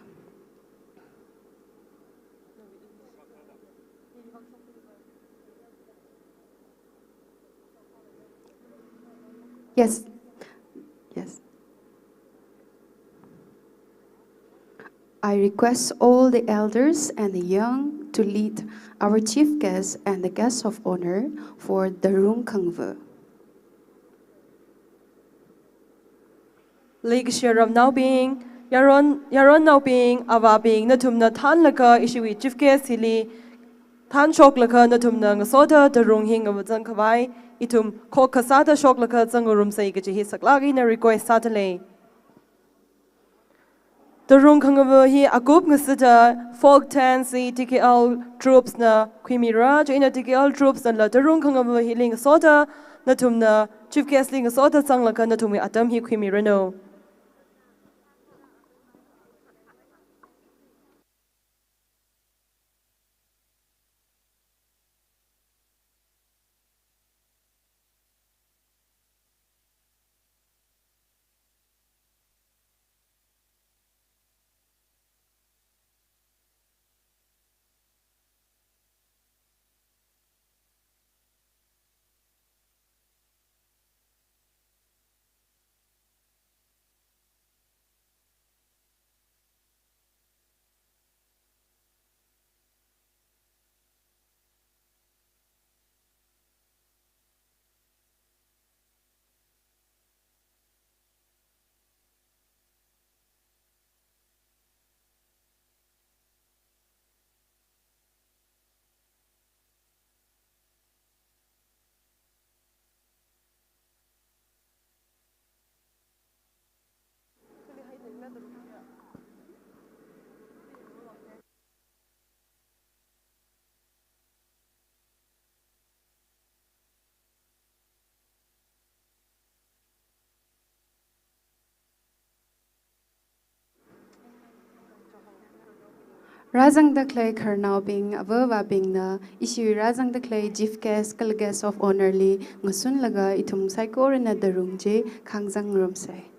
Yes. Yes. I request all the elders and the young to lead our chief guest and the guest of honor for Darung Khangavu. Leikashi ramnaobing, yaron, yaronnaobing, avābing, nathumna thānlaga ishiwui chief guest hili thānshoklaga nathumna ngasoda Darung hi ngavazang khavai, ithum khokkha sāda shoklaga zangngarumsei kaji hi saklāk eina request sādalei. Darung Khangavu hi akup ngasāda folk dance hi T K L troupes na khuimira, chieina T K L troupes nala Darung Khangavu hili ngasoda nathumna chief guest li ngasoda zanglaga nathumwui atam hi khuimiranu. Rāzangda khalei khararnaobing, avā avābingna, ishiwui rāzangda khalei chief guest kala guest of honor li ngasunlaga ithum saikorana Darung chi khangzangngarumsei.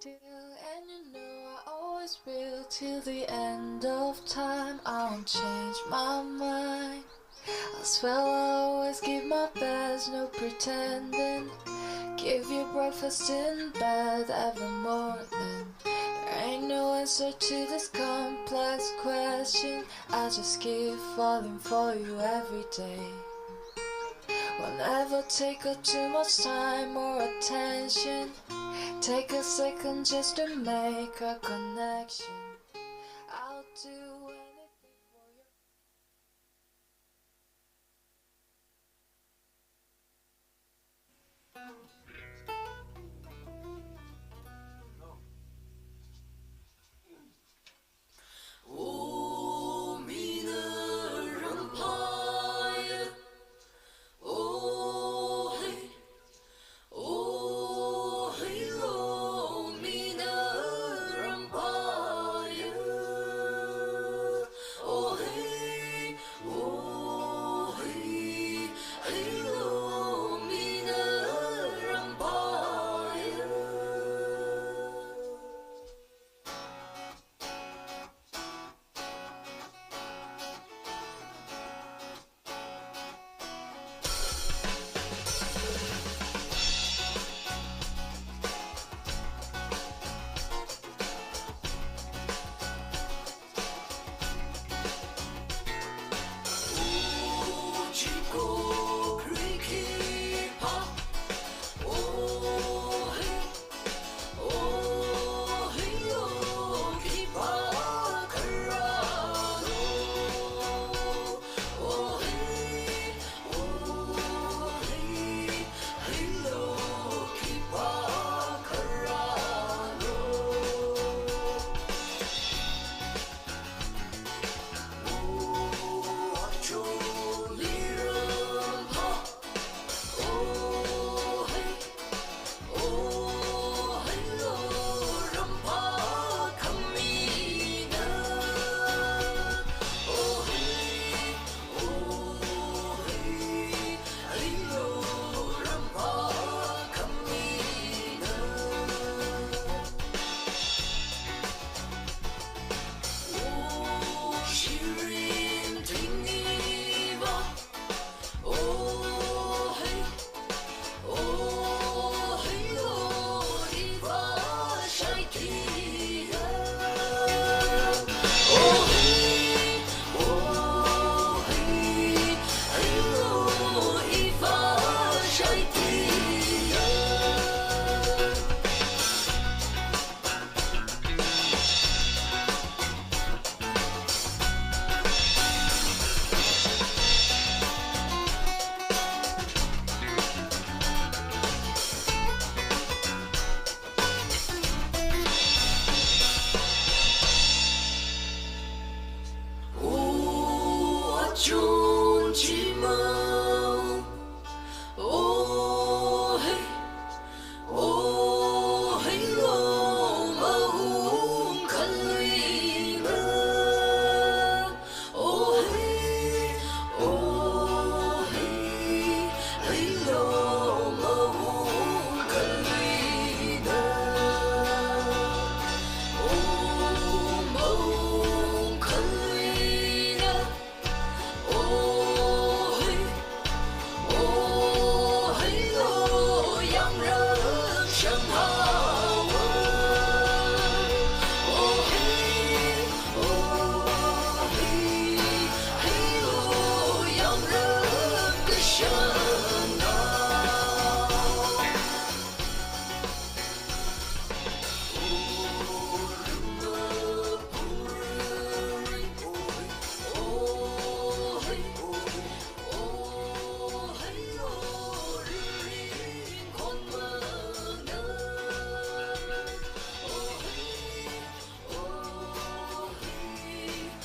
Till, and you know I always will. Till the end of time, I won't change my mind. I swear I always give my best, no pretending. Give you breakfast in bed every morning. There ain't no answer to this complex question. I just keep falling for you every day. Won't ever take up too much time or attention. Take a second just to make a connection. I'll do anything for you.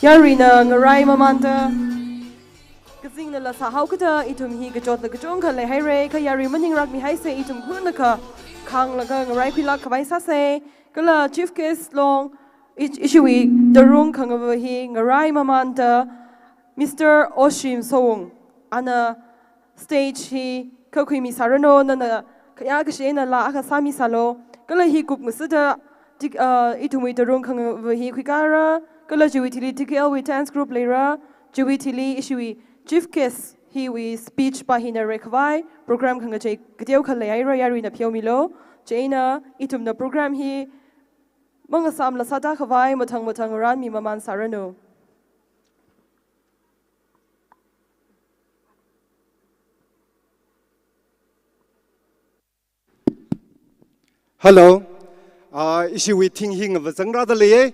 Yaruina ngarai mamānda kazingnala sāhaokida ithum hi kachotla kachungkha leihaira, kha yarui maningrakmihaisa, ithum hunakha khānglaga ngaraikhuilāk khavai sāsa. Kala chief guest long, ish-, ishiwui tarung khangava hi ngarai mamānda Mister Oshim Sowung, ana stage hi kakhuimisāranu, nana khayākashi eina laa akha sāmisālu. Kala hi kupngasakda Tik-, uh, ithumwui tarung khangava hi khuikara, kala chiwui thili T K L wui dance group leira, chiwui thili ishiwui chief guest hiwui speech pa hina rekhavai, program khangachei kateokha leihaira, yaruina pheomilo. Chieina ithumna program hi mangasāmla sāda khavai mathang mathang ranmi mamān sāranu. Hello. Ah, ishiwui thing hi ngavazangrada leiye.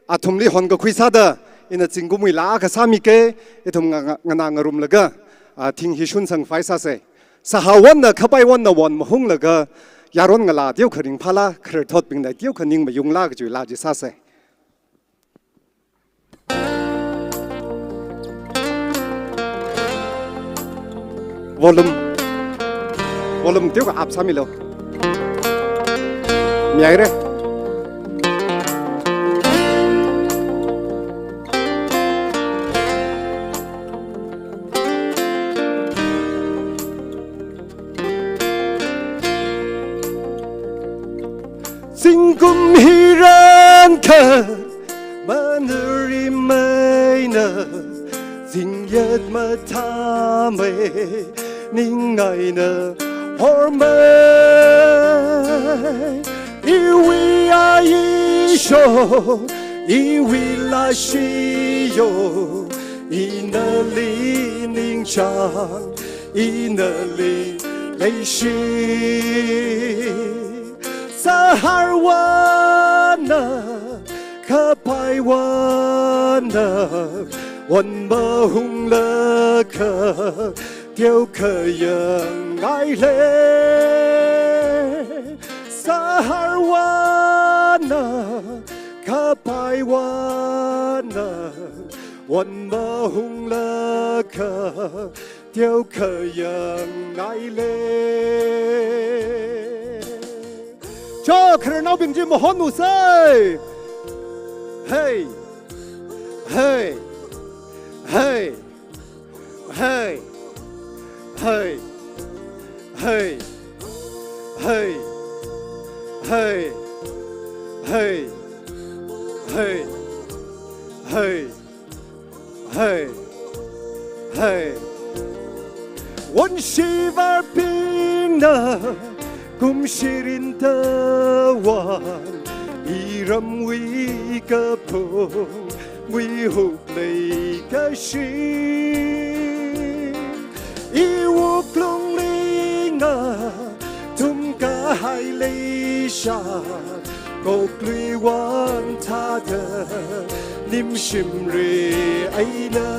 Athumli honkakhui sāda, ina zingkumwui laa kasāmike, ithum nga-, nga-, nganā ngarumlaga, ah, thing hi shunsang phai sāse. Sahāwonna, khapaywonna won mahunglaga, yaron ngalā teokha ringphāla, khararthotbingna teokha ning mayungla kajiwui laa chi sāse. Volume. Volume teokha up sāmilo. Mihaire. Zingkum hi rankha manarimeina, zingyat mathāmei, ningeina hormei. Iwui aisho, iwui lashio, inali ningchāng, inali leishi. Sahāwonna, khapaywonna, won mahunglaga, teokha yangngaile. Sahāwonna, khapaywonna, won mahunglaga, teokha yangngaile. Cho, khararnaobing chi mahonuse. Hey. Hey. Hey. Hey. Hey. Hey. Won shivarbingna, kum shirin tawon, iramwui kapung, wui huk leikashi. Iwuklungli ngathumkahai leisha, koklui won thāda, nimshimri eina.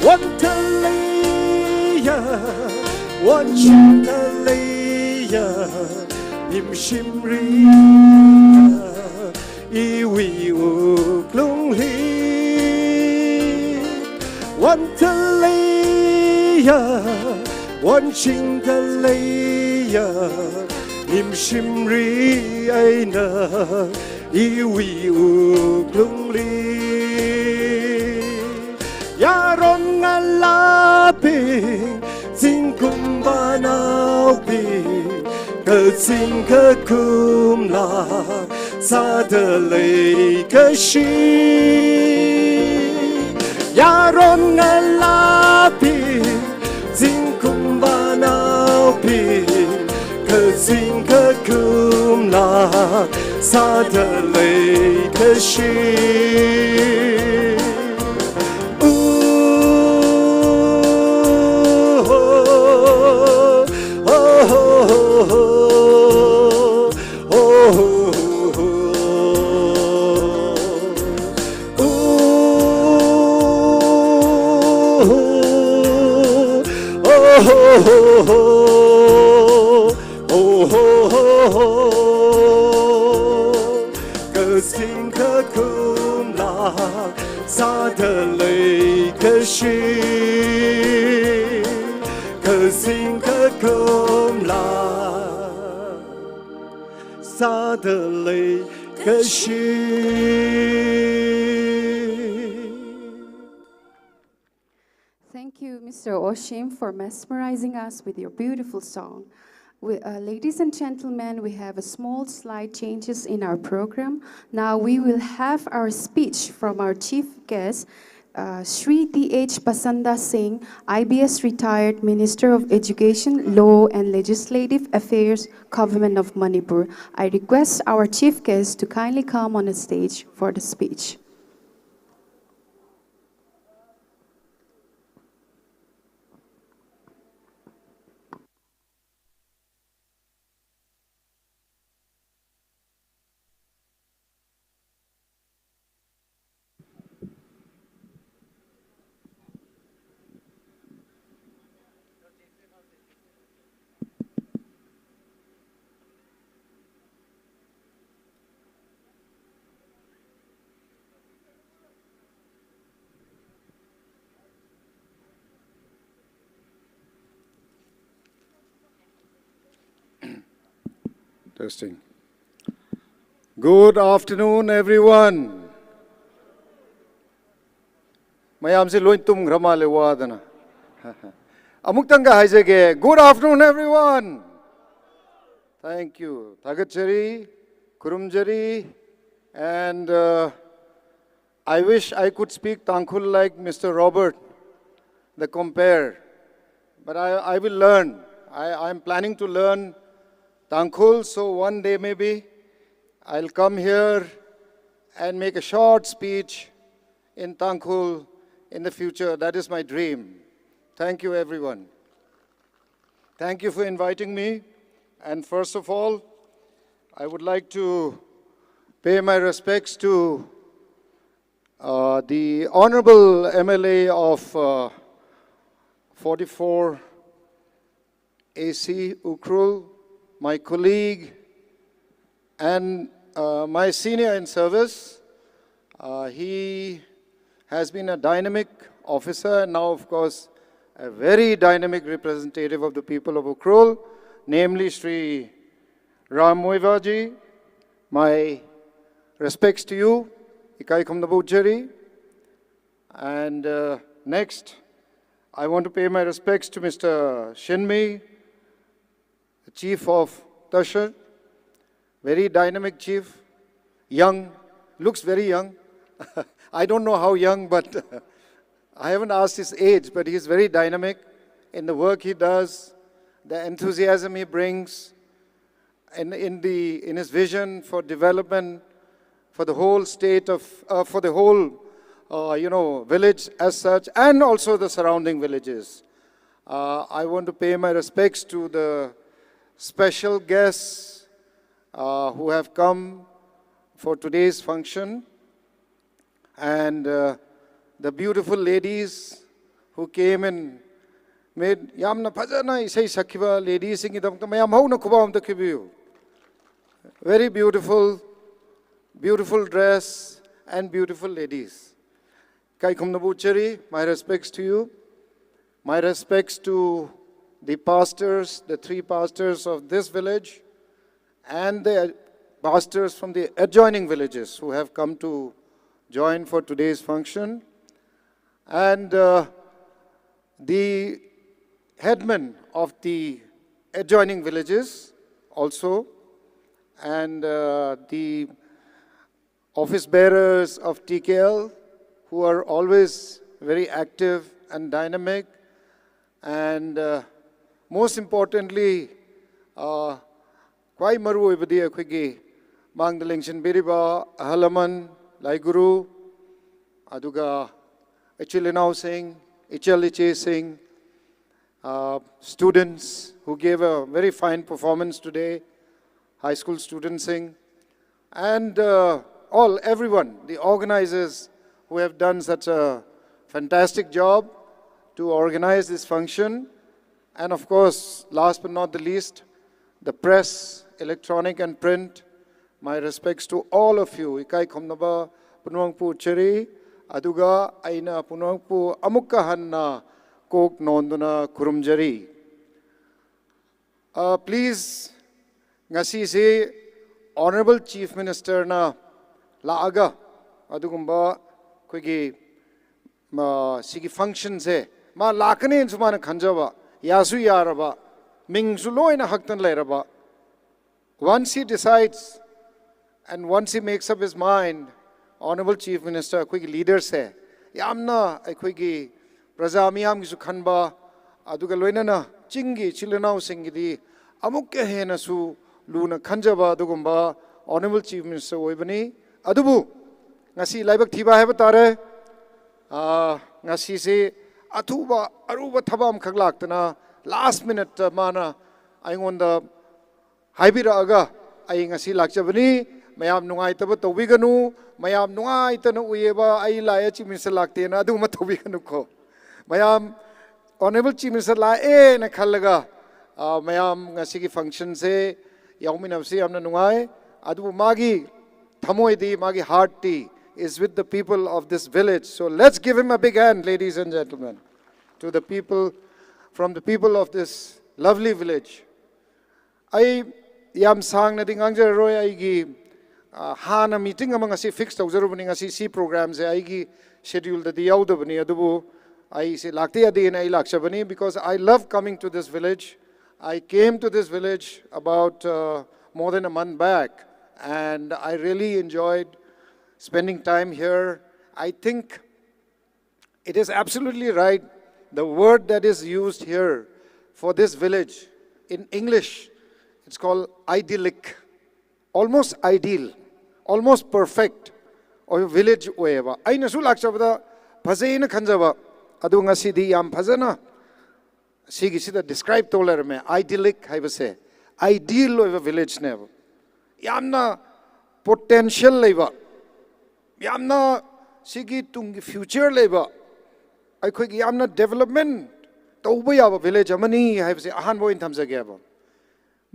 Won thaleiya, won chingthaleiya, nimshimri eina. Iwui wuklungli, won thaleiya, won chingthaleiya, nimshimri eina, iwui wuklungli. Yaron ngalābing, zingkum pānaobing, kazing kakumla sāda leikashi. Yaron ngalābing, zingkum pānaobing, kazing kakumla sāda leikashi. Kazing kakumla sāda leikashi. Kazing kakumla sāda leikashi. Thank you, Mister Oshim, for mesmerizing us with your beautiful song. We, uh, ladies and gentlemen, we have a small slight changes in our program. Now we will have our speech from our chief guest, uh, Shri T H Pasanda Singh, I B S retired Minister of Education, Law and Legislative Affairs, Government of Manipur. I request our chief guest to kindly come on the stage for the speech. Testing. Good afternoon, everyone. Mayamse loi tumkharamale wadana. Amuktangkha haiseke. Good afternoon, everyone. Thank you. Thagatchari, khurumchari, and, uh, I wish I could speak Tangkhul like Mister Robert, the compere. But I, I will learn. I, I'm planning to learn Tangkhul, so one day maybe I'll come here and make a short speech in Tangkhul in the future. That is my dream. Thank you, everyone. Thank you for inviting me. And first of all, I would like to pay my respects to, uh, the Honorable M L A of, uh, forty-four A C Ukhrul, my colleague, and, uh, my senior in service. Uh, he has been a dynamic officer and now, of course, a very dynamic representative of the people of Ukhrul, namely Shri Ram Muivah ji. My respects to you. Ikai khumnabo chari. And, uh, next, I want to pay my respects to Mister Shinmi, the chief of Tashard, very dynamic chief, young, looks very young. I don't know how young, but I haven't asked his age, but he's very dynamic in the work he does, the enthusiasm he brings, in, in the, in his vision for development for the whole state of, uh, for the whole, uh, you know, village as such, and also the surrounding villages. Uh, I want to pay my respects to the special guests, uh, who have come for today's function. And, uh, the beautiful ladies who came and made, yamna phajana isai sakkhiba ladies singidamta mayam hauna khuba amta khibiyu. Very beautiful, beautiful dress and beautiful ladies. Kaikhumnabu chari, my respects to you. My respects to the pastors, the three pastors of this village, and the pastors from the adjoining villages who have come to join for today's function, and, uh, the headmen of the adjoining villages also, and, uh, the office bearers of T K L who are always very active and dynamic, and, uh, most importantly, uh, khwai maruoibadi, akhwigi mangda lingchinbiriba ahalaman, laiguru, aduga ichil inaosing, ichil ichesing, uh, students who gave a very fine performance today, high school students sing, and, uh, all, everyone, the organizers who have done such a fantastic job to organize this function, and of course, last but not the least, the press, electronic and print, my respects to all of you. Ikai khumnaba Punwangpu chari, aduga aina Punwangpu amukka hanna kok nonduna khurumchari. Uh, please, ngasise Honorable Chief Minister na laaga, adugumba akhwigi, ma, sigi function se, ma laakane sumana khanjaba, yasu yaraba, mingsu loina haktana leiraba, once he decides and once he makes up his mind, Honorable Chief Minister, ꯑꯩꯈꯣꯏꯒꯤ leader ꯁꯦ ꯌꯥꯝꯅ ꯑꯩꯈꯣꯏꯒꯤ ꯄ꯭ꯔꯖꯥ ꯃꯤꯌꯥꯝꯒꯤꯁꯨ ꯈꯟꯕ, ꯑꯗꯨꯒ ꯂꯣꯏꯅꯅ ꯆꯤꯡꯒꯤ ꯏꯆꯤꯜ ꯏꯅꯥꯎꯁꯤꯡꯒꯤꯗꯤ ꯑꯃꯨꯛꯀ ꯍꯦꯟꯅꯁꯨ ꯂꯨꯅ ꯈꯟꯖꯕ ꯑꯗꯨꯒꯨꯝꯕ Honorable Chief Minister ꯑꯣꯏꯕꯅꯤ꯫ ꯑꯗꯨꯕꯨ ꯉꯁꯤ ꯂꯥꯏꯕꯛ ꯊꯤꯕ ꯍꯥꯏꯕ ꯇꯥꯔꯦ, ꯑꯥ, ꯉꯁꯤꯁꯤ ꯑꯊꯨꯕ ꯑꯔꯨꯕ ꯊꯕꯛ ꯑꯃꯈꯛ ꯂꯥꯛꯇꯅ last minute ꯇ ꯃꯥꯅ ꯑꯩꯉꯣꯟꯗ ꯍꯥꯏꯕꯤꯔꯛꯑꯒ ꯑꯩ ꯉꯁꯤ ꯂꯥꯛꯆꯕꯅꯤ꯫ ꯃꯌꯥꯝ ꯅꯨꯡꯉꯥꯏꯇꯕ ꯇꯧꯕꯤꯒꯅꯨ, ꯃꯌꯥꯝ ꯅꯨꯡꯉꯥꯏꯇꯅ ꯎꯏꯌꯦꯕ, ꯑꯩ ꯂꯥꯛꯑꯦ, Chief Minister ꯂꯥꯛꯇꯦꯅ ꯑꯗꯨꯒꯨꯝꯕ ꯇꯧꯕꯤꯒꯅꯨꯀꯣ꯫ ꯃꯌꯥꯝ Honorable Chief Minister ꯂꯥꯛꯑꯦꯅ ꯈꯜꯂꯒ, ꯑ, ꯃꯌꯥꯝ ꯉꯁꯤꯒꯤ function ꯁꯦ ꯌꯥꯎꯃꯤꯟꯅꯕꯁꯦ ꯌꯥꯝꯅ ꯅꯨꯡꯉꯥꯏ꯫ ꯑꯗꯨꯕꯨ ꯃꯥꯒꯤ ꯊꯃꯣꯏꯗꯤ, ꯃꯥꯒꯤ heart T is with the people of this village. So let's give him a big hand, ladies and gentlemen, to the people, from the people of this lovely village. ꯑꯩ ꯌꯥꯝ ꯁꯥꯡꯅꯗꯤ ꯉꯥꯡꯖꯔꯔꯣꯏ꯫ ꯑꯩꯒꯤ, ꯑ, ꯍꯥꯟꯅ meeting ꯑꯃ ꯉꯁꯤ fix ꯇꯧꯖꯔꯨꯕꯅꯤ꯫ ꯉꯁꯤ ꯁꯤ program ꯁꯦ ꯑꯩꯒꯤ schedule ꯗꯗꯤ ꯌꯥꯎꯗꯕꯅꯤ, ꯑꯗꯨꯕꯨ ꯑꯩꯁꯦ ꯂꯥꯛꯇ ꯌꯥꯗꯦꯅ ꯑꯩ ꯂꯥꯛꯆꯕꯅꯤ, because I love coming to this village. I came to this village about, uh, more than a month back, and I really enjoyed spending time here. I think it is absolutely right. The word that is used here for this village in English, it's called idyllic. Almost ideal, almost perfect ꯑꯣꯏꯕ village ꯑꯣꯏꯌꯦꯕ꯫ ꯑꯩꯅꯁꯨ ꯂꯥꯛꯆꯕꯗ ꯐꯖꯩꯅ ꯈꯟꯖꯕ, ꯑꯗꯨ ꯉꯁꯤꯗꯤ ꯌꯥꯝ ꯐꯖꯅ ꯁꯤꯒꯤꯁꯤꯗ describe ꯇꯧ ꯂꯩꯔꯝꯃꯦ꯫ Idyllic ꯍꯥꯏꯕꯁꯦ ideal ꯑꯣꯏꯕ village ꯅꯦꯕ꯫ ꯌꯥꯝꯅ potential ꯂꯩꯕ, ꯌꯥꯝꯅ ꯁꯤꯒꯤ ꯇꯨꯡꯒꯤ future ꯂꯩꯕ, ꯑꯩꯈꯣꯏꯒꯤ ꯌꯥꯝꯅ development ꯇꯧꯕ ꯌꯥꯕ village ꯑꯃꯅꯤ ꯍꯥꯏꯕꯁꯦ ꯑꯍꯥꯟꯕ ꯑꯣꯏꯅ ꯊꯝꯖꯒꯦꯕ꯫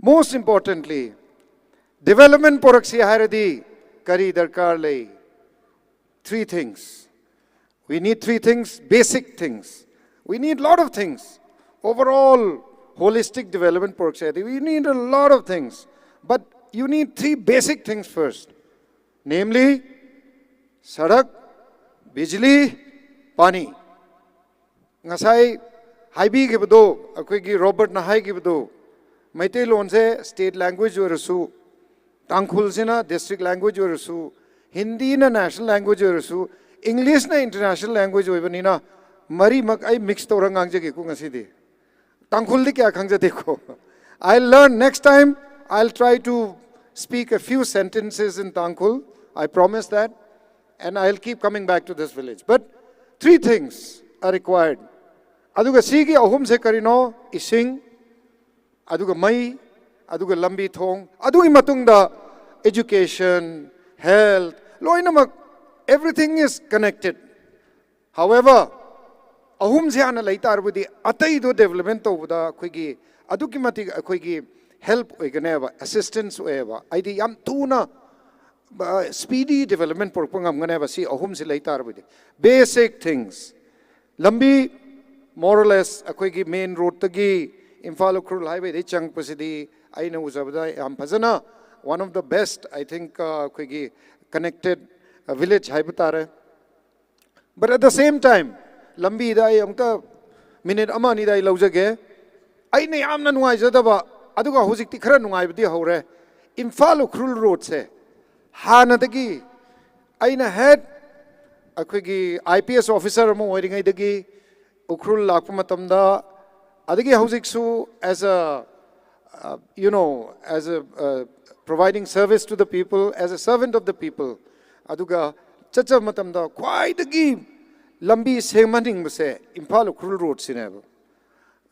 Most importantly, development ꯄꯣꯔꯛꯁꯤ ꯍꯥꯏꯔꯗꯤ ꯀꯔꯤ ꯗꯔꯀꯥꯔ ꯂꯩ? Three things. We need three things, basic things. We need lot of things. Overall, holistic development ꯄꯣꯔꯛꯁꯤ ꯍꯥꯏꯔꯗꯤ, we need a lot of things. But you need three basic things first. Namely, ꯁꯔꯛ, ꯕꯤꯖꯂꯤ, ꯄꯥꯅꯤ꯫ ꯉꯁꯥꯏ ꯍꯥꯏꯕꯤꯈꯤꯕꯗꯣ, ꯑꯩꯈꯣꯏꯒꯤ ꯔꯣꯕꯔꯠꯅ ꯍꯥꯏꯈꯤꯕꯗꯣ, ꯃꯩꯇꯩꯂꯣꯟꯁꯦ state language ꯑꯣꯏꯔꯁꯨ, ꯇꯥꯡꯈꯨꯜꯁꯤꯅ district language ꯑꯣꯏꯔꯁꯨ, ꯍꯤꯟꯗꯤꯅ national language ꯑꯣꯏꯔꯁꯨ, English ꯅ international language ꯑꯣꯏꯕꯅꯤꯅ, ꯃꯔꯤꯃꯛ ꯑꯩ mix ꯇꯧꯔ ꯉꯥꯡꯖꯒꯦꯀꯣ ꯉꯁꯤꯗꯤ꯫ ꯇꯥꯡꯈꯨꯜꯗꯤ ꯀꯌꯥ ꯈꯪꯖꯗꯦꯀꯣ꯫ I'll learn next time. I'll try to speak a few sentences in Tangkhul. I promise that. And I'll keep coming back to this village. But three things are required. ꯑꯗꯨꯒ ꯁꯤꯒꯤ ꯑꯍꯨꯝꯁꯦ ꯀꯔꯤꯅꯣ? ꯏꯁꯤꯡ, ꯑꯗꯨꯒ ꯃꯩ, ꯑꯗꯨꯒ ꯂꯝꯕꯤ ꯊꯣꯡ, ꯑꯗꯨꯒꯤ ꯃꯇꯨꯡꯗ education, health, ꯂꯣꯏꯅꯃꯛ, everything is connected. However, ꯑꯍꯨꯝꯁꯦ ꯍꯥꯟꯅ ꯂꯩ ꯇꯥꯔꯕꯗꯤ ꯑꯇꯩꯗꯣ development ꯇꯧꯕꯗ ꯑꯩꯈꯣꯏꯒꯤ ꯑꯗꯨꯛꯀꯤ ꯃꯇꯤꯛ ꯑꯩꯈꯣꯏꯒꯤ help ꯑꯣꯏꯒꯅꯦꯕ, assistance ꯑꯣꯏꯌꯦꯕ꯫ ꯍꯥꯏꯗꯤ ꯌꯥꯝ ꯊꯨꯅ, ꯑ, speedy development ꯄꯨꯔꯛꯄ ꯉꯝꯒꯅꯦꯕ, ꯁꯤ ꯑꯍꯨꯝꯁꯤ ꯂꯩ ꯇꯥꯔꯕꯗꯤ꯫ Basic things. ꯂꯝꯕꯤ, more or less, ꯑꯩꯈꯣꯏꯒꯤ main road ꯇꯒꯤ ꯏꯝꯐꯥꯜ ꯎꯈ꯭ꯔꯨꯜ highway ꯗꯒꯤ ꯆꯪꯉꯛꯄꯁꯤꯗꯤ ꯑꯩꯅ ꯎꯖꯕꯗ ꯌꯥꯝ ꯐꯖꯅ, one of the best, I think, ꯑ, ꯑꯩꯈꯣꯏꯒꯤ connected, ꯑ, village ꯍꯥꯏꯕ ꯇꯥꯔꯦ꯫ But at the same time, ꯂꯝꯕꯤꯗ ꯑꯩ ꯑꯃꯨꯛꯇ minute ꯑꯃ ꯑꯅꯤꯗ ꯑꯩ ꯂꯧꯖꯒꯦ꯫ ꯑꯩꯅ ꯌꯥꯝꯅ ꯅꯨꯡꯉꯥꯏꯖꯗꯕ, ꯑꯗꯨꯒ ꯍꯧꯖꯤꯛꯇꯤ ꯈꯔ ꯅꯨꯡꯉꯥꯏꯕꯗꯤ ꯍꯧꯔꯦ, ꯏꯝꯐꯥꯜ ꯎꯈ꯭ꯔꯨꯜ road ꯁꯦ ꯍꯥꯟꯅꯗꯒꯤ ꯑꯩꯅ head, ꯑꯩꯈꯣꯏꯒꯤ I P S officer ꯑꯃ ꯑꯣꯏꯔꯤꯉꯩꯗꯒꯤ ꯎꯈ꯭ꯔꯨꯜ ꯂꯥꯛꯄ ꯃꯇꯝꯗ, ꯑꯗꯒꯤ ꯍꯧꯖꯤꯛꯁꯨ as a, uh, you know, as a, uh, providing service to the people, as a servant of the people, ꯑꯗꯨꯒ ꯆꯠꯆꯕ ꯃꯇꯝꯗ ꯈ꯭ꯋꯥꯏꯗꯒꯤ ꯂꯝꯕꯤ ꯁꯦꯝꯍꯟꯅꯤꯡꯕꯁꯦ ꯏꯝꯐꯥꯜ ꯎꯈ꯭ꯔꯨꯜ road ꯁꯤꯅꯦꯕ꯫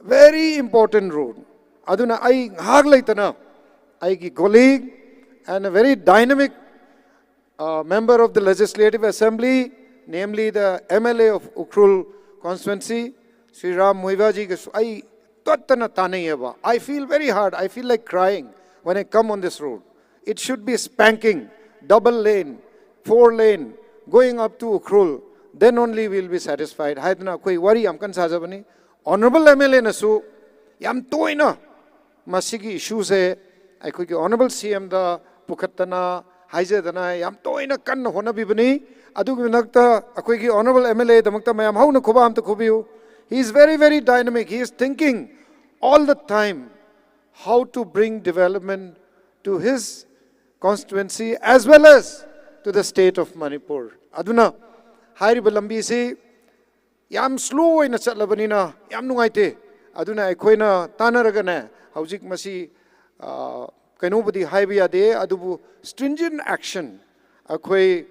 Very important road. ꯑꯗꯨꯅ ꯑꯩ ꯉꯥꯏꯍꯥꯛ ꯂꯩꯇꯅ ꯑꯩꯒꯤ colleague and a very dynamic, uh, member of the Legislative Assembly, namely the M L A of Ukhrul constituency, Shri Ram Muivahjigasu ꯑꯩ ꯇꯠꯇꯅ ꯇꯥꯟꯅꯩꯌꯦꯕ꯫ I feel very hard. I feel like crying when I come on this road. It should be spanking, double lane, four lane, going up to Ukhrul. Then only we'll be satisfied. ꯍꯥꯏꯗꯅ ꯑꯩꯈꯣꯏ ꯋꯥꯔꯤ ꯌꯥꯝ ꯀꯟꯅ ꯁꯥꯖꯕꯅꯤ꯫ Honorable M L A ꯅꯁꯨ ꯌꯥꯝ ꯇꯣꯏꯅ ꯃꯁꯤꯒꯤ issue ꯁꯦ ꯑꯩꯈꯣꯏꯒꯤ Honorable C M ꯗ ꯄꯨꯈꯠꯇꯅ, ꯍꯥꯏꯖꯗꯅ ꯌꯥꯝ ꯇꯣꯏꯅ ꯀꯟꯅ ꯍꯣꯠꯅꯕꯤꯕꯅꯤ꯫ ꯑꯗꯨꯒꯤ ꯃꯊꯛꯇ ꯑꯩꯈꯣꯏꯒꯤ Honorable M L A ꯗꯃꯛꯇ ꯃꯌꯥꯝ ꯍꯧꯅ ꯈꯨꯕꯥꯛ ꯑꯝꯇ ꯈꯨꯕꯤꯌꯨ꯫ He is very, very dynamic. He is thinking all the time. how to bring development to his constituency as well as to the state of Manipur. Aduna, hairiba lambi si yam slow eina chatlabanina, yam nungaite. Aduna, ꯑꯩꯈꯣꯏꯅ ꯇꯥꯟꯅꯔꯒꯅꯦ, ꯍꯧꯖꯤꯛ ꯃꯁꯤ, ꯑ, ꯀꯩꯅꯣꯕꯨꯗꯤ ꯍꯥꯏꯕ ꯌꯥꯗꯦ, ꯑꯗꯨꯕꯨ stringent action, ꯑꯩꯈꯣꯏ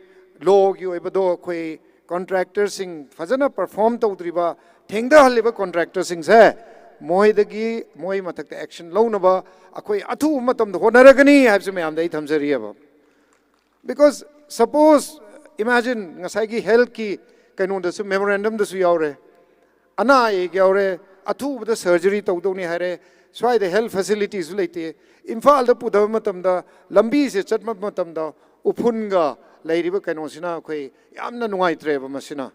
law ꯒꯤ ꯑꯣꯏꯕꯗꯣ, ꯑꯩꯈꯣꯏ contractor ꯁꯤꯡ ꯐꯖꯅ perform ꯇꯧꯗ꯭ꯔꯤꯕ, ꯊꯦꯡꯊꯍꯜꯂꯤꯕ contractor ꯁꯤꯡꯁꯦ, ꯃꯣꯏꯗꯒꯤ, ꯃꯣꯏ ꯃꯊꯛꯇ action ꯂꯧꯅꯕ ꯑꯩꯈꯣꯏ ꯑꯊꯨꯕ ꯃꯇꯝꯗ ꯍꯣꯠꯅꯔꯒꯅꯤ ꯍꯥꯏꯕꯁꯤ ꯃꯌꯥꯝꯗ ꯑꯩ ꯊꯝꯖꯔꯤꯑꯕ꯫ Because suppose, imagine, ꯉꯁꯥꯏꯒꯤ health ꯀꯤ ꯀꯩꯅꯣꯗꯁꯨ, memorandum ꯗꯁꯨ ꯌꯥꯎꯔꯦ, ꯑꯅꯥ ꯑꯌꯦꯛ ꯌꯥꯎꯔꯦ, ꯑꯊꯨꯕꯗ surgery ꯇꯧꯗꯧꯅꯤ ꯍꯥꯏꯔꯦ, ꯁ꯭ꯋꯥꯏꯗ health facility ꯁꯨ ꯂꯩꯇꯦ, ꯏꯝꯐꯥꯜꯗ ꯄꯨꯊꯕ ꯃꯇꯝꯗ, ꯂꯝꯕꯤꯁꯦ ꯆꯠꯄ ꯃꯇꯝꯗ ꯎꯐꯨꯟꯒ ꯂꯩꯔꯤꯕ ꯀꯩꯅꯣꯁꯤꯅ ꯑꯩꯈꯣꯏ ꯌꯥꯝꯅ ꯅꯨꯡꯉꯥꯏꯇ꯭ꯔꯦꯕ꯫ ꯃꯁꯤꯅ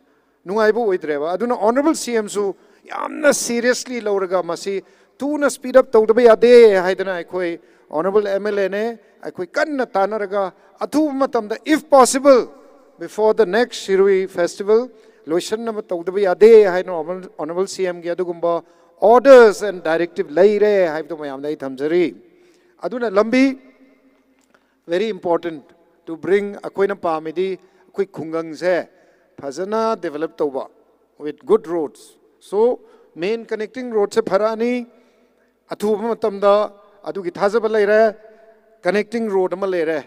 ꯅꯨꯡꯉꯥꯏꯕ ꯑꯣꯏꯗ꯭ꯔꯦꯕ꯫ ꯑꯗꯨꯅ Honourable C M ꯁꯨ ꯌꯥꯝꯅ seriously ꯂꯧꯔꯒ ꯃꯁꯤ ꯊꯨꯅ speed up ꯇꯧꯗꯕ ꯌꯥꯗꯦ ꯍꯥꯏꯗꯅ ꯑꯩꯈꯣꯏ Honourable M L A ꯅꯦ, ꯑꯩꯈꯣꯏ ꯀꯟꯅ ꯇꯥꯟꯅꯔꯒ ꯑꯊꯨꯕ ꯃꯇꯝꯗ, if possible, before the next Shirui Festival, ꯂꯣꯏꯁꯤꯟꯅꯕ ꯇꯧꯗꯕ ꯌꯥꯗꯦ ꯍꯥꯏꯅ Honourable, Honourable C M ꯒꯤ ꯑꯗꯨꯒꯨꯝꯕ orders and directive ꯂꯩꯔꯦ ꯍꯥꯏꯕꯗꯨ ꯃꯌꯥꯝꯗ ꯑꯩ ꯊꯝꯖꯔꯤ꯫ ꯑꯗꯨꯅ ꯂꯝꯕꯤ, very important to bring, ꯑꯩꯈꯣꯏꯅ ꯄꯥꯝꯃꯤꯗꯤ ꯑꯩꯈꯣꯏ ꯈꯨꯡꯒꯪꯁꯦ ꯐꯖꯅ develop ꯇꯧꯕ with good roads. So, main connecting road ꯁꯦ ꯐꯔꯛꯑꯅꯤ, ꯑꯊꯨꯕ ꯃꯇꯝꯗ ꯑꯗꯨꯒꯤ ꯊꯥꯖꯕ ꯂꯩꯔꯦ, connecting road ꯑꯃ ꯂꯩꯔꯦ꯫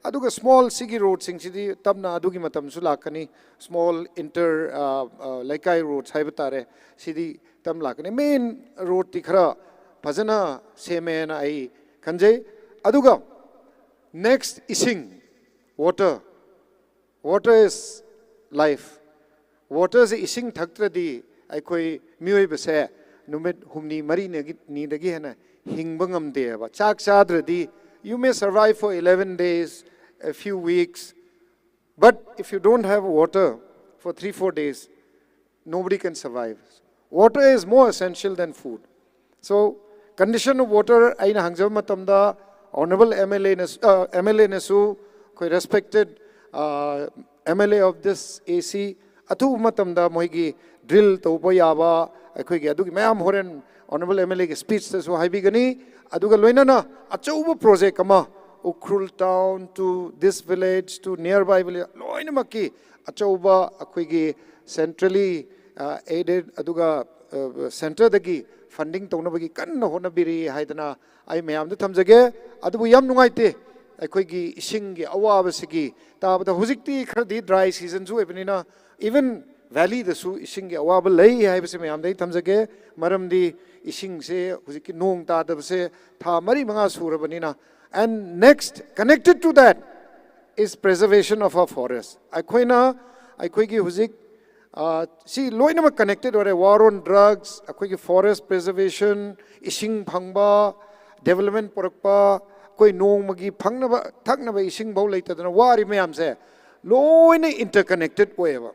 ꯑꯗꯨꯒ small ꯁꯤꯒꯤ road ꯁꯤꯡꯁꯤꯗꯤ ꯇꯞꯅ ꯑꯗꯨꯒꯤ ꯃꯇꯝꯁꯨ ꯂꯥꯛꯀꯅꯤ, small inter, ꯑ, ꯑ, ꯂꯩꯀꯥꯏ roads ꯍꯥꯏꯕ ꯇꯥꯔꯦ, ꯁꯤꯗꯤ ꯇꯞꯅ ꯂꯥꯛꯀꯅꯤ꯫ Main road ꯇꯤ ꯈꯔ ꯐꯖꯅ ꯁꯦꯝꯃꯦꯅ ꯑꯩ ꯈꯟꯖꯩ꯫ ꯑꯗꯨꯒ next, ꯏꯁꯤꯡ, water. Water is life. Water ꯁꯦ, ꯏꯁꯤꯡ ꯊꯛꯇ꯭ꯔꯗꯤ ꯑꯩꯈꯣꯏ ꯃꯤꯑꯣꯏꯕꯁꯦ ꯅꯨꯃꯤꯠ ꯍꯨꯝꯅꯤ ꯃꯔꯤꯅꯤꯗꯒꯤ ꯍꯦꯟꯅ ꯍꯤꯡꯕ ꯉꯝꯗꯦꯕ꯫ ꯆꯥꯛ ꯆꯥꯗ꯭ꯔꯗꯤ, you may survive for eleven days, a few weeks, but if you don't have water for three, four days, nobody can survive. Water is more essential than food. So, condition of water ꯑꯩꯅ ꯍꯪꯖꯕ ꯃꯇꯝꯗ, Honourable M L A ꯅ, ꯑ, M L A ꯅꯁꯨ, ꯑꯩꯈꯣꯏ respected, ꯑ, M L A of this A C, ꯑꯊꯨꯕ ꯃꯇꯝꯗ ꯃꯣꯏꯒꯤ drill ꯇꯧꯕ ꯌꯥꯕ, ꯑꯩꯈꯣꯏꯒꯤ ꯑꯗꯨꯒꯤ ꯃꯌꯥꯝ ꯍꯣꯔꯦꯟ Honourable M L A ꯒꯤ speech ꯇꯁꯨ ꯍꯥꯏꯕꯤꯒꯅꯤ꯫ ꯑꯗꯨꯒ ꯂꯣꯏꯅꯅ ꯑꯆꯧꯕ project ꯑꯃ, Ukhrul town to this village to nearby village, ꯂꯣꯏꯅꯃꯛꯀꯤ ꯑꯆꯧꯕ ꯑꯩꯈꯣꯏꯒꯤ centrally, ꯑ, aided ꯑꯗꯨꯒ, ꯑ, centre ꯗꯒꯤ funding ꯇꯧꯅꯕꯒꯤ ꯀꯟꯅ ꯍꯣꯠꯅꯕꯤꯔꯤ ꯍꯥꯏꯗꯅ ꯑꯩ ꯃꯌꯥꯝꯗ ꯊꯝꯖꯒꯦ꯫ ꯑꯗꯨꯕꯨ ꯌꯥꯝ ꯅꯨꯡꯉꯥꯏꯇꯦ, ꯑꯩꯈꯣꯏꯒꯤ ꯏꯁꯤꯡꯒꯤ ꯑꯋꯥꯕꯁꯤꯒꯤ ꯇꯥꯕꯗ, ꯍꯧꯖꯤꯛꯇꯤ ꯈꯔꯗꯤ dry season ꯁꯨ ꯑꯣꯏꯕꯅꯤꯅ, even valley ꯗꯁꯨ ꯏꯁꯤꯡꯒꯤ ꯑꯋꯥꯕ ꯂꯩ ꯍꯥꯏꯕꯁꯤ ꯃꯌꯥꯝꯗ ꯑꯩ ꯊꯝꯖꯒꯦ꯫ ꯃꯔꯝꯗꯤ ꯏꯁꯤꯡꯁꯦ ꯍꯧꯖꯤꯛꯀꯤ ꯅꯣꯡ ꯇꯥꯗꯕꯁꯦ ꯊꯥ ꯃꯔꯤ ꯃꯉꯥ ꯁꯨꯔꯕꯅꯤꯅ꯫ And next, connected to that, is preservation of our forest. ꯑꯩꯈꯣꯏꯅ, ꯑꯩꯈꯣꯏꯒꯤ ꯍꯧꯖꯤꯛ, ꯑ, ꯁꯤ ꯂꯣꯏꯅꯃꯛ connected ꯑꯣꯏꯔꯦ꯫ War on drugs, ꯑꯩꯈꯣꯏꯒꯤ forest preservation, ꯏꯁꯤꯡ ꯐꯪꯕ, development ꯄꯨꯔꯛꯄ, ꯑꯩꯈꯣꯏ ꯅꯣꯡꯃꯒꯤ ꯐꯪꯅꯕ ꯊꯛꯅꯕ ꯏꯁꯤꯡꯐꯥꯎ ꯂꯩꯇꯗꯅ ꯋꯥꯔꯤ ꯃꯌꯥꯝꯁꯦ ꯂꯣꯏꯅ interconnected ꯑꯣꯏꯌꯦꯕ꯫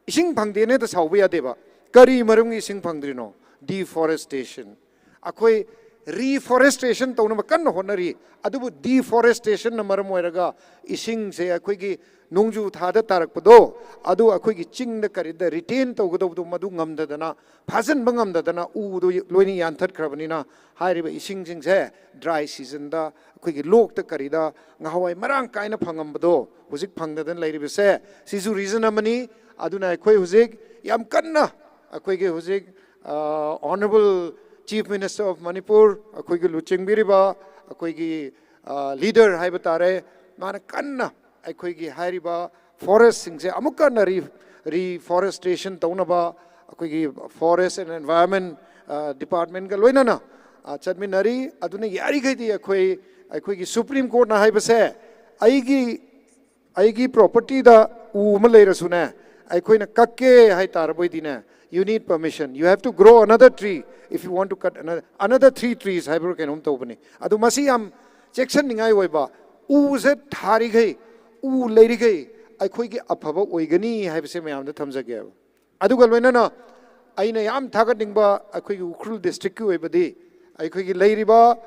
ꯏꯁꯤꯡ ꯐꯪꯗꯦꯅꯦꯗ ꯁꯥꯎꯕ ꯌꯥꯗꯦꯕ꯫ ꯀꯔꯤ ꯃꯔꯝꯒꯤ ꯏꯁꯤꯡ ꯐꯪꯗ꯭ꯔꯤꯅꯣ? Deforestation꯫ ꯑꯩꯈꯣꯏ reforestation ꯇꯧꯅꯕ ꯀꯟꯅ ꯍꯣꯠꯅꯔꯤ, ꯑꯗꯨꯕꯨ deforestation ꯅ ꯃꯔꯝ ꯑꯣꯏꯔꯒ ꯏꯁꯤꯡꯁꯦ ꯑꯩꯈꯣꯏꯒꯤ ꯅꯣꯡꯖꯨ ꯊꯥꯗ ꯇꯥꯔꯛꯄꯗꯣ, ꯑꯗꯨ ꯑꯩꯈꯣꯏꯒꯤ ꯆꯤꯡꯗ ꯀꯔꯤꯗ retain ꯇꯧꯒꯗꯧꯕꯗꯣ, ꯃꯗꯨ ꯉꯝꯗꯗꯅ, ꯐꯥꯖꯤꯟꯕ ꯉꯝꯗꯗꯅ ꯎꯗꯣ ꯂꯣꯏꯅ ꯌꯥꯟꯊꯠꯈ꯭ꯔꯕꯅꯤꯅ, ꯍꯥꯏꯔꯤꯕ ꯏꯁꯤꯡꯁꯤꯡꯁꯦ dry season ꯗ ꯑꯩꯈꯣꯏꯒꯤ ꯂꯣꯛꯇ ꯀꯔꯤꯗ ꯉꯍꯥꯟꯋꯥꯏ ꯃꯔꯥꯡ ꯀꯥꯏꯅ ꯐꯪꯉꯝꯕꯗꯣ ꯍꯧꯖꯤꯛ ꯐꯪꯗꯗꯅ ꯂꯩꯔꯤꯕꯁꯦ, ꯁꯤꯁꯨ reason ꯑꯃꯅꯤ꯫ ꯑꯗꯨꯅ ꯑꯩꯈꯣꯏ ꯍꯧꯖꯤꯛ ꯌꯥꯝ ꯀꯟꯅ ꯑꯩꯈꯣꯏꯒꯤ ꯍꯧꯖꯤꯛ, ꯑ, Honourable Chief Minister of Manipur, ꯑꯩꯈꯣꯏꯒꯤ ꯂꯨꯆꯤꯡꯕꯤꯔꯤꯕ ꯑꯩꯈꯣꯏꯒꯤ, ꯑ, leader ꯍꯥꯏꯕ ꯇꯥꯔꯦ, ꯃꯥꯅ ꯀꯟꯅ ꯑꯩꯈꯣꯏꯒꯤ ꯍꯥꯏꯔꯤꯕ forest ꯁꯤꯡꯁꯦ ꯑꯃꯨꯛꯀ ꯍꯟꯅ re-, reforestation ꯇꯧꯅꯕ ꯑꯩꯈꯣꯏꯒꯤ Forest and Environment, ꯑ, Department ꯀ ꯂꯣꯏꯅꯅ, ꯑ, ꯆꯠꯃꯤꯟꯅꯔꯤ꯫ ꯑꯗꯨꯅ ꯌꯥꯔꯤꯈꯩꯗꯤ ꯑꯩꯈꯣꯏ, ꯑꯩꯈꯣꯏꯒꯤ Supreme Court ꯅ ꯍꯥꯏꯕꯁꯦ, ꯑꯩꯒꯤ, ꯑꯩꯒꯤ property ꯗ ꯎ ꯑꯃ ꯂꯩꯔꯁꯨꯅꯦ, ꯑꯩꯈꯣꯏꯅ ꯀꯛꯀꯦ ꯍꯥꯏꯇꯥꯔꯕꯣꯏꯗꯤꯅꯦ, you need permission. You have to grow another tree if you want to cut another, another three trees ꯍꯥꯏꯕ꯭ꯔꯥ ꯀꯩꯅꯣꯝ ꯇꯧꯕꯅꯤ꯫ ꯑꯗꯨ ꯃꯁꯤ ꯌꯥꯝ ꯆꯦꯛꯁꯤꯟꯅꯤꯡꯉꯥꯏ ꯑꯣꯏꯕ, ꯎꯁꯦ ꯊꯥꯔꯤꯈꯩ, ꯎ ꯂꯩꯔꯤꯈꯩ ꯑꯩꯈꯣꯏꯒꯤ ꯑꯐꯕ ꯑꯣꯏꯒꯅꯤ ꯍꯥꯏꯕꯁꯦ ꯃꯌꯥꯝꯗ ꯊꯝꯖꯒꯦꯕ꯫ ꯑꯗꯨꯒ ꯂꯣꯏꯅꯅ ꯑꯩꯅ ꯌꯥꯝ ꯊꯥꯒꯠꯅꯤꯡꯕ ꯑꯩꯈꯣꯏꯒꯤ ꯎꯈ꯭ꯔꯨꯜ district ꯀꯤ ꯑꯣꯏꯕꯗꯤ, ꯑꯩꯈꯣꯏꯒꯤ ꯂꯩꯔꯤꯕ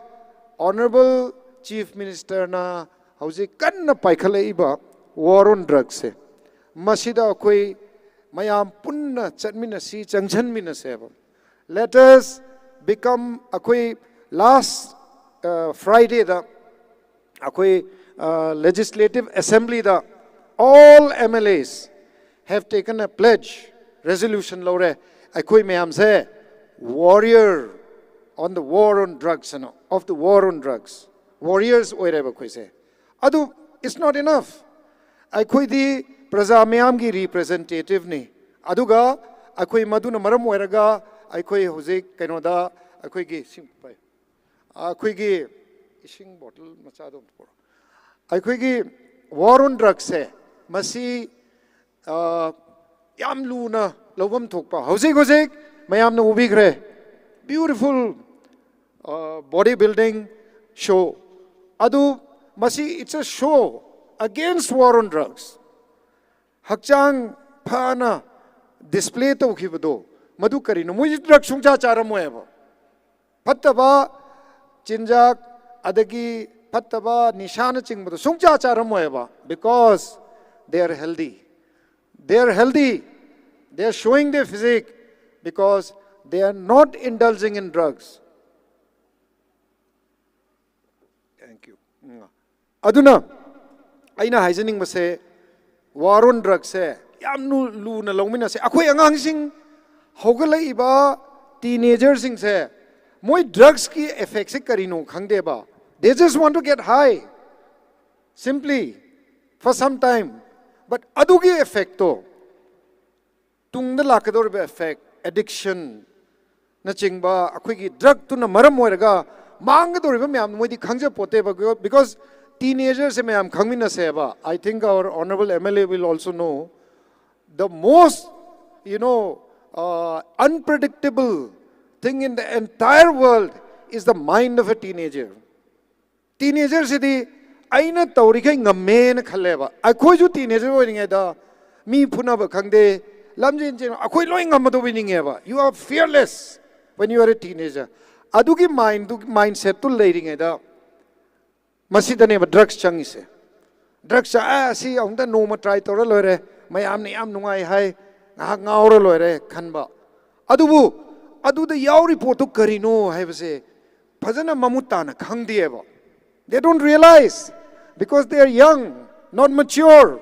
Honourable Chief Minister ꯅ ꯍꯧꯖꯤꯛ ꯀꯟꯅ ꯄꯥꯏꯈꯠꯂꯛꯏꯕ war on drugs ꯁꯦ, ꯃꯁꯤꯗ ꯑꯩꯈꯣꯏ ꯃꯌꯥꯝ ꯄꯨꯟꯅ ꯆꯠꯃꯤꯟꯅꯁꯤ, ꯆꯪꯁꯟꯃꯤꯟꯅꯁꯦꯕ꯫ Let us become, ꯑꯩꯈꯣꯏ last Uh, Friday da ꯑꯩꯈꯣꯏ, uh, Legislative Assembly da all M L As have taken a pledge, resolution ꯂꯧꯔꯦ꯫ ꯑꯩꯈꯣꯏ ꯃꯌꯥꯝꯁꯦ warrior on the war on drugs, you know, of the war on drugs. Warriors ꯑꯣꯏꯔꯦꯕ ꯑꯩꯈꯣꯏꯁꯦ꯫ ꯑꯗꯨ, it's not enough. ꯑꯩꯈꯣꯏꯗꯤ ꯄ꯭ꯔꯖꯥ ꯃꯌꯥꯝꯒꯤ representative ꯅꯤ꯫ ꯑꯗꯨꯒ ꯑꯩꯈꯣꯏ ꯃꯗꯨꯅ ꯃꯔꯝ ꯑꯣꯏꯔꯒ ꯑꯩꯈꯣꯏ ꯍꯧꯖꯤꯛ ꯀꯩꯅꯣꯗ ꯑꯩꯈꯣꯏꯒꯤ ꯁꯤ-, ꯑꯩꯈꯣꯏꯒꯤ ꯏꯁꯤꯡ bottle ꯃꯆꯥꯗꯣ ꯑꯝꯇ ꯄꯨꯔꯛꯑꯣ꯫ ꯑꯩꯈꯣꯏꯒꯤ war on drugs ꯁꯦ ꯃꯁꯤ, ꯑ, ꯌꯥꯝ ꯂꯨꯅ ꯂꯧꯐꯝ ꯊꯣꯛꯄ꯫ ꯍꯧꯖꯤꯛ ꯍꯧꯖꯤꯛ ꯃꯌꯥꯝꯅ ꯎꯕꯤꯈ꯭ꯔꯦ, beautiful, ꯑ, body building show꯫ ꯑꯗꯨ ꯃꯁꯤ, it's a show against war on drugs꯫ ꯍꯛꯆꯥꯡ ꯐꯅ display ꯇꯧꯈꯤꯕꯗꯣ, ꯃꯗꯨ ꯀꯔꯤꯅꯣ? ꯃꯣꯏꯁꯤ drug ꯁꯨꯡꯆꯥ ꯆꯥꯔꯝꯃꯣꯏꯕ꯫ ꯐꯠꯇꯕ ꯆꯤꯟꯖꯥꯛ, ꯑꯗꯒꯤ ꯐꯠꯇꯕ ꯅꯤꯁꯥꯅꯆꯤꯡꯕꯗꯣ ꯁꯨꯡꯆꯥ ꯆꯥꯔꯝꯃꯣꯏꯕ, because they are healthy. They are healthy. They are showing their physique because they are not indulging in drugs. Thank you. ꯎꯝ꯫ ꯑꯗꯨꯅ ꯑꯩꯅ ꯍꯥꯏꯖꯅꯤꯡꯕꯁꯦ, war on drugs ꯁꯦ ꯌꯥꯝ ꯂꯨ-, ꯂꯨꯅ ꯂꯧꯃꯤꯟꯅꯁꯦ꯫ ꯑꯩꯈꯣꯏ ꯑꯉꯥꯡꯁꯤꯡ, ꯍꯧꯒꯠꯂꯛꯏꯕ teenager ꯁꯤꯡꯁꯦ, ꯃꯣꯏ drugs ꯀꯤ effect ꯁꯦ ꯀꯔꯤꯅꯣ ꯈꯪꯗꯦꯕ꯫ They just want to get high, simply, for some time. But ꯑꯗꯨꯒꯤ effect ꯇꯣ, ꯇꯨꯡꯗ ꯂꯥꯛꯀꯗꯧꯔꯤꯕ effect, addiction ꯅꯆꯤꯡꯕ, ꯑꯩꯈꯣꯏꯒꯤ drug ꯇꯨꯅ ꯃꯔꯝ ꯑꯣꯏꯔꯒ ꯃꯥꯡꯒꯗꯧꯔꯤꯕ ꯃꯌꯥꯝ ꯃꯣꯏꯗꯤ ꯈꯪꯖꯄꯣꯠꯇꯦꯕ, because teenager ꯁꯦ ꯃꯌꯥꯝ ꯈꯪꯃꯤꯟꯅꯁꯦꯕ꯫ I think our honorable M L A will also know, the most, you know, uh, unpredictable thing in the entire world is the mind of a teenager. Teenager ꯁꯤꯗꯤ ꯑꯩꯅ ꯇꯧꯔꯤꯈꯩ ꯉꯝꯃꯦꯅ ꯈꯜꯂꯦꯕ꯫ ꯑꯩꯈꯣꯏꯁꯨ teenager ꯑꯣꯏꯔꯤꯉꯩꯗ ꯃꯤ ꯐꯨꯅꯕ ꯈꯪꯗꯦ, ꯂꯝꯖꯦꯟ ꯆꯦꯟꯕ, ꯑꯩꯈꯣꯏ ꯂꯣꯏ ꯉꯝꯃꯗꯧ ꯑꯣꯏꯅꯤꯡꯉꯦꯕ꯫ You are fearless when you are a teenager. ꯑꯗꯨꯒꯤ mind ꯗꯨ, mindset ꯇꯨ ꯂꯩꯔꯤꯉꯩꯗ ꯃꯁꯤꯗꯅꯦꯕ drugs ꯆꯪꯉꯤꯁꯦ꯫ Drugs, "ꯑꯥ, ꯁꯤ ꯑꯃꯨꯛꯇ ꯅꯣꯡꯃ try ꯇꯧꯔ ꯂꯣꯏꯔꯦ, ꯃꯌꯥꯝꯅ ꯌꯥꯝ ꯅꯨꯡꯉꯥꯏ ꯍꯥꯏ, ꯉꯥꯏꯍꯥꯛ ꯉꯥꯎꯔ ꯂꯣꯏꯔꯦ" ꯈꯟꯕ꯫ ꯑꯗꯨꯕꯨ ꯑꯗꯨꯗ ꯌꯥꯎꯔꯤ ꯄꯣꯠꯇꯨ ꯀꯔꯤꯅꯣ ꯍꯥꯏꯕꯁꯦ ꯐꯖꯅ ꯃꯃꯨꯠ ꯇꯥꯅ ꯈꯪꯗꯦꯕ꯫ They don't realize because they are young, not mature.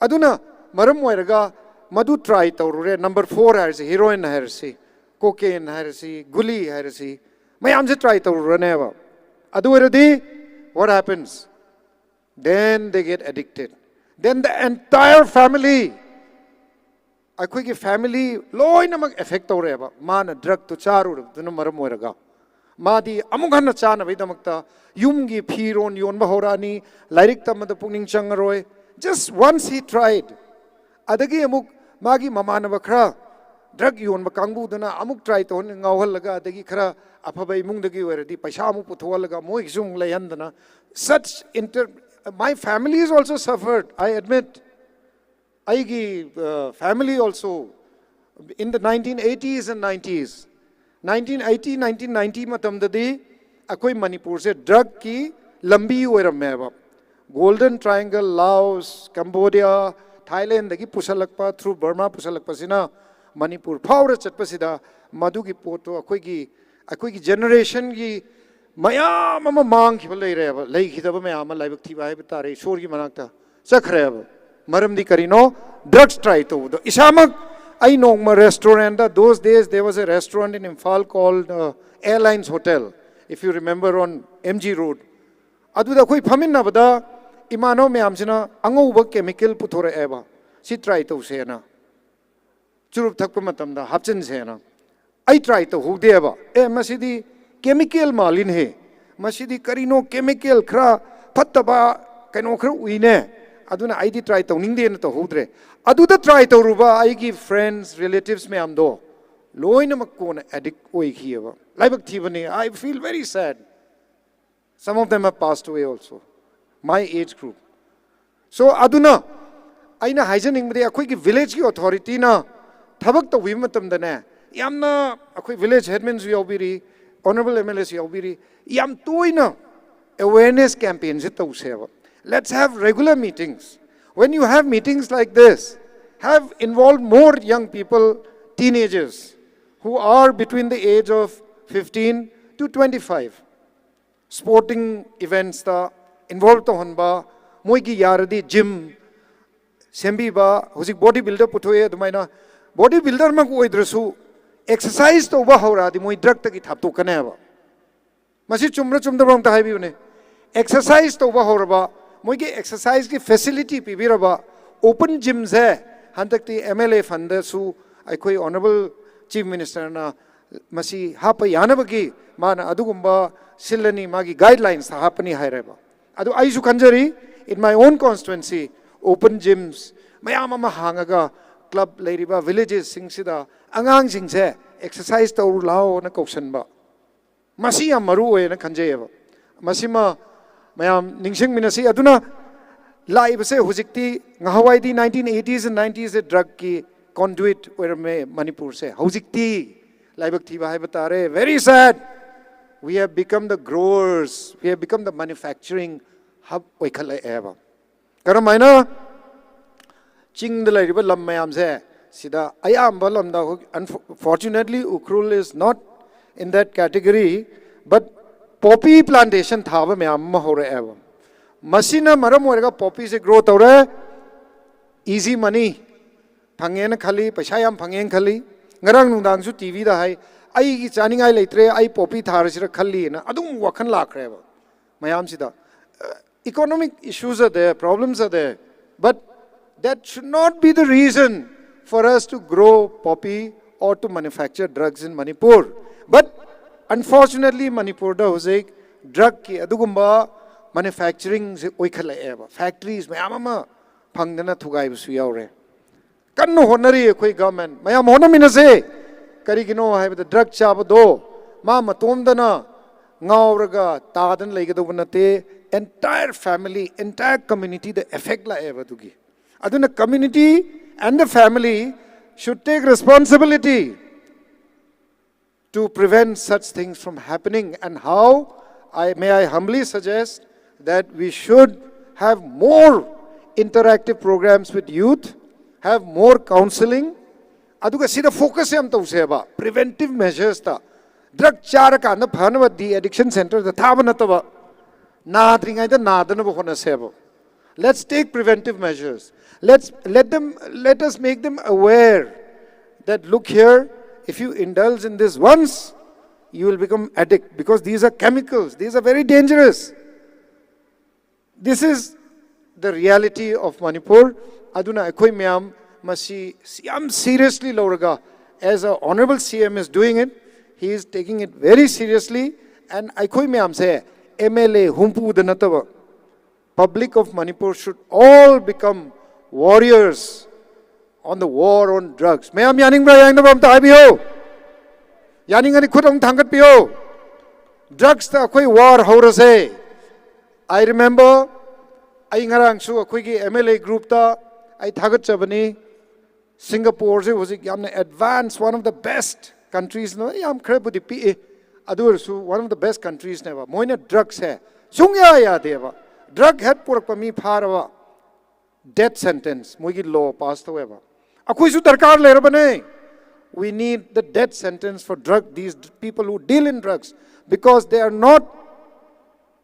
ꯑꯗꯨꯅ ꯃꯔꯝ ꯑꯣꯏꯔꯒ ꯃꯗꯨ try ꯇꯧꯔꯨꯔꯦ꯫ Number four ꯍꯥꯏꯔꯁꯤ, heroin ꯍꯥꯏꯔꯁꯤ, cocaine ꯍꯥꯏꯔꯁꯤ, ꯒꯨꯂꯤ ꯍꯥꯏꯔꯁꯤ, ꯃꯌꯥꯝꯁꯦ try ꯇꯧꯔꯨꯔꯅꯦꯕ꯫ ꯑꯗꯨ ꯑꯣꯏꯔꯗꯤ what happens? Then they get addicted. Then the entire family, ꯑꯩꯈꯣꯏꯒꯤ family ꯂꯣꯏꯅꯃꯛ effect ꯇꯧꯔꯦꯕ, ꯃꯥꯅ drug ꯇꯨ ꯆꯥꯔꯨꯔꯕꯗꯨꯅ ꯃꯔꯝ ꯑꯣꯏꯔꯒ꯫ ꯃꯥꯗꯤ ꯑꯃꯨꯛ ꯍꯟꯅ ꯆꯥꯅꯕꯒꯤꯗꯃꯛꯇ ꯌꯨꯝꯒꯤ ꯐꯤꯔꯣꯟ ꯌꯣꯟꯕ ꯍꯧꯔꯛꯑꯅꯤ, ꯂꯥꯏꯔꯤꯛ ꯇꯝꯕꯗ ꯄꯨꯛꯅꯤꯡ ꯆꯪꯉꯔꯣꯏ꯫ Just once he tried, ꯑꯗꯒꯤ ꯑꯃꯨꯛ ꯃꯥꯒꯤ ꯃꯃꯥꯟꯅꯕ ꯈꯔ drug ꯌꯣꯟꯕ ꯀꯥꯡꯕꯨꯗꯨꯅ ꯑꯃꯨꯛ try ꯇꯧꯍꯟ-, ꯉꯥꯎꯍꯜꯂꯒ, ꯑꯗꯒꯤ ꯈꯔ ꯑꯐꯕ ꯏꯃꯨꯡꯗꯒꯤ ꯑꯣꯏꯔꯗꯤ ꯄꯩꯁꯥ ꯑꯃꯨꯛ ꯄꯨꯊꯣꯛꯍꯜꯂꯒ ꯃꯣꯏꯒꯤꯁꯨ ꯑꯃꯨꯛ ꯂꯩꯍꯟꯗꯅ, such inter-, my family is also suffered, I admit. ꯑꯩꯒꯤ, ꯑ, family also, in the nineteen eighties and nineties, nineteen eighty, nineteen ninety ꯃꯇꯝꯗꯗꯤ ꯑꯩꯈꯣꯏ ꯃꯅꯤꯄꯨꯔꯁꯦ drug ꯀꯤ ꯂꯝꯕꯤ ꯑꯣꯏꯔꯝꯃꯦꯕ꯫ Golden Triangle, Laos, Cambodia, Thailand ꯗꯒꯤ ꯄꯨꯁꯜꯂꯛꯄ, through Burma ꯄꯨꯁꯜꯂꯛꯄꯁꯤꯅ ꯃꯅꯤꯄꯨꯔ ꯐꯥꯎꯔ ꯆꯠꯄꯁꯤꯗ ꯃꯗꯨꯒꯤ ꯄꯣꯠꯇꯣ ꯑꯩꯈꯣꯏꯒꯤ, ꯑꯩꯈꯣꯏꯒꯤ generation ꯒꯤ ꯃꯌꯥꯝ ꯑꯃ ꯃꯥꯡꯈꯤꯕ ꯂꯩꯔꯦꯕ, ꯂꯩꯈꯤꯗꯕ ꯃꯌꯥꯝ ꯑꯃ ꯂꯥꯏꯕꯛ ꯊꯤꯕ ꯍꯥꯏꯕ ꯇꯥꯔꯦ, ꯏꯁꯣꯔꯒꯤ ꯃꯅꯥꯛꯇ ꯆꯠꯈ꯭ꯔꯦꯕ꯫ ꯃꯔꯝꯗꯤ ꯀꯔꯤꯅꯣ? Drugs try ꯇꯧꯕꯗꯣ꯫ ꯏꯁꯥꯃꯛ ꯑꯩ ꯅꯣꯡꯃ restaurant ꯗ, those days there was a restaurant in Imphal called, uh, Airlines Hotel, if you remember, on M G Road꯫ ꯑꯗꯨꯗ ꯑꯩꯈꯣꯏ ꯐꯝꯃꯤꯟꯅꯕꯗ ꯏꯃꯥꯟꯅꯕ ꯃꯌꯥꯝꯁꯤꯅ ꯑꯉꯧꯕ chemical ꯄꯨꯊꯣꯔꯛꯑꯦꯕ, "ꯁꯤ try ꯇꯧꯁꯦꯅ"꯫ ꯆꯨꯔꯨꯞ ꯊꯛꯄ ꯃꯇꯝꯗ ꯍꯥꯞꯆꯤꯟꯁꯦꯅ꯫ ꯑꯩ try ꯇꯧꯍꯧꯗꯦꯕ꯫ "ꯑꯦ, ꯃꯁꯤꯗꯤ chemical ꯃꯥꯜꯂꯤꯅꯦꯍꯦ꯫ ꯃꯁꯤꯗꯤ ꯀꯔꯤꯅꯣ, chemical ꯈꯔ ꯐꯠꯇꯕ ꯀꯩꯅꯣ ꯈꯔ ꯎꯏꯅꯦ꯫ ꯑꯗꯨꯅ ꯑꯩꯗꯤ try ꯇꯧꯅꯤꯡꯗꯦꯅ ꯇꯧꯍꯧꯗ꯭ꯔꯦ"꯫ ꯑꯗꯨꯗ try ꯇꯧꯔꯨꯕ ꯑꯩꯒꯤ friends, relatives ꯃꯌꯥꯝꯗꯣ ꯂꯣꯏꯅꯃꯛ ꯀꯣꯟꯅ addict ꯑꯣꯏꯈꯤꯑꯕ꯫ ꯂꯥꯏꯕꯛ ꯊꯤꯕꯅꯤ꯫ I feel very sad. Some of them have passed away also, my age group. So, ꯑꯗꯨꯅ ꯑꯩꯅ ꯍꯥꯏꯖꯅꯤꯡꯕꯗꯤ, ꯑꯩꯈꯣꯏꯒꯤ village ꯀꯤ authority ꯅ ꯊꯕꯛ ꯇꯧꯕꯤꯕ ꯃꯇꯝꯗꯅꯦ, ꯌꯥꯝꯅ ꯑꯩꯈꯣꯏ village headman ꯁꯨ ꯌꯥꯎꯕꯤꯔꯤ, honorable M L A ꯁꯨ ꯌꯥꯎꯕꯤꯔꯤ, ꯌꯥꯝ ꯇꯣꯏꯅ awareness campaign ꯁꯦ ꯇꯧꯁꯦꯕ꯫ Let's have regular meetings. When you have meetings like this, have involved more young people, teenagers, who are between the age of fifteen to twenty-five. sporting events ta involve ꯇꯧꯍꯟꯕ, ꯃꯣꯏꯒꯤ ꯌꯥꯔꯗꯤ gym ꯁꯦꯝꯕꯤꯕ, ꯍꯧꯖꯤꯛ body builder ꯄꯨꯊꯣꯛꯑꯦ ꯑꯗꯨꯃꯥꯏꯅ, body builder ꯃꯛ ꯑꯣꯏꯗ꯭ꯔꯁꯨ exercise ꯇꯧꯕ ꯍꯧꯔꯛꯑꯗꯤ ꯃꯣꯏ drug ꯇꯒꯤ ꯊꯥꯞꯇꯣꯛꯀꯅꯦꯕ꯫ ꯃꯁꯤ ꯆꯨꯝꯕ꯭ꯔꯥ ꯆꯨꯝꯗꯕ꯭ꯔꯥ ꯑꯝꯇ ꯍꯥꯏꯕꯤꯌꯨꯅꯦ꯫ Exercise ꯇꯧꯕ ꯍꯧꯔꯕ, ꯃꯣꯏꯒꯤ exercise ꯀꯤ facility ꯄꯤꯕꯤꯔꯕ, open gym ꯁꯦ ꯍꯟꯗꯛꯇꯤ M L A fund ꯗꯁꯨ ꯑꯩꯈꯣꯏ Honourable Chief Minister ꯅ ꯃꯁꯤ ꯍꯥꯞꯄ ꯌꯥꯅꯕꯒꯤ ꯃꯥꯅ ꯑꯗꯨꯒꯨꯝꯕ ꯁꯤꯜꯂꯅꯤ, ꯃꯥꯒꯤ guidelines ꯇ ꯍꯥꯞꯄꯅꯤ ꯍꯥꯏꯔꯦꯕ꯫ ꯑꯗꯨ ꯑꯩꯁꯨ ꯈꯟꯖꯔꯤ, in my own constituency, open gyms ꯃꯌꯥꯝ ꯑꯃ ꯍꯥꯡꯉꯒ club ꯂꯩꯔꯤꯕ villages ꯁꯤꯡꯁꯤꯗ ꯑꯉꯥꯡꯁꯤꯡꯁꯦ exercise ꯇꯧꯔꯨ ꯂꯥꯎꯅ ꯀꯧꯁꯟꯕ, ꯃꯁꯤ ꯌꯥꯝ ꯃꯔꯨ ꯑꯣꯏꯅ ꯈꯟꯖꯩꯌꯦꯕ꯫ ꯃꯁꯤꯃ ꯃꯌꯥꯝ ꯅꯤꯡꯁꯤꯡꯃꯤꯟꯅꯁꯤ꯫ ꯑꯗꯨꯅ ꯂꯥꯛꯏꯕꯁꯦ ꯍꯧꯖꯤꯛꯇꯤ, ꯉꯍꯥꯟꯋꯥꯏꯗꯤ nineteen eighties and nineties ꯁꯦ drug ꯀꯤ conduit ꯑꯣꯏꯔꯝꯃꯦ ꯃꯅꯤꯄꯨꯔꯁꯦ꯫ ꯍꯧꯖꯤꯛꯇꯤ ꯂꯥꯏꯕꯛ ꯊꯤꯕ ꯍꯥꯏꯕ ꯇꯥꯔꯦ, very sad, we have become the growers, we have become the manufacturing hub ꯑꯣꯏꯈꯠꯂꯛꯑꯦꯕ꯫ ꯀꯔꯝꯍꯥꯏꯅ? ꯆꯤꯡꯗ ꯂꯩꯔꯤꯕ ꯂꯝ ꯃꯌꯥꯝꯁꯦ, ꯁꯤꯗ ꯑꯌꯥꯝꯕ ꯂꯝꯗ ꯑꯩꯈꯣꯏ, unfortunately, Ukhrul is not in that category, but poppy plantation ꯊꯥꯕ ꯃꯌꯥꯝ ꯑꯃ ꯍꯧꯔꯛꯑꯦꯕ꯫ ꯃꯁꯤꯅ ꯃꯔꯝ ꯑꯣꯏꯔꯒ poppy ꯁꯦ grow ꯇꯧꯔꯦ, easy money ꯐꯪꯉꯦꯅ ꯈꯜꯂꯤ, ꯄꯩꯁꯥ ꯌꯥꯝ ꯐꯪꯉꯦꯅ ꯈꯜꯂꯤ꯫ ꯉꯔꯥꯡ ꯅꯨꯡꯗꯥꯡꯁꯨ T V ꯗ ꯍꯥꯏ, "ꯑꯩꯒꯤ ꯆꯥꯅꯤꯡꯉꯥꯏ ꯂꯩꯇ꯭ꯔꯦ, ꯑꯩ poppy ꯊꯥꯔꯁꯤꯔ ꯈꯜꯂꯤꯅ" ꯑꯗꯨꯝ ꯋꯥꯈꯜ ꯂꯥꯛꯈ꯭ꯔꯦꯕ ꯃꯌꯥꯝꯁꯤꯗ꯫ Economic issues are there, problems are there, but that should not be the reason for us to grow poppy or to manufacture drugs in Manipur. But unfortunately, ꯃꯅꯤꯄꯨꯔꯗ ꯍꯧꯖꯤꯛ drug ꯀꯤ ꯑꯗꯨꯒꯨꯝꯕ manufacturing ꯁꯦ ꯑꯣꯏꯈꯠꯂꯛꯑꯦꯕ, factories ꯃꯌꯥꯝ ꯑꯃ ꯐꯪꯗꯅ ꯊꯨꯒꯥꯏꯕꯁꯨ ꯌꯥꯎꯔꯦ꯫ ꯀꯟꯅ ꯍꯣꯠꯅꯔꯤ ꯑꯩꯈꯣꯏ government꯫ ꯃꯌꯥꯝ ꯍꯣꯠꯅꯃꯤꯟꯅꯁꯦ꯫ ꯀꯔꯤꯒꯤꯅꯣ ꯍꯥꯏꯕꯗ drug ꯆꯥꯕꯗꯣ ꯃꯥ ꯃꯇꯣꯝꯇꯅ ꯉꯥꯎꯔꯒ ꯇꯥꯗꯅ ꯂꯩꯒꯗꯧꯕ ꯅꯠꯇꯦ꯫ Entire family, entire community ꯗ effect ꯂꯥꯛꯑꯦꯕ ꯑꯗꯨꯒꯤ꯫ ꯑꯗꯨꯅ community and the family should take responsibility to prevent such things from happening. And how? I, may I humbly suggest that we should have more interactive programs with youth, have more counseling, ꯑꯗꯨꯒ ꯁꯤꯗ focus ꯌꯥꯝ ꯇꯧꯁꯦꯕ, preventive measures ꯇ꯫ Drug ꯆꯥꯔꯀꯥꯟꯗ ꯐꯅꯕ de-addiction center ꯗ ꯊꯥꯕ ꯅꯠꯇꯕ, ꯅꯥꯗ꯭ꯔꯤꯉꯩꯗ ꯅꯥꯗꯅꯕ ꯍꯣꯠꯅꯁꯦꯕ꯫ Let's take preventive measures. Let's let them, let us make them aware that, look here, if you indulge in this once, you will become addict, because these are chemicals, these are very dangerous. This is the reality of Manipur. ꯑꯗꯨꯅ ꯑꯩꯈꯣꯏ ꯃꯌꯥꯝ ꯃꯁꯤ ꯌꯥꯝ seriously ꯂꯧꯔꯒ, as a Honourable C M is doing it, he is taking it very seriously, and ꯑꯩꯈꯣꯏ ꯃꯌꯥꯝꯁꯦ M L A ꯍꯨꯝꯐꯨꯗ ꯅꯠꯇꯕ, public of Manipur should all become warriors on the war on drugs. ꯃꯌꯥꯝ ꯌꯥꯅꯤꯡꯕ꯭ꯔꯥ? ꯌꯥꯅꯤꯡꯗꯕ꯭ꯔꯥ? ꯑꯝꯇ ꯍꯥꯏꯕꯤꯌꯨ꯫ ꯌꯥꯅꯤꯡꯉꯗꯤ ꯈꯨꯠ ꯑꯃꯨꯛ ꯊꯥꯡꯒꯠꯄꯤꯌꯨ꯫ Drugs ꯇ ꯑꯩꯈꯣꯏ war ꯍꯧꯔꯁꯦ꯫ I remember, ꯑꯩ ꯉꯔꯥꯡꯁꯨ ꯑꯩꯈꯣꯏꯒꯤ M L A group ꯇ ꯑꯩ ꯊꯥꯒꯠꯆꯕꯅꯤ꯫ Singapore ꯁꯦ ꯍꯧꯖꯤꯛ ꯌꯥꯝꯅ advanced, one of the best countries ꯅꯦ, ꯌꯥꯝ ꯈꯔꯕꯨꯗꯤ ꯄꯤꯛꯏ, ꯑꯗꯨ ꯑꯣꯏꯔꯁꯨ one of the best countries ꯅꯦꯕ꯫ ꯃꯣꯏꯅ drug ꯁꯦ ꯁꯨꯡꯌꯥ ꯌꯥꯗꯦꯕ꯫ Drug ꯍꯦꯛ ꯄꯨꯔꯛꯄ ꯃꯤ ꯐꯥꯔꯕ, death sentence, ꯃꯣꯏꯒꯤ law pass ꯇꯧꯋꯦꯕ꯫ ꯑꯩꯈꯣꯏꯁꯨ ꯗꯔꯀꯥꯔ ꯂꯩꯔꯕꯅꯦ꯫ We need the death sentence for drug, these people who deal in drugs, because they are not,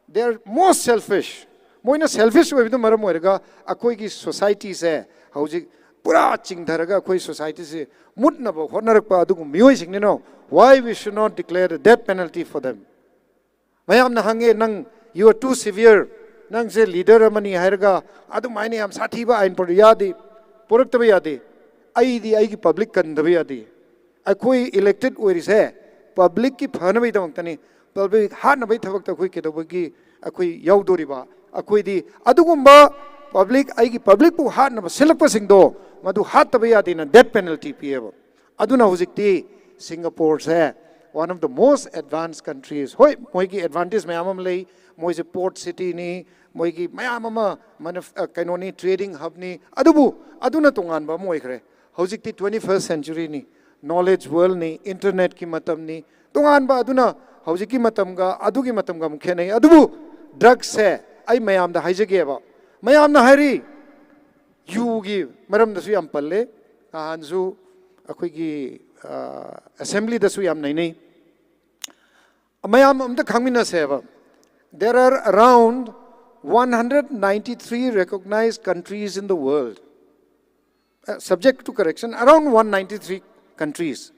they are most selfish. ꯃꯣꯏꯅ selfish ꯑꯣꯏꯕꯗꯨꯅ ꯃꯔꯝ ꯑꯣꯏꯔꯒ ꯑꯩꯈꯣꯏꯒꯤ society ꯁꯦ ꯍꯧꯖꯤꯛ ꯄꯨꯔꯥ ꯆꯤꯡꯊꯔꯒ ꯑꯩꯈꯣꯏ society ꯁꯦ ꯃꯨꯠꯅꯕ ꯍꯣꯠꯅꯔꯛꯄ ꯑꯗꯨꯒꯨꯝꯕ ꯃꯤꯑꯣꯏꯁꯤꯡꯅꯤꯅ, why we should not declare the death penalty for them? ꯃꯌꯥꯝꯅ ꯍꯪꯉꯦ, "ꯅꯪ, you are too severe, ꯅꯪꯁꯦ leader ꯑꯃꯅꯤ ꯍꯥꯏꯔꯒ ꯑꯗꯨꯃꯥꯏꯅ ꯌꯥꯝ ꯁꯥꯊꯤꯕ ꯑꯥꯏꯟ ꯄꯨꯔꯛ-, ꯌꯥꯗꯦ, ꯄꯨꯔꯛꯇꯕ ꯌꯥꯗꯦ꯫ ꯑꯩꯗꯤ ꯑꯩꯒꯤ public ꯀꯟꯗꯕ ꯌꯥꯗꯦ꯫ ꯑꯩꯈꯣꯏ elected ꯑꯣꯏꯔꯤꯁꯦ public ꯀꯤ ꯐꯅꯕꯒꯤꯗꯃꯛꯇꯅꯤ꯫ Public ꯍꯥꯠꯅꯕꯒꯤ ꯊꯕꯛꯇ ꯑꯩꯈꯣꯏ ꯀꯩꯗꯧꯕꯒꯤ ꯑꯩꯈꯣꯏ ꯌꯥꯎꯗꯣꯔꯤꯕ? ꯑꯩꯈꯣꯏꯗꯤ ꯑꯗꯨꯒꯨꯝꯕ public, ꯑꯩꯒꯤ public ꯄꯨ ꯍꯥꯠꯅꯕ ꯁꯤꯜꯂꯛꯄꯁꯤꯡꯗꯣ ꯃꯗꯨ ꯍꯥꯠꯇꯕ ꯌꯥꯗꯦꯅ death penalty ꯄꯤꯌꯦꯕ"꯫ ꯑꯗꯨꯅ ꯍꯧꯖꯤꯛꯇꯤ Singapore ꯁꯦ one of the most advanced countries, ꯍꯣꯏ, ꯃꯣꯏꯒꯤ advantage ꯃꯌꯥꯝ ꯑꯃ ꯂꯩ, ꯃꯣꯏꯁꯦ port city ꯅꯤ, ꯃꯣꯏꯒꯤ ꯃꯌꯥꯝ ꯑꯃ manuf-, ꯑ, ꯀꯩꯅꯣꯅꯤ, trading hub ꯅꯤ, ꯑꯗꯨꯕꯨ ꯑꯗꯨꯅ ꯇꯣꯉꯥꯟꯕ ꯑꯃ ꯑꯣꯏꯈ꯭ꯔꯦ꯫ ꯍꯧꯖꯤꯛꯇꯤ twenty-first century ꯅꯤ, knowledge world ꯅꯤ, internet ꯀꯤ ꯃꯇꯝꯅꯤ, ꯇꯣꯉꯥꯟꯕ꯫ ꯑꯗꯨꯅ ꯍꯧꯖꯤꯛꯀꯤ ꯃꯇꯝꯒ ꯑꯗꯨꯒꯤ ꯃꯇꯝꯒ ꯑꯃꯨꯛ ꯈꯦꯠꯅꯩ꯫ ꯑꯗꯨꯕꯨ drug ꯁꯦ ꯑꯩ ꯃꯌꯥꯝꯗ ꯍꯥꯏꯖꯒꯦꯕ, ꯃꯌꯥꯝꯅ ꯍꯥꯏꯔꯤ, ꯌꯨꯒꯤ ꯃꯔꯝꯗꯁꯨ ꯌꯥꯝ ꯄꯜꯂꯦ, ꯅꯍꯥꯟꯁꯨ ꯑꯩꯈꯣꯏꯒꯤ, ꯑ, assembly ꯗꯁꯨ ꯌꯥꯝ ꯅꯩꯅꯩ꯫ ꯃꯌꯥꯝ ꯑꯝꯇ ꯈꯪꯃꯤꯟꯅꯁꯦꯕ, There are around one hundred ninety-three recognized countries in the world. Uh, subject to correction, around one ninety-three countries.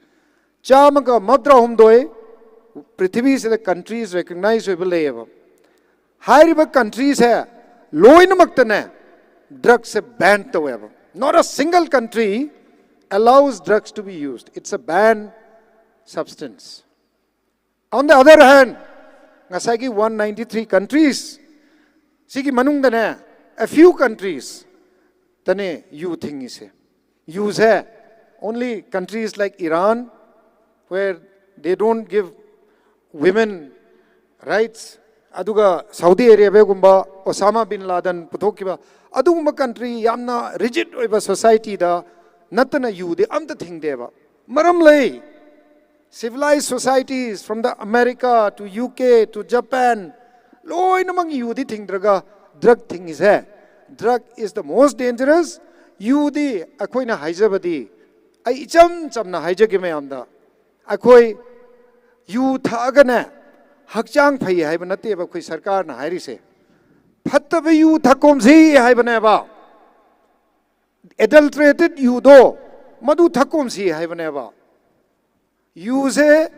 Chāmaga mavadrā humdoi prithivili countries recognize oiba leiba. Hairiba countries hi loinamaktana drugs hi ban taweba. Not a single country allows drugs to be used. It's a banned substance. On the other hand, ngasāiki one ninety-three countries, siki manungdana a few countries tana yu thingisa. Yuse only countries like Iran, where they don't give women rights, aduga Saudi Arabia gumba, Osama bin Laden puthokkiba, adugumba country yamna rigid oiba society da nattana yudi amta thingdeba. Maram lei, civilized societies from the America to U K to Japan, loinamak yudi thingdraga drug thingisa. Drug is the most dangerous. Yudi akhoina haijabadi, ai icham chamna haijage mayamda. Akhoi yu thāgana hakchāng phai haiba natteba akhoi sarkarna hairisa. Phattaba yu thākumsi haibanaba. Adulterated yu do madu thākumsi haibanaba. Yuse,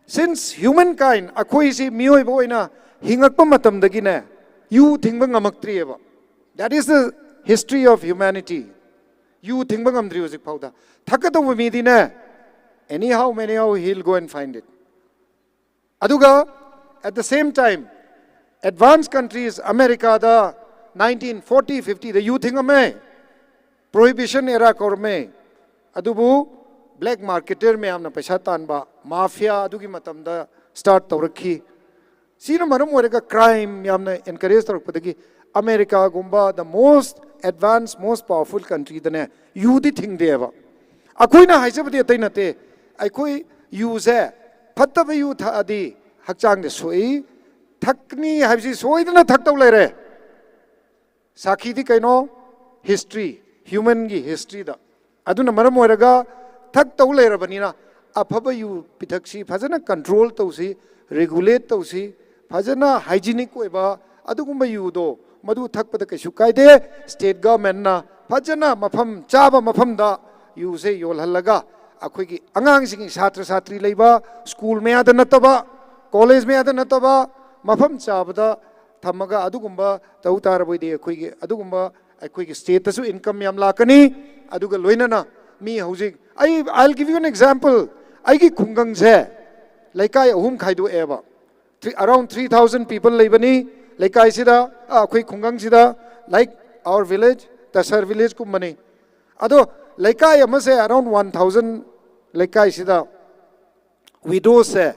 since humankind, akhoisi mioiba oina hingakpa matamdagina yu thingba ngamaktriba. That is the history of humanity. Yu thingba ngamdri hujikphaoda. Thākatauba midina, anyhow, anyhow, he'll go and find it. Aduga, at the same time, advanced countries, America da nineteen forty, fifty da yu thingame, Prohibition era kaurame, adubu black marketer mayamna paisa tanba, mafia adugi matamda start taurakki. Sina maram oiraga crime yamna encourage taurakpadagi America gumba, the most advanced, most powerful country dana yudi thingdeba. Akhoina haijabadi atainate, akhoi yuse phattaba yu thādi hakchāngda soi, thakni haisi soidana thaktau leira. Sākhidi kaino, history, human gi history da. Aduna maram oiraga thaktau leirabanina, aphaba yu pithaksi, phajana control tausi, regulate tausi, phajana hygienic oiba, adugumba yu do, madu thakpada kaisu kaide, state government na phajana mapham chāba mafamda yuse yolhānlaga, akhoigi angangsing, satra satri leiba, school mayada nattaba, college mayada nattaba, mapham chābada thamaga adugumba tau tarabaidi akhoigi, adugumba akhoigi state tasu income yam lākani, aduga loinana mi hujik. I, I'll give you an example. Aigi khungangse, leikai ahum khaidoeba. Three, around three thousand people leibani, leikaisida, ah, akhoi khungangsida, like our village, Tasar village kummani. Ado, leikai amase around one thousand leikaisida, widows se,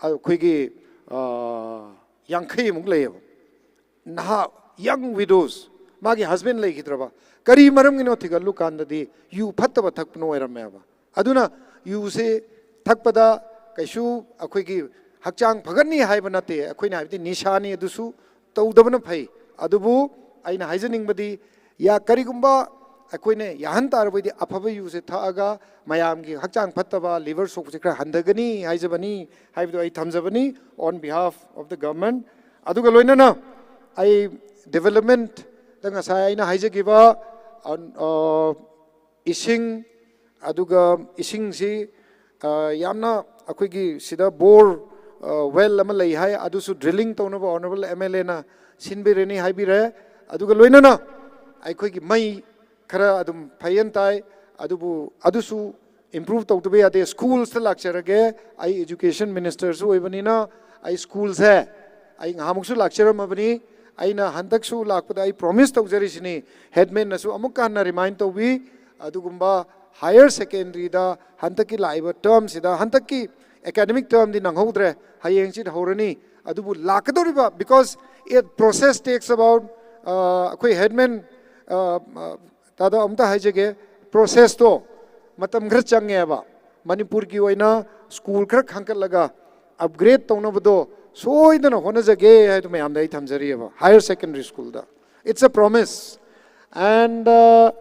ah, akhoigi, ah, yangkhaimuk leiba. Nahā, young widows, magi husband leikhidraba. Kari maramgino thikhalu kandadi, yu phattaba thakpano oirameba. Aduna yuse thakpada kaisu akhoigi hakchāng phagani haiba natte, akhoina haibadi nishani adusu taudabana phai. Adubu aina haijaningbadi, ya karigumba akhoina yahān tarabaidi aphaba yuse thāga mayamgi hakchāng phattaba liver sokchi khara hāndagani haijabani, haibadu ai thamjabani on behalf of the government. Aduga loinana ai development da ngasā aina haijakiba, an, uh, ising, aduga isingsi, ah, yamna akhoigi sida bore, ah, well ama leihai, adusu drilling taunaba Honorable M L A na sinbirani haibira, aduga loinana akhoigi mei khara adum phāyan tai, adubu adusu improve tautaba yade, schools ta lākcharaga, ai education minister su oibanina, ai schools hi, ai ngahāmuksu lākcharamabani, aina hantaksu lākpada ai promise taujarisini, headman nasu amuk hānna remind taubi, adugumba higher secondary da hantakki laiba term sida, hantakki academic term di nanghaodra, hayeng chit haorani, adubu lākadoriba, because it process takes about, uh, akhui headman, uh, uh, tada amta haijage, process to matam khara changeba, Manipur gi oina school khara khangkatlaga, upgrade taunabado, soidana honajage, haitu mayamda ai thamjariba, higher secondary school da. It's a promise. And, uh,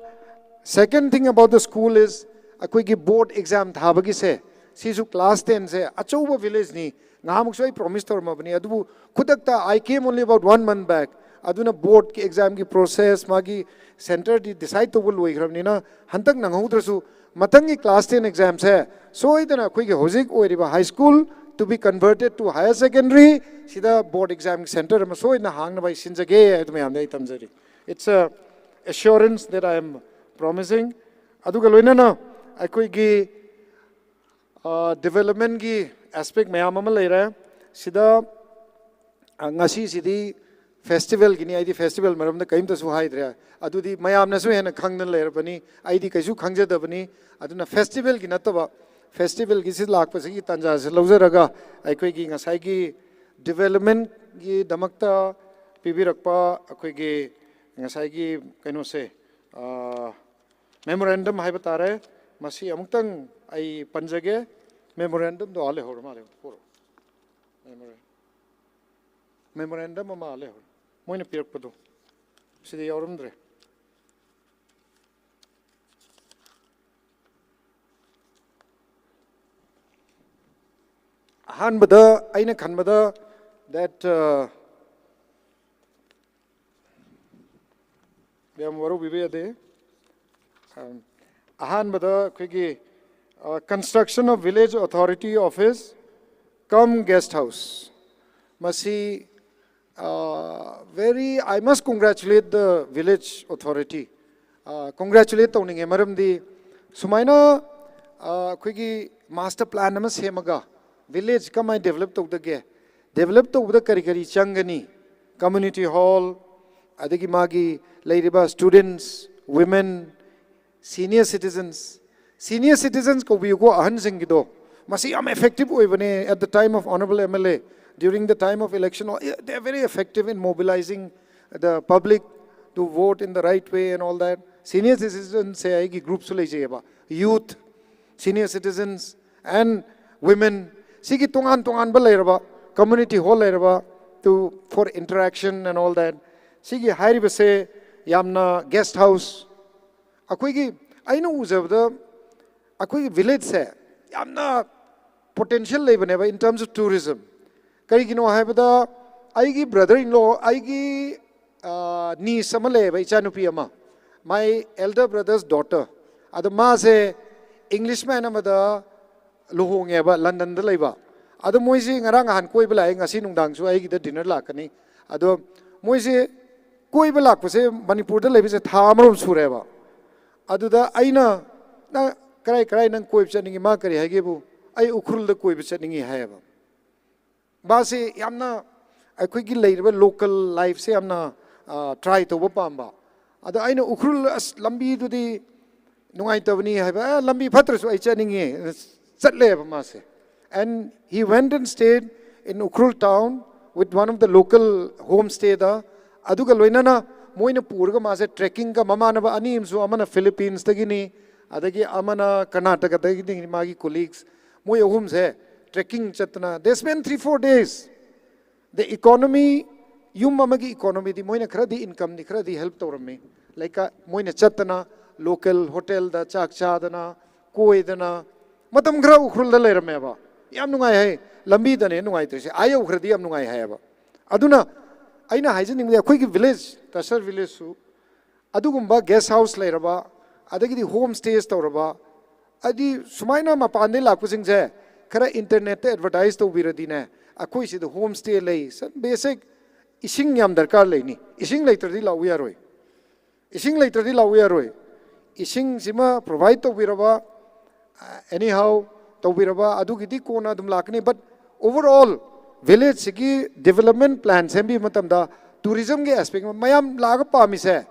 second thing about the school is, akhuigi board exam thābagise, Sisu class ten se achouba village ni, ngahamuksui promise tawrmabani, adubu khudakta I came only about one month back. Aduna board ki exam ki process, magi center di decide tawba loikharabnina, hantak nanghaodrasu, mathangki class ten exam se, soidana khuiki housing oiriba high school to be converted to higher secondary, sida board exam center ama soidana hāngnabai sinzage, adu mayamda tamzari. It's a assurance that I am promising. Aduga loinana, khuiki ah, development ki aspect mayam ama leira. Sida, ah, ngasi sidi festival kini, aidi festival maramda kaimta su haidra. Adudi mayamna su hena khangna leira bani, aidi kaisu khangzada bani. Aduna festival ki nattaba, festival ki si lakpa siki tanja si lauzaraga, khuiki ngasaiki development ki damakta pibirakpa, khuiki ngasaiki kaino se, ah, memorandum haiba tare, masi amuktang ai panzage, memorandum do ale hor ma le, puro. Memora-, memorandum ama ale hor. Moina pirak pado. Sidi yaoram dre. Ahanbada, aina khanbada, that, uh, Biyam waru bibi ade. Um, ahanbada khuiki, uh, construction of village authority office cum guest house. Masi, uh, very, I must congratulate the village authority. Uh, congratulate tawninge maramdi sumaina, uh, khuiki master plan ama semaga village kamai develop tawdage, develop tawda kari kari changani, community hall, adagi magi leiriba students, women, senior citizens. Senior citizens ko bi ko ahan sing kido. Masi yam effective oibane at the time of Honorable M L A, during the time of election, they are very effective in mobilizing the public to vote in the right way and all that. Senior citizens se aiki group su leijeba. Youth, senior citizens, and women, siki tongan tonganba leiraba, community hall leiraba, to, for interaction and all that. Siki hairiba se yamna guest house. Khuiki, aina uzabda, khuiki village se yamna potential leibaneba in terms of tourism. Karigino haibada, aiki brother-in-law, aiki, ah, niece ama leiba, ichanupi ama. My elder brother's daughter. Ada mase Englishman amada luhungeba, London da leiba. Ada moisi ngarang ahan koiba lai, ngasi nungdang su aikida dinner lakani. Ada moisi koiba lakpase Manipur da leibase tha amarum sureba. Aduda aina, na karai karai nang koiba chatningi ma kari haigebu, ai Ukhrul da koiba chatningi haiba. Basi yamna, khuiki leiriba local life se yamna, ah, try tawba pamba. Ada aina Ukhrul as lambi tudi nungai tawani haiba, ah, lambi phatrasu ai chatningi, chatleba mase. And he went and stayed in Ukhrul town with one of the local homestay da. Aduga loinana, moina purga mase trekking ka mamanaba ani amsu amana Philippines dagini, adagi amana Karnataka dagini magi colleagues. Moi ahum se trekking chatna. They spent three, four days. The economy, yum amagi economy di, moina kharadi income di, kharadi help tawrami. Like, uh, moina chatna, local hotel da, chak chadana, koidana, matam khara Ukhrul da leirameba. Yam nungai hai, lambi dane nungai trise, ayau kharadi yam nungai haiba. Aduna, aina haijin ningde, khuiki village, Tasar village su, adugumba guest house leiraba, adagidi homestays tawraba, adi sumaina mapandi lakpasingse, khara internet ta advertise tawbiradine, khuisida homestay lei, san basic, ising yam darkar leini, ising leitradi lau yaroi. Ising leitradi lau yaroi. Ising sima provide tawbiraba, uh, anyhow, tawbiraba, adugidi kona adum lakni, but overall, village siki development plan sembi matamda, tourism ki aspect mayam laga pamise,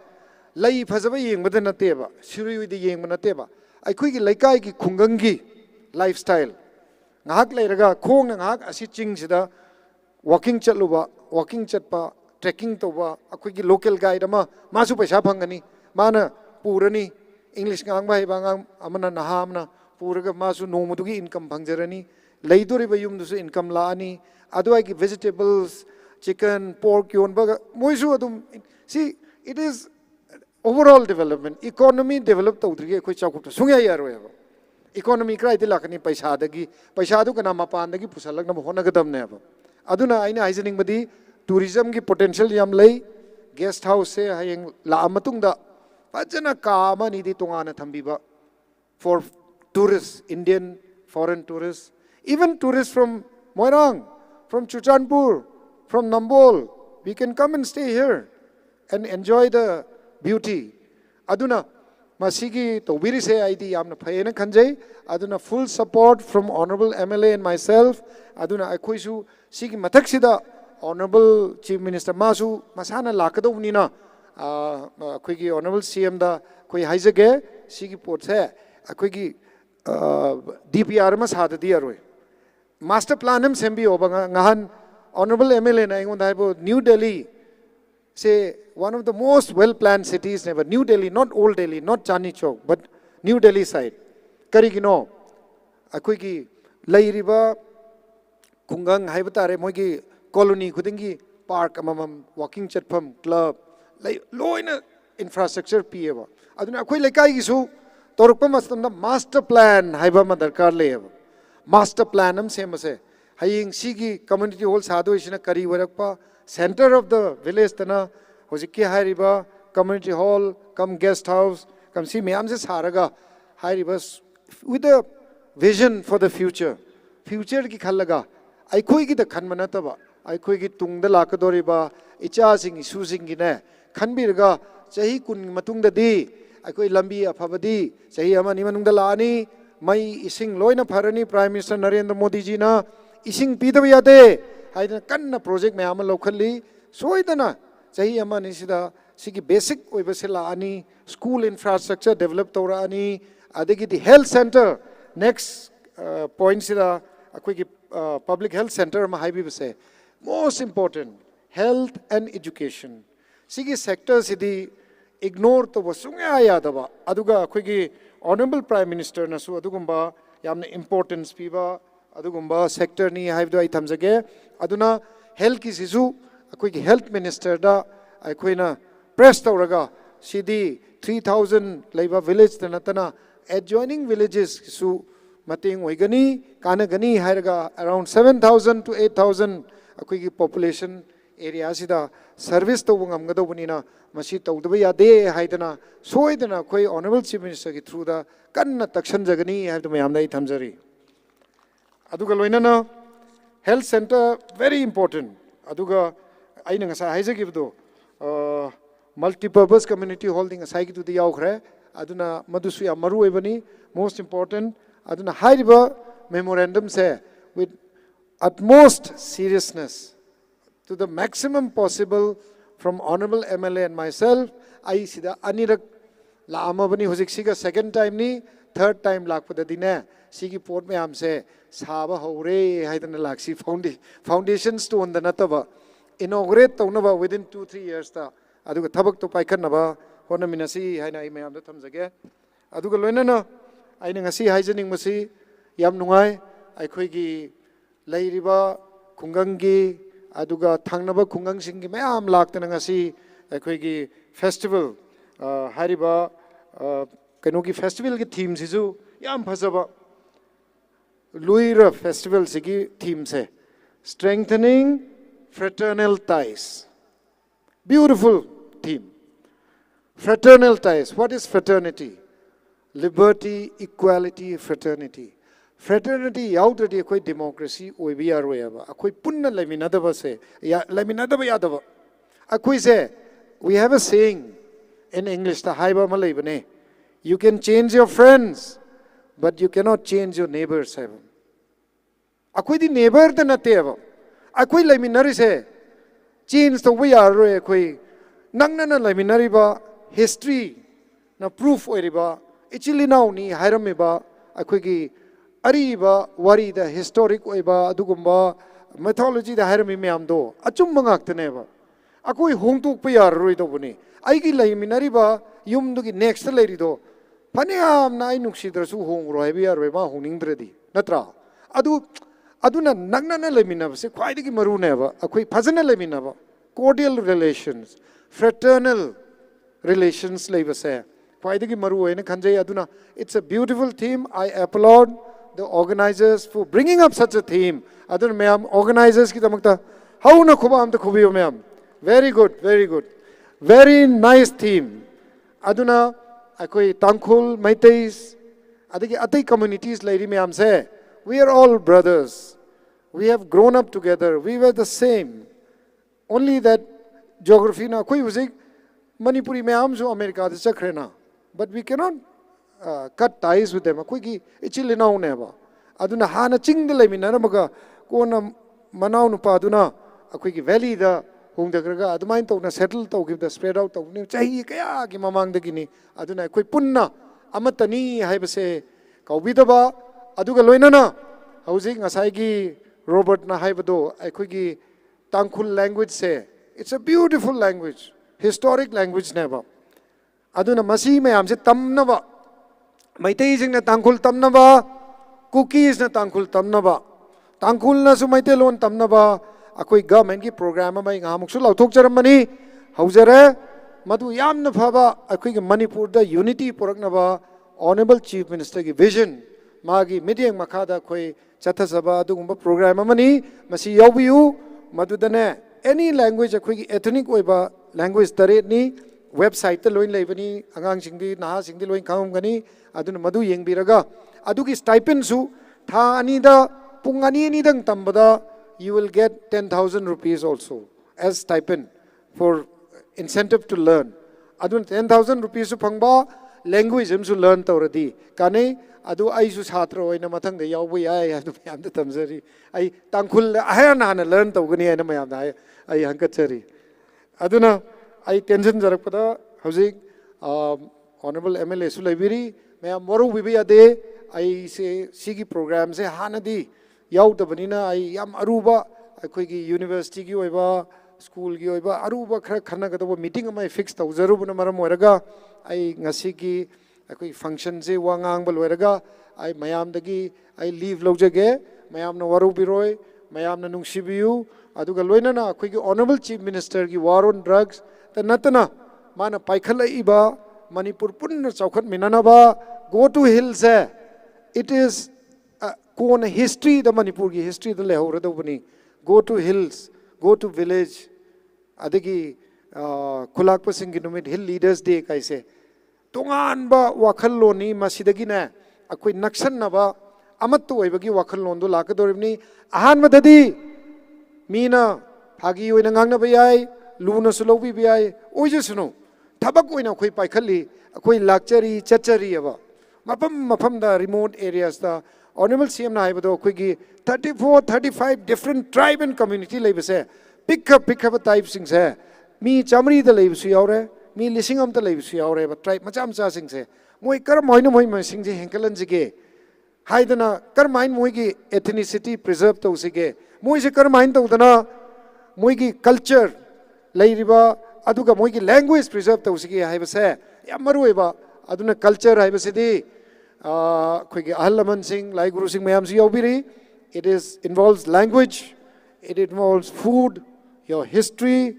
lei phazaba yengmada nateba, sirui di yengma nateba, khuiki leikaiki khungangki lifestyle. Ngahak leiraga, khongna ngahak asi ching sida, walking chatluba, walking chatpa, trekking tawba, khuiki local guide ama, masu paisa phangani, mana purani, English ngangba haiba ngang, amana naha amana, puraga masu nongmadugi income phangzarani, leiduriba yumdusu income laani, aduaiki vegetables, chicken, pork yonbaga, moisu adum, see, it is overall development, economy develop tawdrige khui chakupta, sungya yaroeba. Economy karaidagila lākani? Paisādagi. Paisādu khanā mapāndagi pushālāknaba hotnākadamneba. Aduna ina haizaning madi, tourism ki potential yam lei, guest house se hayang lākmatungda, phazana ka amanidi tongana thambiba for tourists, Indian, foreign tourists, even tourists from Moirang, from Churachandpur, from Nambol, we can come and stay here and enjoy the beauty. Aduna, masiki taubirise aidi yamna phayena khanjai. Aduna full support from Honorable M L A and myself. Aduna akhuisu siki mathaksida Honorable Chief Minister masu masana lākadau nina, ah, akhuiki Honorable C M da khui haizage, siki potse, akhuiki, ah, D P R masāda di arui. Master plan am sembi oba nga-, ngahan Honorable M L A na ingon daibo New Delhi, say, one of the most well-planned cities neba, New Delhi, not Old Delhi, not Chandni Chowk, but New Delhi side. Karigino, akhuiki leiriba khungang haiba tare, moiki colony khudingki park amamam, walking chatfam, club, lei, loina infrastructure pieba. Aduna akhui leikaigisu, torukpa masamda master plan haiba madarkar leiba. Master plan am semase. Haying siki community hall sādu ishina kari warakpa, center of the village tana, hojiki hairiba community hall, cum guest house, cum si mayamse sāraga, hairiba s-, with a vision for the future. Future ki khallaga, aikhuiki da khanma nataba, aikhuiki tungda lākadoriba, ichāsing, isusingi ne, khanbirga, chahi kun matungdadi, aikhui lambi aphaba di, chahi amani manungda lāni, mai ising loina pharani, Prime Minister Narendra Modi ji na, ising pidaba yade, haida kanna project mayam loukhalli, soidana, chahi amani sida, siki basic oiba se lāni, school infrastructure develop taurani, adagidi health center, next, uh, point sida, akhuiki, uh, public health center mahaibibase. Most important, health and education. Siki sector sidi ignore tauba sungya yadaba. Aduga akhuiki Honorable Prime Minister nasu adugumba yamna importance piba, adugumba sector ni haidu ai thamzage. Aduna health ki sisu, akhuiki health minister da, akhuina press tauraga, sidi three thousand leiba village tana tana, adjoining villages su mating oigani, kanagani hairaga around seven thousand to eight thousand akhuiki population area sida service tauba ngamgadaubanina, masi taudaba yade haidana, soidana akhui Honorable Chief Minister ki through da kanna takshanzagani haidu mayamda ai thamzari. Aduga loinana health center very important. Aduga aina ngasai haizagibdo, uh, multipurpose community hall di ngasai kidu di yaukre. Aduna madusu yam maruibani, most important. Aduna hairiba memorandum se with utmost seriousness, to the maximum possible from Honorable M L A and myself, ai sida anirak lāmabani, hojik sika second time ni, third time lākpadadi ne, siki pot mayamse sāba haure haidana lāksi founda-, foundation stone da nataba, inaugurate taunaba within two, three years ta, aduga thabak tu paikhanaba hotnaminasi haina ai mayamda thamzage. Aduga loinana, aina ngasi haizaning masi, yam nungai, aikhuiki leiriba khungangki, aduga thangnaba khungangsingki mayam lāktana ngasi, akhuiki festival, uh, hairiba, uh, kanoki festival ki theme sisu yam phazaba. Luira festival siki theme se, strengthening fraternal ties. Beautiful theme. Fraternal ties. What is fraternity? Liberty, equality, fraternity. Fraternity yaudradi akhui democracy oiba yaroiba. Akhui punna leiminadaba se, ya, leiminadaba yadaba. Akhui se, we have a saying in English ta haiba maleibane. You can change your friends, but you cannot change your neighbors, haiba. Akhuidi neighbor da nateba. Akhui leimina rise, change tauba yaroi akhui. Nangna na leiminariba history na proof oiriba, ichili nao ni hairammiba, akhuiki ariba, wari da historic oiba, adugumba mythology da hairammi mayamdo, achumma ngaktaneba. Akhui hongtokpa yaroidobuni. Aiki leiminariba yumduki next leirido, phaniyamna ai nuksidrasu hongroi haiba yaroi ma hongningdradi. Natra? Adu, aduna nangna na leiminabase khwaidagi maruneba. Akhui phazana leiminaba. Cordial relations, fraternal relations leibase. khwaidagi maruoina khanjai. Aduna, it's a beautiful theme. I applaud the organizers for bringing up such a theme. Aduna mayam organizers kidamakta hauna khuba amta khubiyo mayam. Very good, very good. Very nice theme. Aduna, ꯑꯩꯈꯣꯏ Tangkhul, Meiteis, ꯑꯗꯒꯤ ꯑꯇꯩ communities ꯂꯩꯔꯤ ꯃꯌꯥꯝꯁꯦ, we are all brothers. We have grown up together. We were the same. Only that geography na, ꯑꯩꯈꯣꯏ ꯍꯧꯖꯤꯛ ꯃꯅꯤꯄꯨꯔꯤ ꯃꯌꯥꯝꯁꯨ ꯑꯃꯦꯔꯤꯀꯥꯗ ꯆꯠꯈ꯭ꯔꯦꯅ, but we cannot, uh, cut ties with them. ꯑꯩꯈꯣꯏꯒꯤ ꯏꯆꯤꯜ ꯏꯅꯥꯎꯅꯦꯕ꯫ ꯑꯗꯨꯅ ꯍꯥꯟꯅ ꯆꯤꯡꯗ ꯂꯩꯃꯤꯟꯅꯔꯝꯃꯒ ꯀꯣꯟꯅ ꯃꯅꯥꯎ ꯅꯨꯄꯥꯗꯨꯅ ꯑꯩꯈꯣꯏꯒꯤ valley ꯗ ꯍꯣꯡꯗꯈ꯭ꯔꯒ ꯑꯗꯨꯃꯥꯏꯅ ꯇꯧꯅ settle ꯇꯧꯈꯤꯕꯗ spread out ꯇꯧꯕꯅꯤ꯫ ꯆꯍꯤ ꯀꯌꯥꯒꯤ ꯃꯃꯥꯡꯗꯒꯤꯅꯤ꯫ ꯑꯗꯨꯅ ꯑꯩꯈꯣꯏ ꯄꯨꯟꯅ ꯑꯃꯠꯇꯅꯤ ꯍꯥꯏꯕꯁꯦ ꯀꯥꯎꯕꯤꯗꯕ, ꯑꯗꯨꯒ ꯂꯣꯏꯅꯅ ꯍꯧꯖꯤꯛ ꯉꯁꯥꯏꯒꯤ ꯔꯣꯕꯔꯠꯅ ꯍꯥꯏꯕꯗꯣ, ꯑꯩꯈꯣꯏꯒꯤ Tangkhul language ꯁꯦ, it's a beautiful language, historic language ꯅꯦꯕ꯫ ꯑꯗꯨꯅ ꯃꯁꯤ ꯃꯌꯥꯝꯁꯦ ꯇꯝꯅꯕ, ꯃꯩꯇꯩꯁꯤꯡꯅ ꯇꯥꯡꯈꯨꯜ ꯇꯝꯅꯕ, ꯀꯨꯀꯤꯁꯅ ꯇꯥꯡꯈꯨꯜ ꯇꯝꯅꯕ, ꯇꯥꯡꯈꯨꯜꯅꯁꯨ ꯃꯩꯇꯩꯂꯣꯟ ꯇꯝꯅꯕ ꯑꯩꯈꯣꯏ government ꯀꯤ program ꯑꯃ ꯑꯩ ꯉꯥꯏꯍꯥꯛꯃꯨꯛꯁꯨ ꯂꯥꯎꯊꯣꯛꯆꯔꯝꯕꯅꯤ, ꯍꯧꯖꯔꯦ꯫ ꯃꯗꯨ ꯌꯥꯝꯅ ꯐꯕ, ꯑꯩꯈꯣꯏꯒꯤ ꯃꯅꯤꯄꯨꯔꯗ unity ꯄꯨꯔꯛꯅꯕ Honourable Chief Minister ꯒꯤ vision, ꯃꯥꯒꯤ ꯃꯤꯠꯌꯦꯡ ꯃꯈꯥꯗ ꯑꯩꯈꯣꯏ ꯆꯠꯊꯖꯕ ꯑꯗꯨꯒꯨꯝꯕ program ꯑꯃꯅꯤ꯫ ꯃꯁꯤ ꯌꯥꯎꯕꯤꯌꯨ꯫ ꯃꯗꯨꯗꯅꯦ, any language, ꯑꯩꯈꯣꯏꯒꯤ ethnic ꯑꯣꯏꯕ language ꯇꯔꯦꯠꯅꯤ꯫ Website ꯇ ꯂꯣꯏꯅ ꯂꯩꯕꯅꯤ꯫ ꯑꯉꯥꯡꯁꯤꯡꯗꯤ, ꯅꯍꯥꯁꯤꯡꯗꯤ ꯂꯣꯏꯅ ꯈꯪꯉꯝꯒꯅꯤ꯫ ꯑꯗꯨꯅ ꯃꯗꯨ ꯌꯦꯡꯕꯤꯔꯒ, ꯑꯗꯨꯒꯤ stipend ꯁꯨ ꯊꯥ ꯑꯅꯤꯗ ꯄꯨꯡ ꯑꯅꯤ ꯑꯅꯤꯗꯪ ꯇꯝꯕꯗ, you will get ten thousand rupees also as stipend for incentive to learn. ꯑꯗꯨꯅ ten thousand rupees ꯁꯨ ꯐꯪꯕ, language ꯑꯃꯁꯨ learn ꯇꯧꯔꯗꯤ ꯀꯥꯟꯅꯩ꯫ ꯑꯗꯨ ꯑꯩꯁꯨ ꯁꯥꯇ꯭ꯔ ꯑꯣꯏꯅ ꯃꯊꯪꯗ ꯌꯥꯎꯕ ꯌꯥꯏ ꯍꯥꯏꯅ ꯃꯌꯥꯝꯗ ꯇꯝꯖꯔꯤ꯫ ꯑꯩ ꯇꯥꯡꯈꯨꯜꯗ ꯑꯍꯥꯟ ꯍꯥꯟꯅ learn ꯇꯧꯒꯅꯤ ꯍꯥꯏꯅ ꯃꯌꯥꯝꯗ ꯑꯩ, ꯑꯩ ꯍꯪꯒꯠꯆꯔꯤ꯫ ꯑꯗꯨꯅ ꯑꯩ ꯇꯦꯟꯁꯤꯟꯖꯔꯛꯄꯗ ꯍꯧꯖꯤꯛ, ꯑ, Honourable M L A ꯁꯨ ꯂꯩꯕꯤꯔꯤ, ꯃꯌꯥꯝ ꯋꯥꯔꯧꯕꯤꯕ ꯌꯥꯗꯦ꯫ ꯑꯩꯁꯦ ꯁꯤꯒꯤ program ꯁꯦ ꯍꯥꯟꯅꯗꯤ ꯌꯥꯎꯗꯕꯅꯤꯅ ꯑꯩ ꯌꯥꯝ ꯑꯔꯨꯕ, ꯑꯩꯈꯣꯏꯒꯤ university ꯒꯤ ꯑꯣꯏꯕ, school ꯒꯤ ꯑꯣꯏꯕ ꯑꯔꯨꯕ ꯈꯔ ꯈꯟꯅꯒꯗꯧꯕ meeting ꯑꯃ ꯑꯩ fix ꯇꯧꯖꯔꯨꯕꯅ ꯃꯔꯝ ꯑꯣꯏꯔꯒ, ꯑꯩ ꯉꯁꯤꯒꯤ ꯑꯩꯈꯣꯏ function ꯁꯦ ꯋꯥ ꯉꯥꯡꯕ ꯂꯣꯏꯔꯒ ꯑꯩ ꯃꯌꯥꯝꯗꯒꯤ ꯑꯩ leave ꯂꯧꯖꯒꯦ꯫ ꯃꯌꯥꯝꯅ ꯋꯥꯔꯧꯕꯤꯔꯣꯏ, ꯃꯌꯥꯝꯅ ꯅꯨꯡꯁꯤꯕꯤꯌꯨ꯫ ꯑꯗꯨꯒ ꯂꯣꯏꯅꯅ ꯑꯩꯈꯣꯏꯒꯤ Honourable Chief Minister ꯒꯤ War on Drugs ꯇ ꯅꯠꯇꯅ ꯃꯥꯅ ꯄꯥꯏꯈꯠꯂꯛꯏꯕ ꯃꯅꯤꯄꯨꯔ ꯄꯨꯟꯅ ꯆꯥꯎꯈꯠꯃꯤꯟꯅꯅꯕ Go to Hill ꯁꯦ, it is, ꯑ, ꯀꯣꯟꯅ history ꯗ, ꯃꯅꯤꯄꯨꯔꯒꯤ history ꯗ ꯂꯩꯍꯧꯔꯗꯧꯕꯅꯤ꯫ Go to hills, go to village, ꯑꯗꯒꯤ, ꯑ, ꯈꯨꯂꯥꯛꯄꯁꯤꯡꯒꯤ ꯅꯨꯃꯤꯠ, Hill Leaders Day ꯀꯥꯏꯁꯦ ꯇꯣꯉꯥꯟꯕ ꯋꯥꯈꯜꯂꯣꯟꯅꯤ꯫ ꯃꯁꯤꯗꯒꯤꯅꯦ ꯑꯩꯈꯣꯏ ꯅꯛꯁꯟꯅꯕ, ꯑꯃꯠꯇ ꯑꯣꯏꯕꯒꯤ ꯋꯥꯈꯜꯂꯣꯟꯗꯣ ꯂꯥꯛꯀꯗꯧꯔꯤꯕꯅꯤ꯫ ꯑꯍꯥꯟꯕꯗꯗꯤ ꯃꯤꯅ ꯐꯥꯒꯤ ꯑꯣꯏꯅ ꯉꯥꯡꯅꯕ ꯌꯥꯏ, ꯂꯨꯅꯁꯨ ꯂꯧꯕꯤꯕ ꯌꯥꯏ, ꯑꯣꯏꯖꯁꯅꯨ꯫ ꯊꯕꯛ ꯑꯣꯏꯅ ꯑꯩꯈꯣꯏ ꯄꯥꯏꯈꯠꯂꯤ꯫ ꯑꯩꯈꯣꯏ ꯂꯥꯛꯆꯔꯤ, ꯆꯠꯆꯔꯤꯑꯕ꯫ ꯃꯐꯝ ꯃꯐꯝꯗ, remote areas ꯇ, Honourable C M ꯅ ꯍꯥꯏꯕꯗꯣ, ꯑꯩꯈꯣꯏꯒꯤ thirty four, thirty five different tribe and community ꯂꯩꯕꯁꯦ, ꯄꯤꯛꯈ ꯄꯤꯛꯈ꯭ꯔꯕ tribe ꯁꯤꯡꯁꯦ, ꯃꯤ ꯆꯥꯃꯔꯤꯗ ꯂꯩꯕꯁꯨ ꯌꯥꯎꯔꯦ, ꯃꯤ ꯂꯤꯁꯤꯡ ꯑꯃꯗ ꯂꯩꯕꯁꯨ ꯌꯥꯎꯔꯦꯕ, tribe ꯃꯆꯥ ꯃꯆꯥꯁꯤꯡꯁꯦ꯫ ꯃꯣꯏ ꯀꯔꯝ ꯍꯥꯏꯅ ꯃꯣꯏ ꯃꯁꯤꯡꯁꯦ ꯍꯦꯟꯒꯠꯍꯟꯁꯤꯒꯦ ꯍꯥꯏꯗꯅ, ꯀꯔꯝ ꯍꯥꯏꯅ ꯃꯣꯏꯒꯤ ethnicity preserve ꯇꯧꯁꯤꯒꯦ, ꯃꯣꯏꯁꯦ ꯀꯔꯝ ꯍꯥꯏꯅ ꯇꯧꯗꯅ ꯃꯣꯏꯒꯤ culture ꯂꯩꯔꯤꯕ, ꯑꯗꯨꯒ ꯃꯣꯏꯒꯤ language preserve ꯇꯧꯁꯤꯒꯦ ꯍꯥꯏꯕꯁꯦ ꯌꯥꯝ ꯃꯔꯨꯑꯣꯏꯕ꯫ ꯑꯗꯨꯅ culture ꯍꯥꯏꯕꯁꯤꯗꯤ, ꯑ, ꯑꯩꯈꯣꯏꯒꯤ ꯑꯍꯜ ꯂꯃꯟꯁꯤꯡ, ꯂꯥꯏ ꯒꯨꯔꯨꯁꯤꯡ ꯃꯌꯥꯝꯁꯨ ꯌꯥꯎꯕꯤꯔꯤ꯫ It is, involves language, it involves food, your history,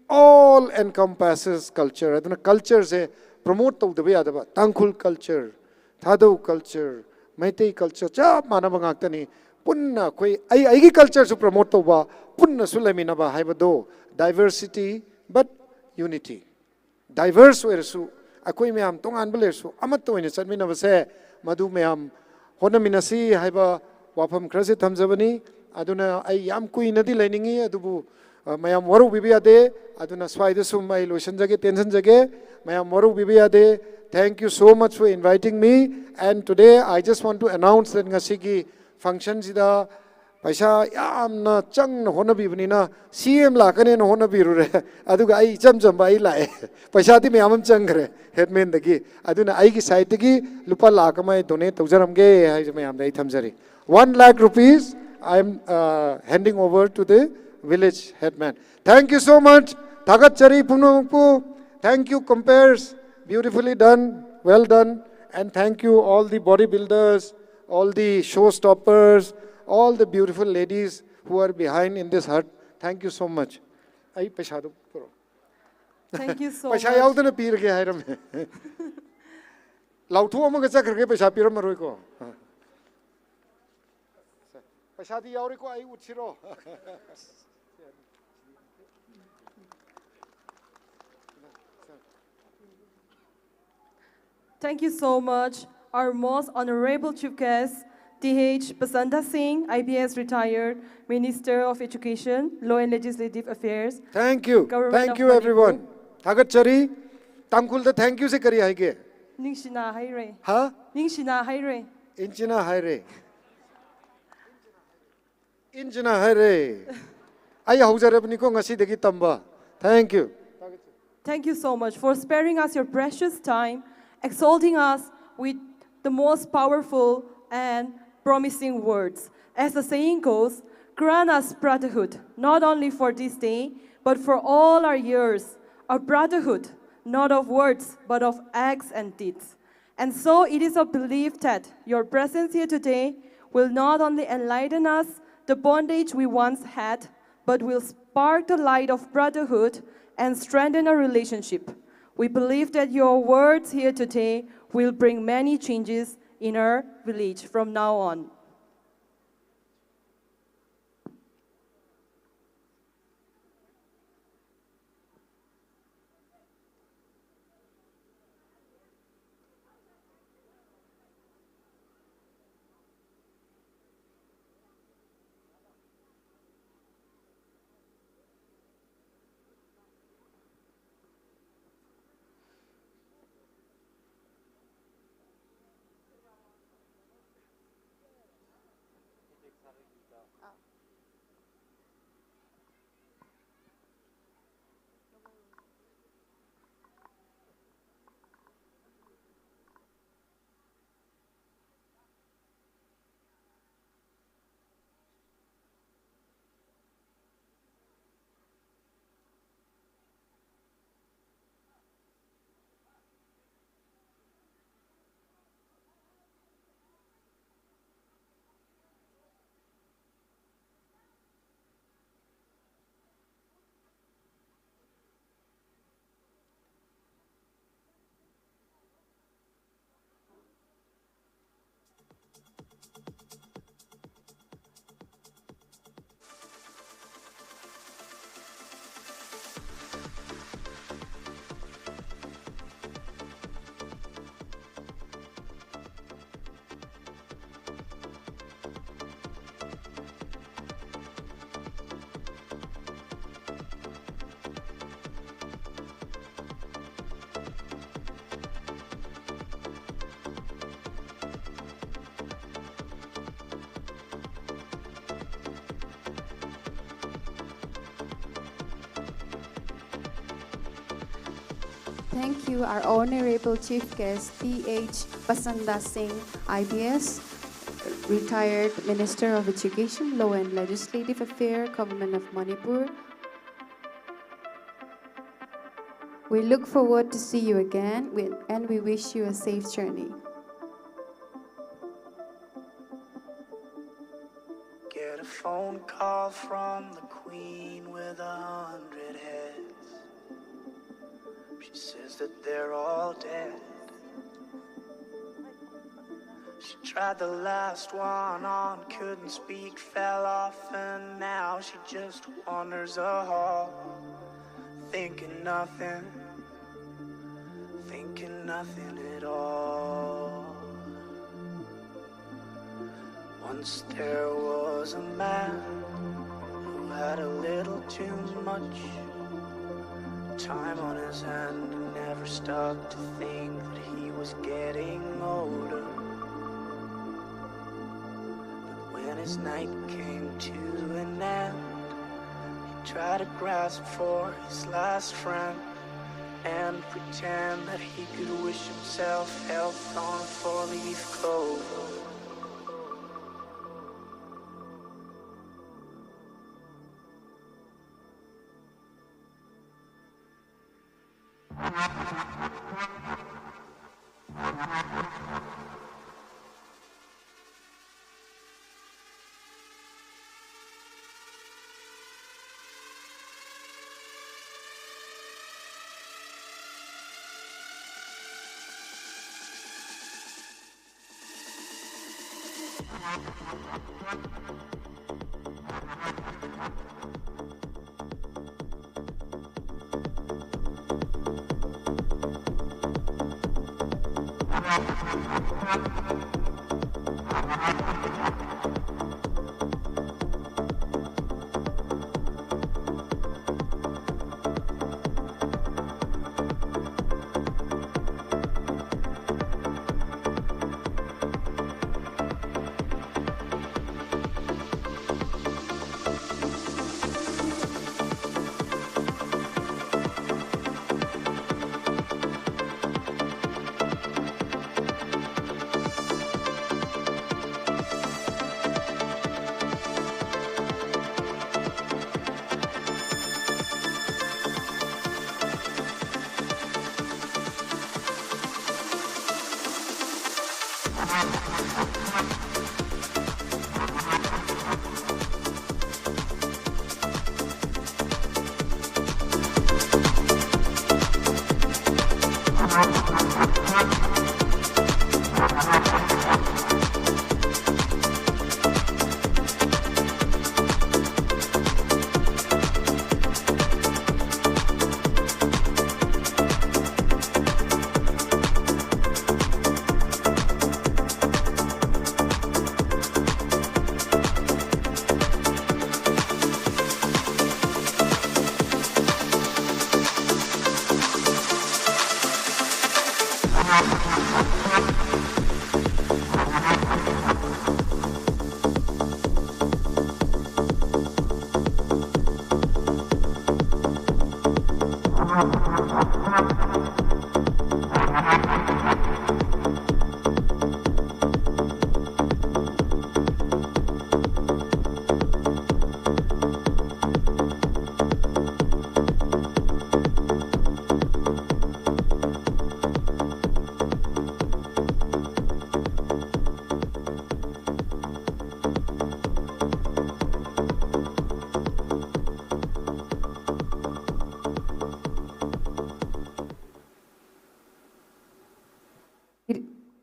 all encompasses culture. ꯑꯗꯨꯅ culture ꯁꯦ promote ꯇꯧꯗꯕ ꯌꯥꯗꯕ꯫ ꯇꯥꯡꯈꯨꯜ culture, ꯊꯥꯗꯧ culture, ꯃꯩꯇꯩ culture ꯆꯞ ꯃꯥꯟꯅꯕ ꯉꯥꯛꯇꯅꯤ꯫ ꯄꯨꯟꯅ ꯑꯩꯈꯣꯏ, ꯑꯩ, ꯑꯩꯒꯤ culture ꯁꯨ promote ꯇꯧꯕ, ꯄꯨꯟꯅꯁꯨ ꯂꯩꯃꯤꯟꯅꯕ ꯍꯥꯏꯕꯗꯣ, diversity but unity꯫ Diverse ꯑꯣꯏꯔꯁꯨ, ꯑꯩꯈꯣꯏ ꯃꯌꯥꯝ ꯇꯣꯉꯥꯟꯕ ꯂꯩꯔꯁꯨ ꯑꯃꯠꯇ ꯑꯣꯏꯅ ꯆꯠꯃꯤꯟꯅꯕꯁꯦ, ꯃꯗꯨ ꯃꯌꯥꯝ ꯍꯣꯠꯅꯃꯤꯟꯅꯁꯤ ꯍꯥꯏꯕ ꯋꯥꯐꯝ ꯈꯔꯁꯦ ꯊꯝꯖꯕꯅꯤ꯫ ꯑꯗꯨꯅ ꯑꯩ ꯌꯥꯝ ꯀꯨꯏꯅꯗꯤ ꯂꯩꯅꯤꯡꯉꯤ, ꯑꯗꯨꯕꯨ, ꯑ, ꯃꯌꯥꯝ ꯋꯥꯔꯧꯕꯤꯕ ꯌꯥꯗꯦ꯫ ꯑꯗꯨꯅ ꯁ꯭ꯋꯥꯏꯗ ꯁꯨꯝ ꯑꯩ ꯂꯣꯏꯁꯤꯟꯖꯒꯦ, ꯇꯦꯟꯁꯤꯟꯖꯒꯦ꯫ ꯃꯌꯥꯝ ꯋꯥꯔꯧꯕꯤꯕ ꯌꯥꯗꯦ꯫ Thank you so much for inviting me. And today I just want to announce that ꯉꯁꯤꯒꯤ function ꯁꯤꯗ ꯄꯩꯁꯥ ꯌꯥꯝꯅ ꯆꯪꯅ ꯍꯣꯠꯅꯕꯤꯕꯅꯤꯅ, C M ꯂꯥꯛꯀꯅꯦꯅ ꯍꯣꯠꯅꯕꯤꯔꯨꯔꯦ꯫ ꯑꯗꯨꯒ ꯑꯩ ꯏꯆꯝ ꯆꯝꯕ ꯑꯩ ꯂꯥꯛꯑꯦ꯫ ꯄꯩꯁꯥꯗꯤ ꯃꯌꯥꯝ ꯑꯃ ꯆꯪꯈ꯭ꯔꯦ headman ꯗꯒꯤ꯫ ꯑꯗꯨꯅ ꯑꯩꯒꯤ side ꯇꯒꯤ ꯂꯨꯄꯥ ꯂꯥꯛ ꯑꯃ ꯑꯩ donate ꯇꯧꯖꯔꯝꯒꯦ ꯍꯥꯏꯁꯦ ꯃꯌꯥꯝꯗ ꯑꯩ ꯊꯝꯖꯔꯤ꯫ One lakh rupees I am, uh, handing over to the village headman. Thank you so much. ꯊꯥꯒꯠꯆꯔꯤ ꯄꯨꯝꯅꯃꯛꯄꯨ꯫ Thank you, comperes. Beautifully done. Well done. And thank you, all the bodybuilders, all the showstoppers, all the beautiful ladies who are behind in this hut. Thank you so much. ꯑꯩ ꯄꯩꯁꯥꯗꯨ ꯄꯨꯔꯛꯑꯣ꯫ Thank you so ꯄꯩꯁꯥ much. ꯌꯥꯎꯗꯅ ꯄꯤꯔꯒꯦ ꯍꯥꯏꯔꯝꯃꯦ꯫ Lauthuakha amaka zakhar ke paisa piram maroi ko. Paisa di yauri ko, ai utsiro. Thank you so much, our most honorable chief guest, T H Pasanda Singh, I P S retired, Minister of Education, Law and Legislative Affairs, Thank you. Government Thank of you, Manipur. Everyone. Thagatchari, Tangkhulda thank you se kari haike. Ningshina haire. Ha? Ningshina haire. Inchina haire. Inchina haire. Ai haojarabni ko ngasidagi tamba. Thank you. Thank you so much for sparing us your precious time, exalting us with the most powerful and promising words. As the saying goes, grant us brotherhood, not only for this day, but for all our years, a brotherhood, not of words, but of acts and deeds. And so it is our belief that your presence here today will not only enlighten us, the bondage we once had, but will spark the light of brotherhood and strengthen our relationship. We believe that your words here today will bring many changes in our village from now on. Thank you, our Honorable Chief Guest, T H Pasanda Singh, I P S, retired Minister of Education, Law and Legislative Affairs, Government of Manipur. We look forward to see you again, we- and we wish you a safe journey. Get a phone call from the queen with a hundred heads. She says that they're all dead. She tried the last one on, couldn't speak, fell off, and now she just wanders a hall, thinking nothing, thinking nothing at all. Once there was a man who had a little too much time on his hand and never stopped to think that he was getting older. But when his night came to an end, he tried to grasp for his last friend and pretend that he could wish himself health on a four-leaf clover.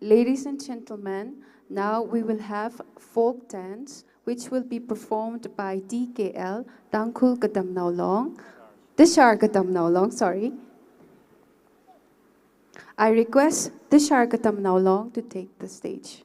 Ladies and gentlemen, now we will have folk dance, which will be performed by T K L, Tangkhul Katamnao Long, Tashar Katamnao Long, sorry. I request Tashar Katamnao Long to take the stage.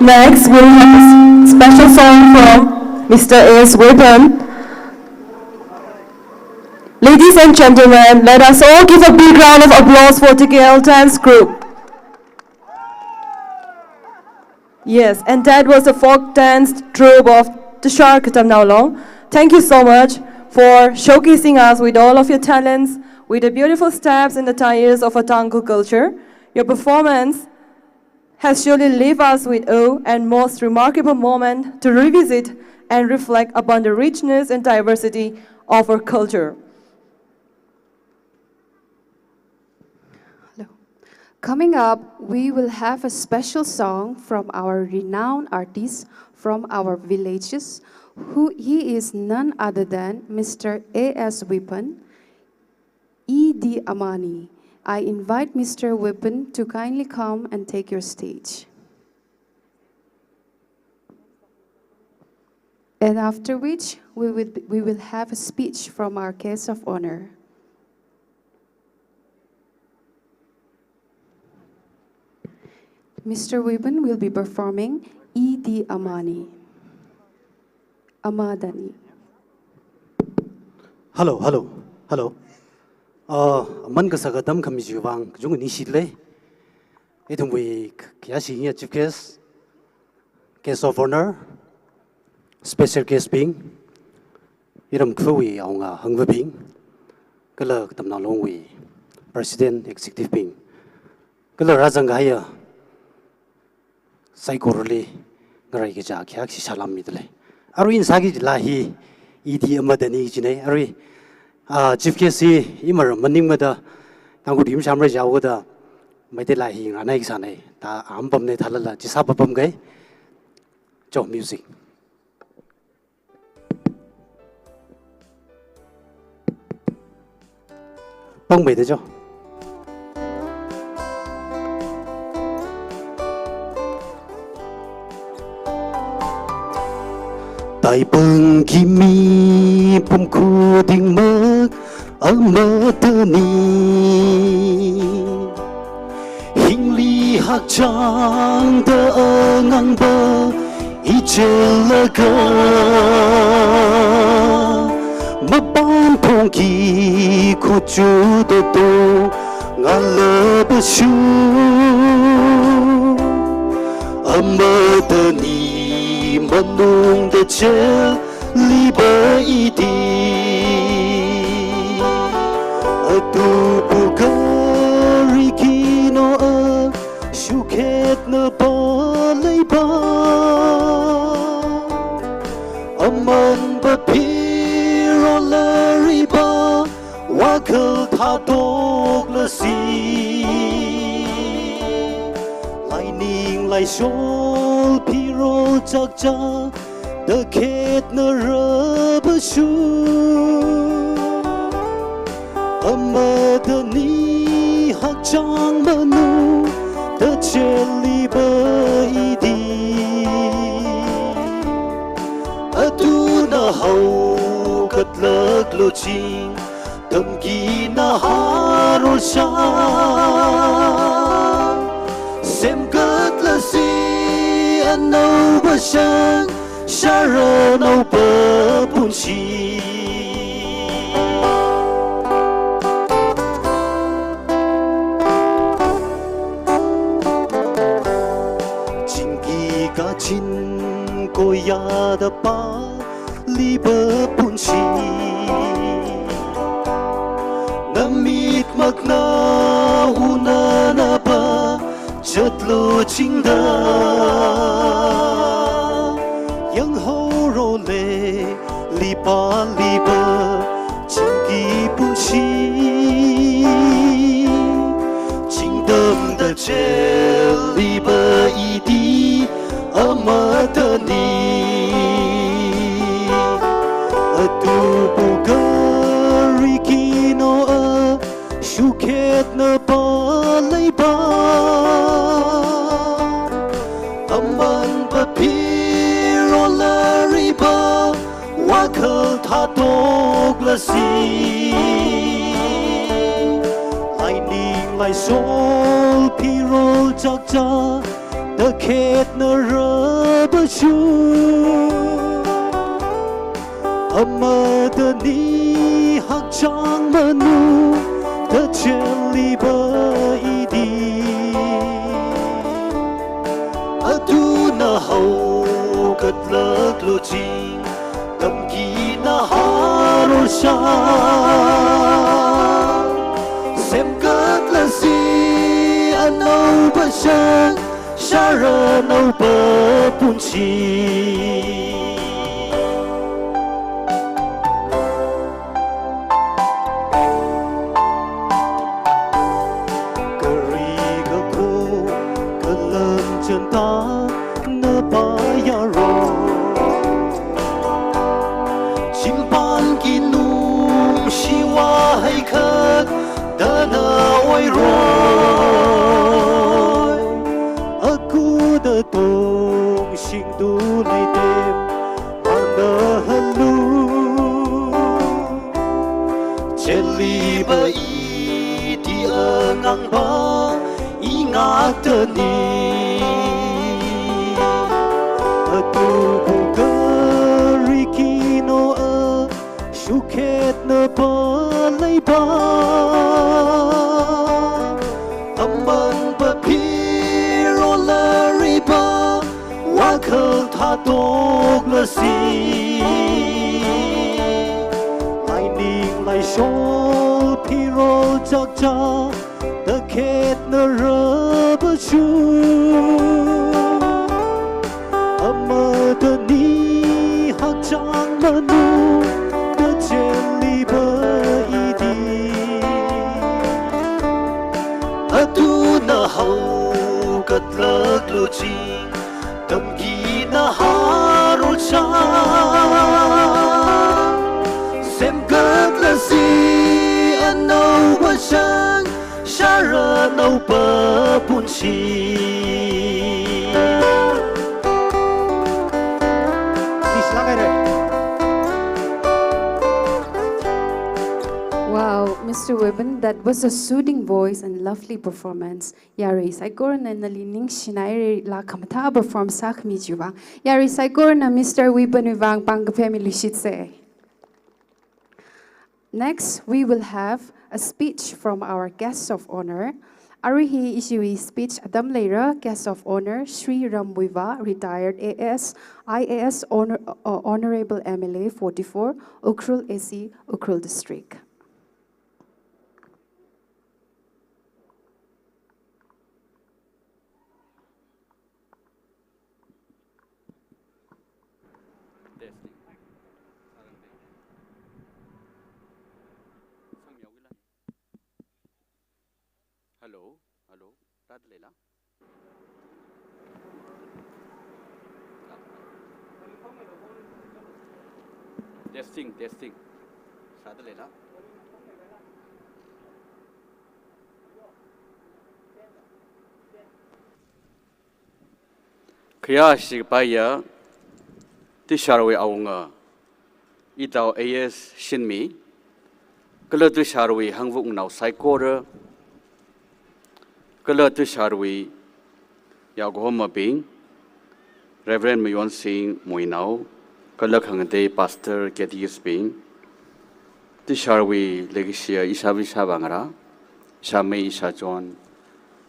Next, we'll have a s- special song from Mister A S Weapon. Ladies and gentlemen, let us all give a big round of applause for T K L Dance Group. Yes, and that was the folk dance troupe of Tushar Katamnao Long. Thank you so much for showcasing us with all of your talents, with the beautiful steps and attires of our Tangkhul culture. Your performance has surely left us with awe and most remarkable moment to revisit and reflect upon the richness and diversity of our culture. Hello. Coming up, we will have a special song from our renowned artist from our villages, who he is none other than Mister A S Weapon, E D Amani. I invite Mister Weapon to kindly come and take your stage. And after which, we will, we will have a speech from our guest of honor. Mister Weapon will be performing E D Amani. Amadani. Hello, hello, hello. Uh, aman kasā katam khami chiwui vang kachungkha ningshilei. Ithumwui khayāshi ngiya chief guest, guest of honor, special guest bing, iram khawui awunga hangvabing, kala Katamnao Longwui president, executive bing, kala rāzang kahaiya saikorali ngarai kaja khayāshi salam midalei. Arui ina sāki jila hi E D Amadani jinei. Arui, ah, chief guest hi imaram maningmada, Tangkhul rim shamra jaoda, Meitei laihi nganai kasānei. Ta ampamnei thalala, chi sāpa pamkei. Cho music. Pangmeida cho. Taipangki mipum khudingmak amatani. Hingli hakchangda angangba ichelaga, mapanphongki khuchuda tongalabashu, amatani manungda chel liba idi. Atupu kari kino a shukhetna paleiba, aman paphiro lariba, wakhal thatoklasi. Laining laishol phiro chakcha, takhetna rabashu, amatani hakchang manungda chel liba idi. Atuna haokatlaklui ching, tamkina harosha, semkatlasi anaoba shang, sharanaoba punshi. Chingki kachin koyada pa liba punshi. Namit makna unanaba chatlu chingda, yanghaorole lipa liba chingki punshi. Chingtamda chel liba idi amatani. Atupu kari kino a shukhetna paleiba, aman paphiro lariba, wakhal thatoklasi. Laining laishol phiro chakcha, takhetna rāpachung, amatani hakchang manungda chelliva idi. Atuna haokatlāklu ching, tamkina harosha. Semkatlasi anao pashang, sharānao papunchi. Kari kakho kalang chantana payaro. Chingpang kinung shiwa haikhat dana oiroi. Akuda tongshingda leitem anda halu. Chelliva idi angangva ingatani. Atupu kari kino a shukhetna paleipa. Amang papirolaripa, wakhal thatoklasi. Laining laishol phirol chakcha, takhetna rāpachung. Amatani hakchang manungda chelliva idi. Atuna haokatlāklu ching, tamkina harosha. Semkatlasi anao pashang, sharānao papunchi. Wow, Mister Wibin, that was a soothing voice and lovely performance. Yarui, saikorana nali ningshinaira, laa khamathā perform sākhami chiwui vang. Yarui, saikorana Mister Wibin wui vang pāng kaphā miluishitsa. Next, we will have a speech from our guest of honor. Arui hi ishiwui speech atam leira, guest of honor, Shri Ram Muivah, retired A S, I A S, honor, uh, Honorable M L A forty-four, Ukhrul A C, Ukhrul District. Testing. Hello, hello. Tadalila. Testing, testing. Tadalila. Khayāshi kapaiya, Tisharwui awunga, itao A S Shinmi, kala Tisharwui hangvuk nao saikora, kala Tisharwui yaokahomabing, Reverend Mayonsing Muinao, kala khangatei Pastor Catechist bing, Tisharwui leikashiya ishāva ishāvā ngarā, ishāmei ishāchon,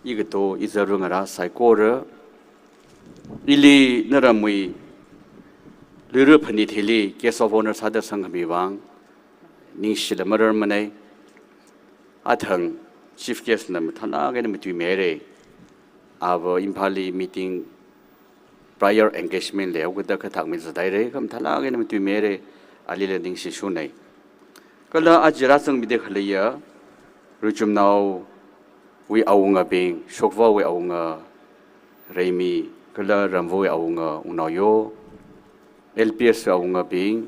ikato izarva ngarā saikora, ili naramwui luira phanit hili guest of honor sāda sangkhami vang ningshila mararmanei. Athang chief guest na mathālāk eina matuimeira. Ava Imphalli meeting prior engagement leihaokada kathak mi zadaira, kha mathālāk eina matuimeira, alila ningshishunei. Kala aja rāzangmida khaleiya Ruichumnaowui awungabing, Shokvaowui awunga Reimi, kala Ramvawui awunga Wungnaoyo, L P S awungabing,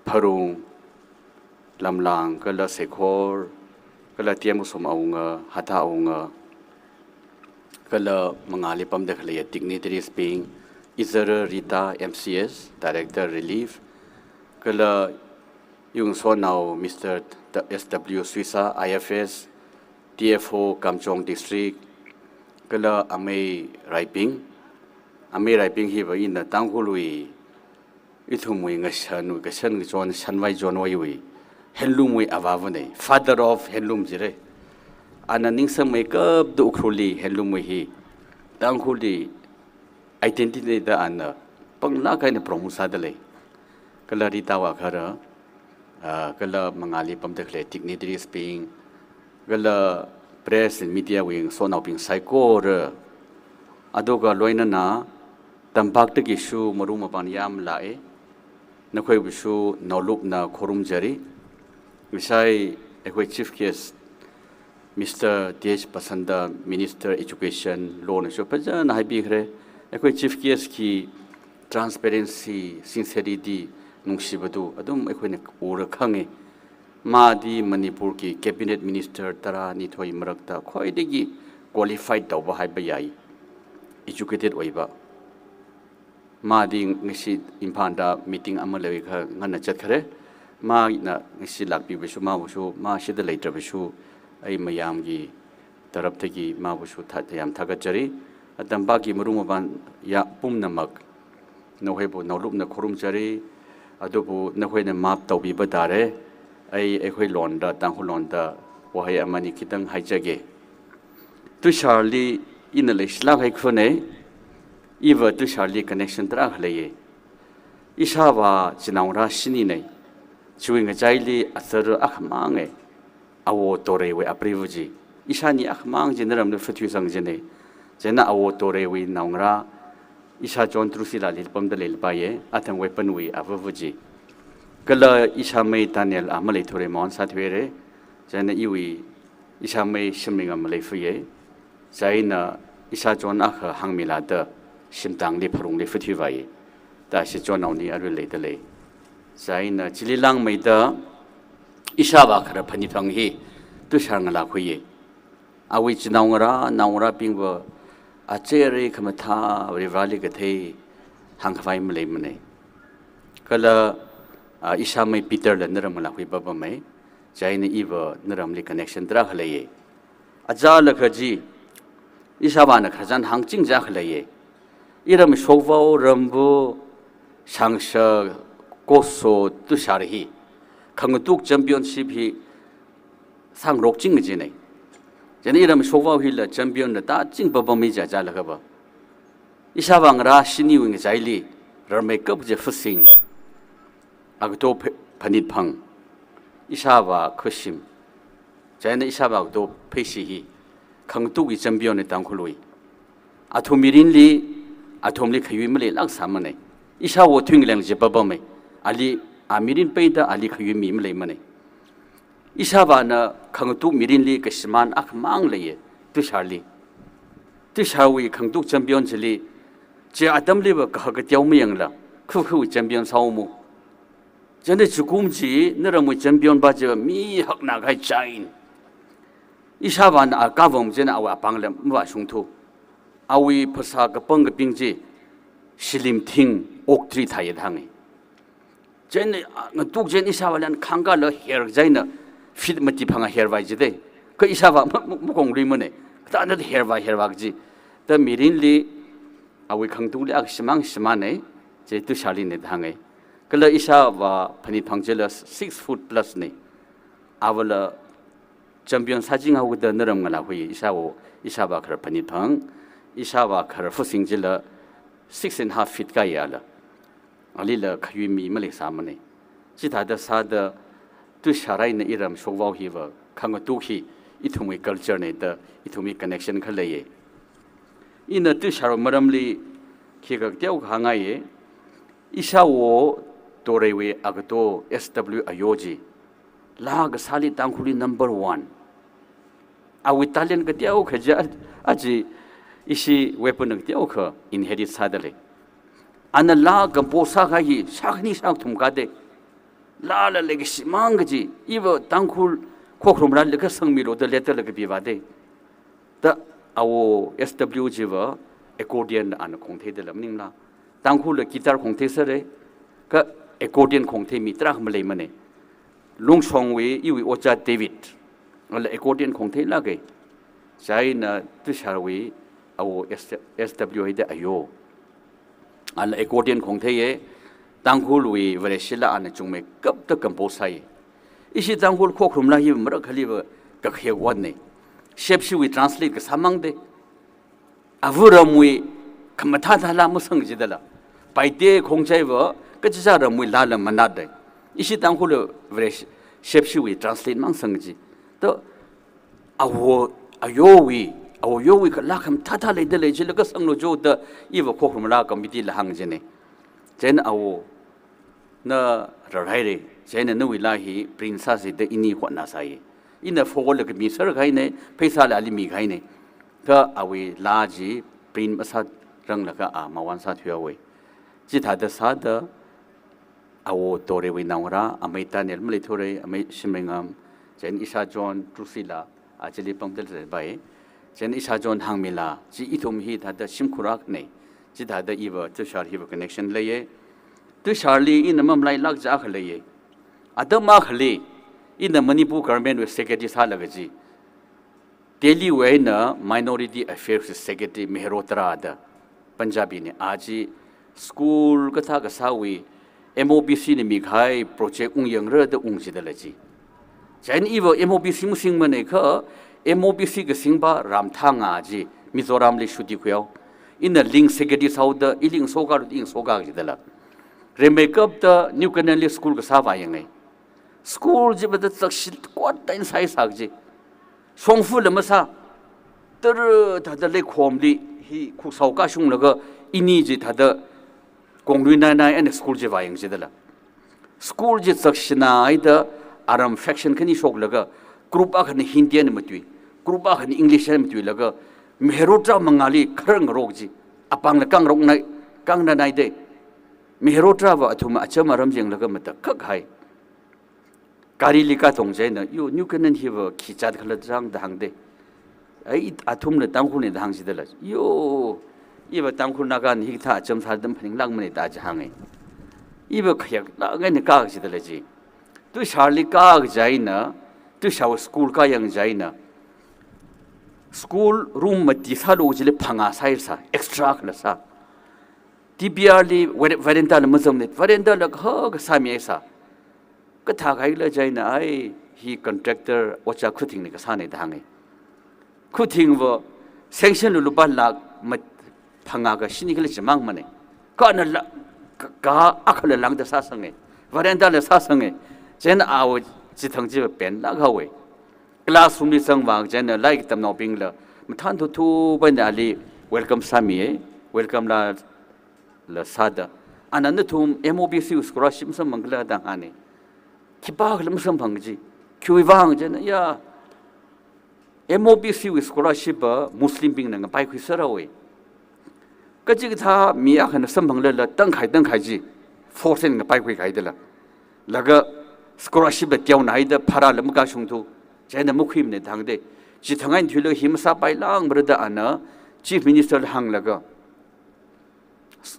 Pharung, Lamlang, kala Seikhor, kala T M Usom awunga, Hatha awunga, kala mangāli pamda khaleiya dignitaries bing, izara Rita M C S, Director Relief, kala yungsonao Mister T-, S W Suisa, I F S, T F O Kamjong District, Kala amei Raiping, amei Raiping hiva ina Tangkhulwui, ithumwui ngashanwui, kashan kachon, shanvai chonvaiwui, handloomwui avāvana, father of handloom jira. Ana ningsangmeikapta Ukhrulli handloomwui hi, Tangkhulli identity da ana panglāk eina promote sādalei. Kala Rita Wakharar, ah, kala mangāli pamda khalei dignitaries bing, kala press and media wing sonaobing saikora, aduga loinana tampaktakishu maru mapān yāmlāka, nakhuibushu naolupna khorumchara. Ngasai, ekhoi Chief Guest, Mister T H Basanta, Minister Education, Law nashu phazāna haibikhare. Ekhoi Chief Guest ki transparency, sincerity, nungshiva tu athum ekhoina ura khange. Madi Manipur ki Cabinet Minister taranithoi marakta khoidagi qualified tauva haiva yai, educated oiva. Madi ngashi Imphal da meeting ama leiakha ngana chatkhare. Mana ngashi lākpibushu, mabushu, ma shida leitarbushu, ai mayamgi taraptagi mabushu tha-, yam thagatchara. Atampakki maru mapān ya pumnamak, nakhuiva naolupna khorumchara, aduva nakhuina map taupiva tara. Ai, ekhoi londa, Tangkhul londa, wahai amani khitang haichake. Tusharli ina leishilāk haikhuna, iva Tusharli connection tarākha leiya. Ishāvā chinaongarā shinina, chiwui ngachaili azar akhamanga, Awo Toreiwui apreiva chi. Ishāni akhamang chi naramli fathui sangchina. Chieina Awo Toreiwui naongarā, ishā chon Truchyla li pamda leilapaiya, athang Weipanwui avava chi. Kala ishāmei Daniel a maleithura, mawan sāthuira. Chieina iwui ishāmei Shimringam maleifaya. Chieina ishā chon akha hāngmila da Shimtangli Pharungli fathuivai. Tashi chonnaoni arui leidalei. Chieina chili langmeida ishāvā kharar Phanitphang hi Tushar ngalākhuiya. Awui chinaongarā, naongarābingva acherei khamathā Varivarāli kathei hāngkhavai maleimana. Kala, ah, ishāmei Peterla naram ngalākhui papamei. Chieina iva naramli connection tarākha leiya. Achālakha chi, ishāvāna khararchan hāngching chākha leiya. Iram Shokvao, Rambu, Shangshar, Koso, Tushar hi khangatuk championship hi sāngarokching kajina. Chieina iram Shokvao hila champion na tāching papamei chi achālakhava. Ishāvā ngarā shiniwui ngachaili rarmeikap kaji Phasing, agato Phe-, Phanitphang, ishāvā Khashim, chieina ishāvā agato Pheishi hi khangatukki champion na Tangkhulwui. Athum mirinli, athumli khayui maleilāk sāmana. Ishāwo Thuingaleng chi papamei. Ali, a mirin peida ali khayui mi maleimana. Ishāvāna khangatuk mirinli kashimān akhamang leiya, Tusharli. Tusharwui khangatuk champion chili, chi atamliva kahak kateo mayangla, khukhu champion sāomu. Chieina chikum chi, naramwui champion va chiva mi hakna kahai chain. Ishāvāna akavang chieina awui apāngla mavāshungthu. Awui phasā kapang kaping chi, shilem thing, oak tree thāya da hānga. Chieina, ah, ngatuk chieina ishāvāli khangkala her chieina feet mati phangā hervai jida. Kha ishāvā ma, ma, makongluimana. Kathāda hervai, hervai kaji. Da mirinli, awui khangatukli akha shimān shimāna, chi Tusharlina da hānga. Kala ishāvā Phanitphang chila six foot plus na. Avala champion sāchinghaoda naram ngalākhui, ishāwo, ishāvā kharar Phanitphang, ishāvā kharar Phasing chila six and half feet kāyala. Alila khayui mi maleisāmana. Chithāda sāda Tushar eina iram Shokvao hiva khangatuk hi ithumwui culture na da ithumwui connection khaleiya. Ina Tushar maramli khikha kateokha hāngngaiya. Ishāwo Toreiwui agato S W Ayo chi laa kasāli Tangkhulli number one. Awui talent kateokha chi a-, aja ishi Weipanna kateokha inherit sādalei. Ana laa compose sākahai hi shākhani shākathum kāda. Laala leikashimang kaji, iva Tangkhul khokharum rālaga sangmilu da letter la kapivāda. Da Awo S W chiva accordion ana khongtheida lei maningla. Tangkhulla guitar khongtheisera, kha accordion khongthei mi tarākha maleimana. Lungshongwui iwui ojā David, ala accordion khongtheilāka. Chieina Tusharwui Awo S-, S W haida ayo. Ala accordion khong theiye, Tangkhulwui Vareshila ana chungmeikapta compose sāi. Ishi Tangkhul khokharumla hi marakhaliva kakhayā one ne. Shepshiwui translate kasā mang de. Ava ramwui khamathā thāla masang jidala. Paite khongchaiva kachichā ramwui lala manat de. Ishi Tangkhul Varesh-, Shepshiwui translate mang sang ji. To, awo, ayowui, awo yowui kala khamathā thā leida lei chila kasanglu jo da iva khokharumla committee la hāng jine. Chieina awo, na rarhaire, chieina nawuila hi print sāsi da ini hotnasai. Ina forward la kami sar kahaine, pheisāla ali mikhaine. Kha awuila chi print masāranglaga a mawon sāthuihaowe. Chithāda sāda awo Torewui naongarā, amei Tanel maleithurei, amei Shimreingam, chieina ishā John, Drusilla, a chili pamdalrei bai. Chieina ishā John Hangmila, chi ithum hithāda shimkhur akhane. Chithāda iva Tushar hiva connection leiye. Tusharli ina mamalailāk chi akha leiye. Atam akhali, ina Manipur government wui secretary sālaga chi, Delhiwui eina Minority Affairs Secretary Mehrotra da, Punjabi ne, a chi school kathā kasāwui M O B C na mikahai project ungyangra da ung jidala chi. Chieina iva M O B C masingmane kha, M O B C kasingpa Ramthanga chi Mizoramli shuti khuihao. Ina link secretary sāhaoda, ili ngasokalu, ili ngasoka jidala. Rimeikapta New Canaan li school kasā vāyange. School chiva da chakshi kot da inside sā kaji. Shongfala masā. Tara thāda leikhomli hi khuksao kashunglaga ini chi thāda konglui nainai eina school chi vāyang jidala. School chi chakshina haida aram faction khani shoklaga group akhana Hindi eina matui, group akhana English eina matuilaga Mehrotra mangāli kharar ngarok chi. Apāngla kangrok nai, kangna nai de. Mehrotrava athum acham aram yanglaga matakhak hai. Garili katong chieina, yo, New Canaan hiva khi jat khala chang da hāng de. Ai, athumla Tangkhulne da hāng jidala. Yo, iva Tangkhul Naga ni hikathā acham sāda phaninglākmane da chi hānge. Iva khayaklāk eina ka jidala chi. Tusharli ka chieina, Tushar school kayang chieina, school room mati sālu chili phangā sāi sā, extra khala sā. T B R li ver-, veranda la mazangne, veranda la kaha kasā mihaisa. Kathā kahaila chieina ai, hi contractor ojā Khuthingna kasāne da hānge. Khuthingva sanction lu lupā lakh mat phangā ka shini kala chimangmane. Kha ana la, ka, ka akhala lāngda sāsange. Veranda la sāsange. Chieina awo chithang chiva penlāk haowe. Classroom li zangvang chieina lairik tamnaobingla mathān thuthu paina ali welcome sāmiye. Welcome la la sāda, ana nathum M O B C scholarship masamphangkhala da hānge. Khipākhala masamphang kaji. Khiwui vang chieina, ya, M O B C scholarship va Muslimbingna ngapaikhui sāra we. Kachikathā mi akhana samphanglala tangkhai tangkhai chi force eina ngapaikhui kahaidala. Laga scholarship la teona haida bhara la makashungthu. Chieina makhuimane da hāng de. Chithang eina thuilaga hi masāpailākmara da ana Chief Minister la hānglaga,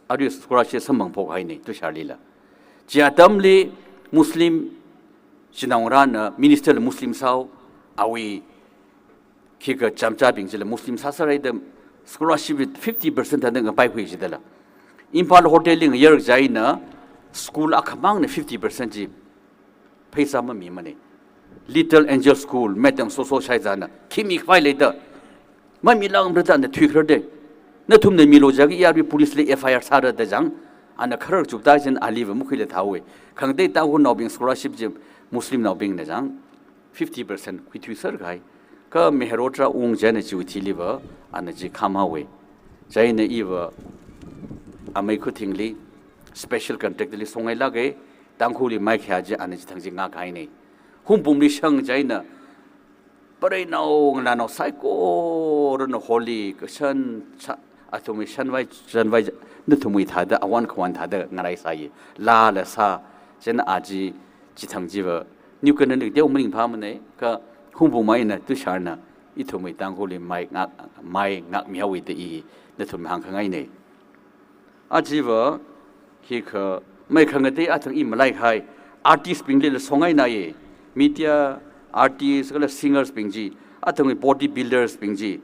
arui scholarship samphangphok haine Tusharlila. Chi atamli Muslim chinaongarāna minister la Muslim sāhao, awui khikha chamchābing chila Muslim sāsārai da scholarship fifty percent thāda ngapaikhui jidala. Imphal hotel li ngayar chieina school akhamangna fifty percent chi pheisā mamimane. Little Angel School, Madam Soso Shaizana, khi mikhavai leida. Mamilākmara da ana thuikharar de. Nathumna milu jiakha arui police li F I R sāra da chang, ana kharar chukta chieina aliva makhuila thāhaowe. Khangatei Tangkhulnaobing scholarship chi Muslimnaobingna chang fifty percent khuithuiser kahai. Kha Mehrotra ung chieina chiwui thiliva ana chi khamhaowe. Chieina iva amei Khuthingli special contract li songailāke, Tangkhulli maikhayā chi ana chithang chi ngakahaine. Hungpungli shang chieina pareinao ngalānao saikorana holi kashan cha, athumwui shanvai shanvai nathumwui thāda awon khawon thāda ngaraisai. Laa la sā, chieina a chi chithang chiva New Canaan li teo maningphāmane, kha Hungpung maina Tusharna ithumwui Tangkhulli mai ngak, mai ngakmihaowe da i nathum hāngkhangaine. Achiva, khikha, mai khangatei athang i malaikahai, artist bingli la songainaye, media artist kala singers bing chi, athangwui body builders bing chi,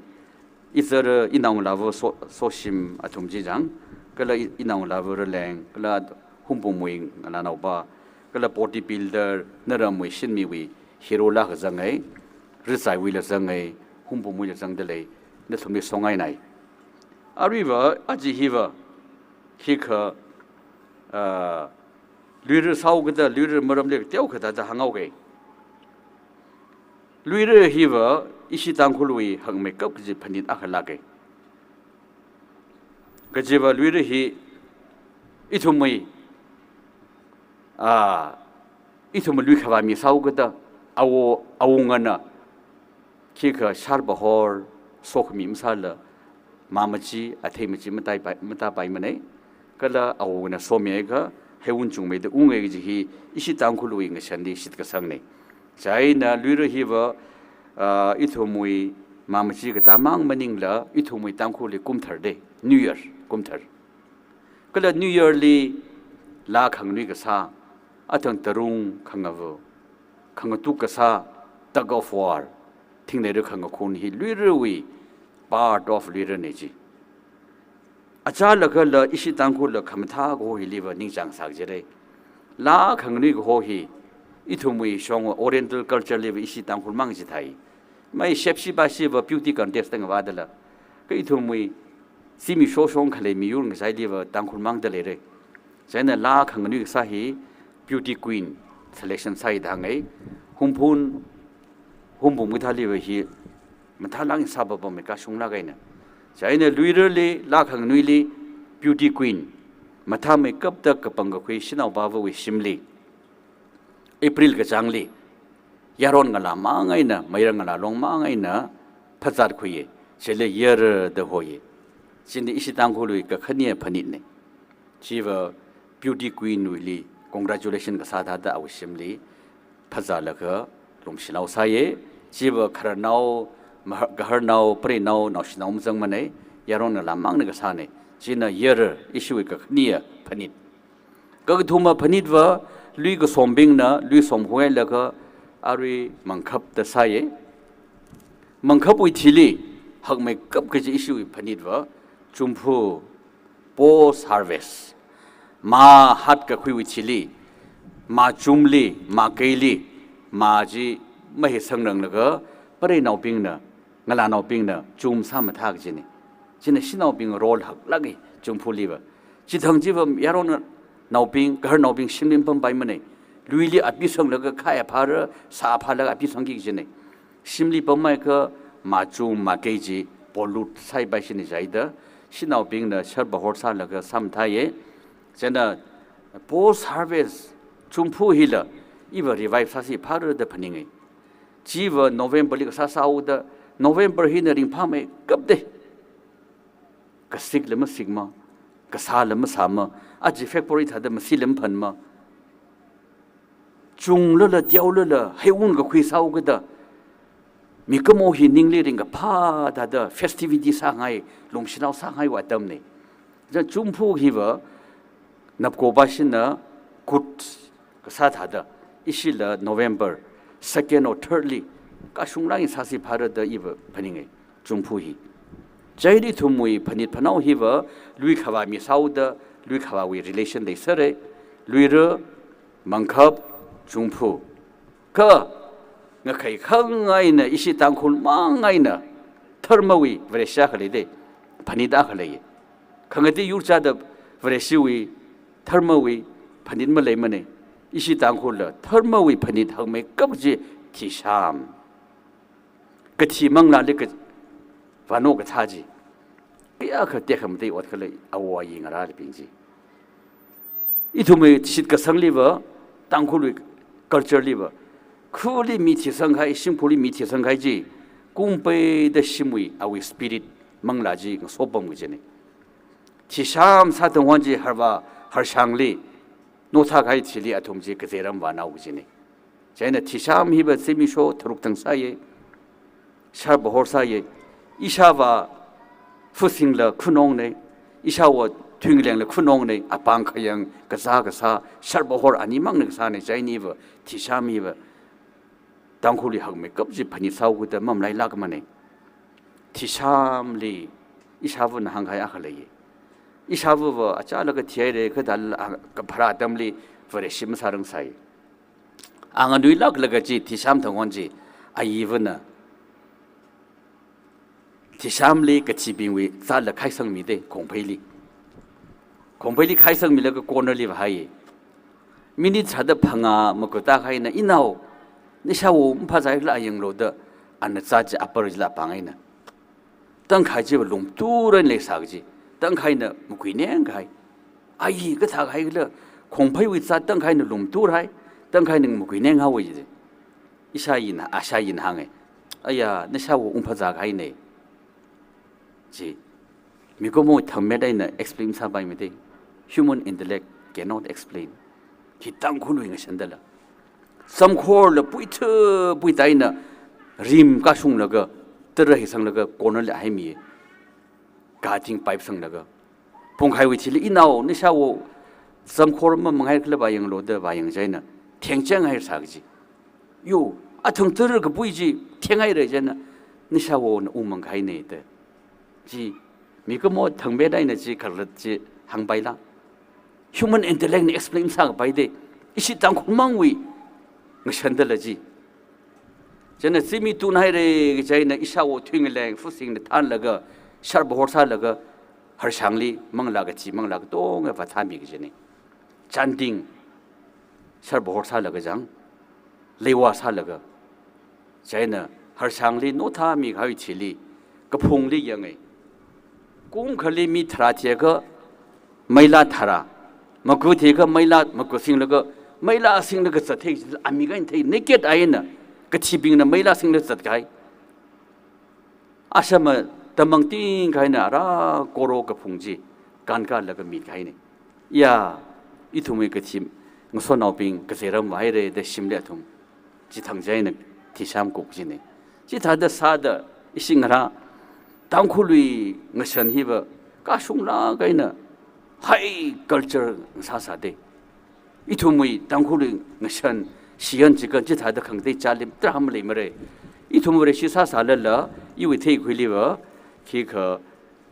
Izar, inao ngalāva So-, Soshim athum chi chang, kala i-, inao ngalāva Raleng, kala Humpumwui ngalānaopa, kala body builder, naramwui shinmiwui hero la kazangai, Rizaiwuila zangai, Humpumwuila zangda lei, nathumli songainai. Aruiva, aja hiva, khikha, ah, Luira sāhaokada, Luira maramli teokha thāda hānghaoke. Luira hiva ishi Tangkhulwui hakmeikap kaji phanit akha lāke. Kajiva Luira hi ithumwui, ah, ithum lui khavā mi sāhaokada, awo, awungana, khikha shārbahor sokhami masāla, mā machi, athei machi matāpai, matāpaimanei. Kala awungana somiakha, heiwun chungmeida ungai kaji hi, ishi Tangkhulwui ngashanli shitkasangnei. Chieina Luira hiva, ah, ithumwui mā machi katā mang maningla, ithumwui Tangkhulli kumthar dei, New Year kumthar. Kala New Year li laa khanganui kasā, athang tarung khangava, khangatuk kasā, tug of war, thingneira khangakhun hi Luirawui, part of Luira nei chi. Achālakhala ishi Tangkhulla khamathā kaho hiliva ningchāng sā kajirei. Laa khanganui kaho hi, ithumwui shong Oriental culture liva ishi Tangkhul mang chithāi. Mai shepshi bashiva beauty contest ngavādala. Kha ithumwui zimiksho shong khalei miyur ngachailiva Tangkhul mangda leirei. Chieina laa khanganui kasā hi beauty queen selection sāi da hāngai. Humphun, Humpum kathāliva hi mathālāk eina sāpapamei kashunglāk eina. Chieina Luirali, laa khanganuili beauty queen mathāmeikapta kapangkakhui shanaopavawui shimli, April kachāngli, yaron ngalā mang eina, mairang ngalā long mang eina phazat khuiya, chili Yar da hoya. Chieina ishi Tangkhulwui kakhane phanitnei. Chiva beauty queen wuili congratulation kasā thāda awui shimli phazatlaga lumshinao sāya. Chiva khararnao, mahar-, gaharnao, preinao, naoshinao mazangmanei, yaron ngalā mangna kasānei. China Yar ishiwui kakhane phanit. Kakathuma phanitva lui kasombingna, lui somhuilaga arui Mangkhap da sāya. Mangkhapwui thili hakmeikap kaji ishiwui phanitva, chumphu, post harvest. Mā hatkakhuiwui thili, mā chumli, mā keili, mā chi mahisang ranglaga, preinaobingna, ngalānaobingna chum sāmathā kajinei. China shanaobing role haklāka, chumphuliva. Chithang chiva yaronnaobing, gaharnaobing shimli pampaimanei. Luili api sanglaga khai aphāra, sā aphālaga api sangki kajinei. Shimli pamhaiakha mā chum mā kei chi pollute sāhaipaishi ni jaida, shanaobingna sharbahor sālaga sāmathāya. China post harvest chumphu hila iva revive sāsi phāra da phaningai. Chiva November li kasā sāhaoda, November hina ringphāmeikap dei. Kasikla masikma, kasāla masāma, aja February thāda masila maphanma. Chunglala, teolala, heiwun kakhui sāhaokada, mikumo hi ningli ringkaphā thāda, festivity sāngai, lumshinao sāngaiwui atamnei. China chumphu hiva, napko bashina kut kasā thāda, ishila November second or third li kashunglāk eina sāsi phāra da iva phaningai, chumphu hi. Chieina ithumwui phanit phanao hiva lui khavā mi sāhaoda, lui khavāwui relation leisāra, Luira, Mangkhap, chumphu. Kha ngakhai khang eina ishi Tangkhul mang eina dharmawui Vareshi akha leidei, phanit akha lei. Khangatei yur chāda Vareshiwui dharmawui phanit maleimanei. Ishi Tangkhulla dharmawui phanit hakmeikap chi thisham. Kathi manglāli ka vāno kathā chi. Kayākha tekhamatei ot khalei awo ayi ngarābing chi. Ithumwui shitkasangliva, Tangkhulwui culture liva, khuli mi thisangkahai, shimkhurli mi thisangkahai chi, kumpeida shimwui awui spirit manglā chi ngasopam kajinei. Thisham sātangwan chi harvā, harshangli, nothākahai thili athum chi kazeiram vānao kajinei. Chieina thisham hiva zimiksho tharuk thang sāya, sharbahor sāya, ishāvā fusingla khunongnei, ishāvā thuingalengla khunongnei, apāng khayang kazā kasā, sharbahor ani mangna kasānei, chieina iva, thisham hiva, Tangkhulli hakmeikap chi phanit sāhaokada mamalailākmanei. Thishamli ishāvana hāngkahai akha leiya. Ishāvava achālaga thihaira, kha thālala kapharā atamli Vareshi masārangsai. Anganuilāklaga chi Thisham thangkhon chi ayivana Thishamli kathibingwui zāla khaisangmida, Khongpheili. Khongpheili khaisangmilaga corner li vāhai. Minute sāda phangā makuta kahaina, inao, nashāwo maphazākhala yanglu da, ana zā chi apar chila pāngaina. Tangkhai chiva lumthuran leisā kaji, tangkhaina makuineng kahai. Ai, kathā kahaikhala, Khongpheiwui zā tangkhaina lumthurai, tangkhaina makuineng haowa ji. Ishāyin, ashāyin hānga. Aya, nashāwo ungphazā kahaina. Chi, mikumo thangmet eina explain sāpaimida. Human intellect cannot explain. Hi Tangkhulwui ngashandala. Samkhorla puithu puitaina rim kashunglaga, tara hisanglaga, corner li haimi. Kating pipe sanglaga. Pongkhaiwui thili inao, nashāwo, samkhor mamanghaikhala vāyanglu da vāyangchaina. Thengchang haisā kaji. Yo, athang tara kapui chi, thenghaira china, nashāwona ungmang kahaina da. Chi, mikumo thangmet eina chi khalat chi hāngpaila. Human intellect na explain sākapaida. Ishi Tangkhulmangwui ngashandala chi. China zimikhao tunhaira kaji eina ishāwo thuingaleng, fusingna thanlaga, sharbahor sālaga, Harshangli manglā kathi, manglā katonga vāthāmi kajina. Chanding, sharbahor sālaga zang, leiwa sālaga. China Harshangli nothāmi kahai thili, kaphungli yanga. Kum khali mi tharā thiakha, meila tharā. Maku thiakha meila, maku singlaga, meila singlaga zathei, ami kain thei, naked eina, kathibingna meila singlaga zatkahai. Ashama tamang ting kahaina ara koro kaphung chi, kankalaga mitkahaina. Ya, ithumwui kathi, ngasotnaobing, kazeram vāhaira da shimli athum. Chithang chieina Thisham kuk kajina. Chithāda sāda ishi ngarā Tangkhulwui ngashan hiva kashunglāk eina high culture sāsāda. Ithumwui Tangkhulwui ngashan shiyan chikan chithāda khangatei chalim tarā maleimara. Ithum Vareshi sāsālala, iwui theikhuiliva, khikha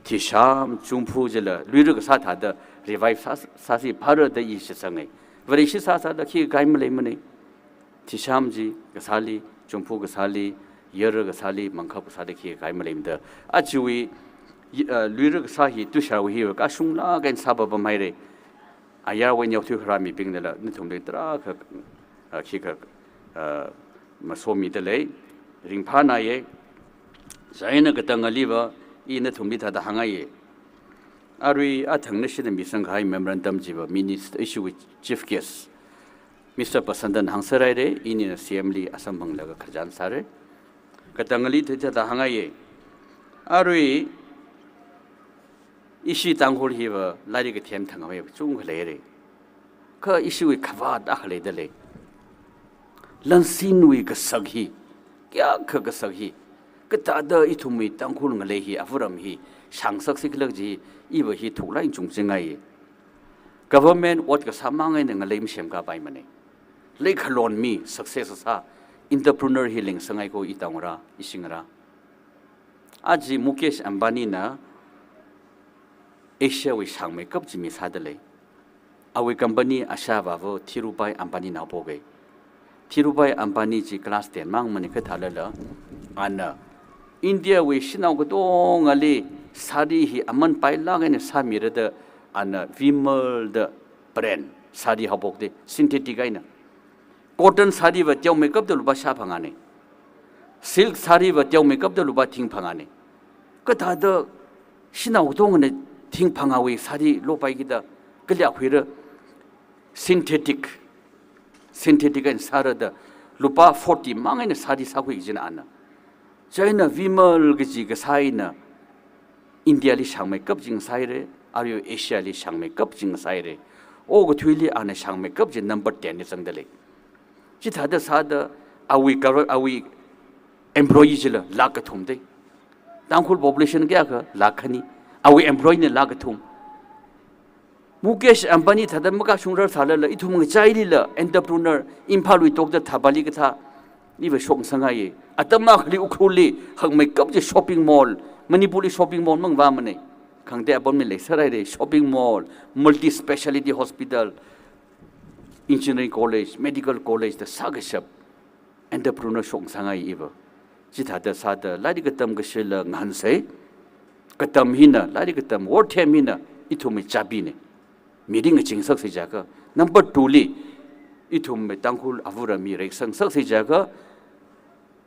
Thisham, Chungphu chila, luira kasā thāda revive sā, sāsi phāra da i shitsanga. Vareshi sāsāda khikha kahai maleimana. Thisham chi kasāli, Chungphu kasāli, Yara kasāli, Mangkhap kasāli khikha kahai maleimada. Ajawui, i, uh, luira kasā hi, tushawui hi, kashunglāk eina sāpapam haira. Ayarwui yaothui kharā mibingnala, nathumli tarākha, uh, khikha, uh, masomida lei, ringphānāya. Chieina katangliva, i nathumli thāda hāngngaiya. Arui athang nashida misangkahai memorandum chiva Minister, ishiwui Chief Guest, Mister Pasandan hāngserhaira, inina C M li asamphanglaga khararchan sāra. Katangli thāda hāngngaiya. Arui ishi Tangkhul hiva lairik kathem thangmei chungkha leira. Kha ishiwui khavāt akha leida lei. Lansinwui kasak hi, kayākha kasak hi, kathāda ithumwui Tangkhul ngalei hi, avaram hi shāngsaksi khala kaji, iva hi thuklāk eina chungchingngaiya. Government ot kasā mang eina ngalei masemkapaimana. Leikhalon mi, success sā, entrepreneur hi lengsanghaiko, i Tangkhulngarā, ishi ngarā. Aja Mukesh Ambani na Asia wui shāngmeikap chi mi sāda lei. Awui company ashāvāva Dhirubhai Ambani na haophoka. Dhirubhai Ambani chi class ten mang mana, kha thālala, ana India wui shanao katongali sari hi aman pailāk eina sāmira da, ana Vimal da brand sari haophokta, synthetic eina. Cotton sariva teomeikapta lupā shāphangāna. Silk sariva teomeikapta lupā thingphangāna. Kathāda shanao katongana thingphangāwui sari lopaiki da, kali akhuira, synthetic, synthetic eina sāra da, lupā forty mang eina sari sākhui kajina ana. Chieina Vimal kaji kasā eina India li shāngmeikap chi ngasāhaira, arui Asia li shāngmeikap chi ngasāhaira. Okathuili ana shāngmeikap chi number ten li zangda lei. Chithāda sāda awui cover, awui employee chila lakh kathum da. Tangkhul population kayākha? Lakh khani. Awui employee na lakh kathum. Mukesh Ambani thāda makashungrar sālala, ithum ngachailila entrepreneur, Imphalwui tokda Thabali kathā, Iva shokngasakngai. Atam akhali Ukhrulli hangmeikap chi shopping mall, Manipurli shopping mall mangvāmana. Khangatei apam mi leisārai re, shopping mall, multi speciality hospital, engineering college, medical college da sākashap entrepreneur shokngasakngai iva. Chithāda sāda lairik katam kashila ngahānsei. Katam hina, lairik katam, worthem hina ithumwui chabina. Mirin ngachingsaksei jiakha. Number two li, ithumwui Tangkhul avāva̱ mi reisangsaksei jiakha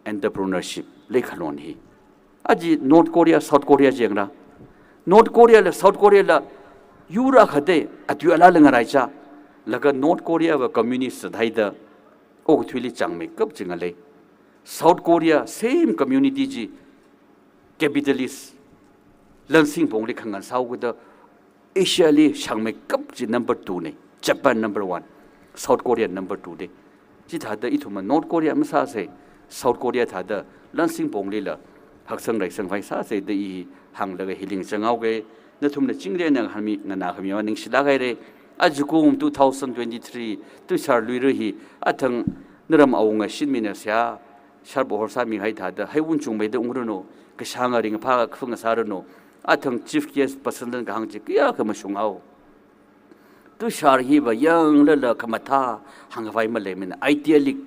entrepreneurship leikhalon hi. Aja North Korea, South Korea chi yangra. North Korea la South Korea la yur akha te, atui alala ngaraicha. Laga North Korea va communist sāthaida okathuili chāngmeikap chi ngalei. South Korea same community chi capitalist, lansingpongli khangan sāhaokida Asia li shāngmeikap chi number two na, Japan number one, South Korea number two na. Chithāda ithumva North Korea masāsei, South Korea thāda lansingponglila haksang reisangkhavai sāsei da i hānglaga hili ngachang haoga. Nathumna chingri eina ngahānmi, nganākhami va ningshilāk haira. Ajakum two thousand twenty-three Tushar Luira hi athang naram awunga shinmina seihā, sharp horsa mihai thāda, heiwun chungmeida ungranu, kashānga ringphā kafung sāranu, athang chief guest person kahāng chi kayākha mashunghao. Tushar hiva yanglala khamathā hāngkhavai maleimana, ideally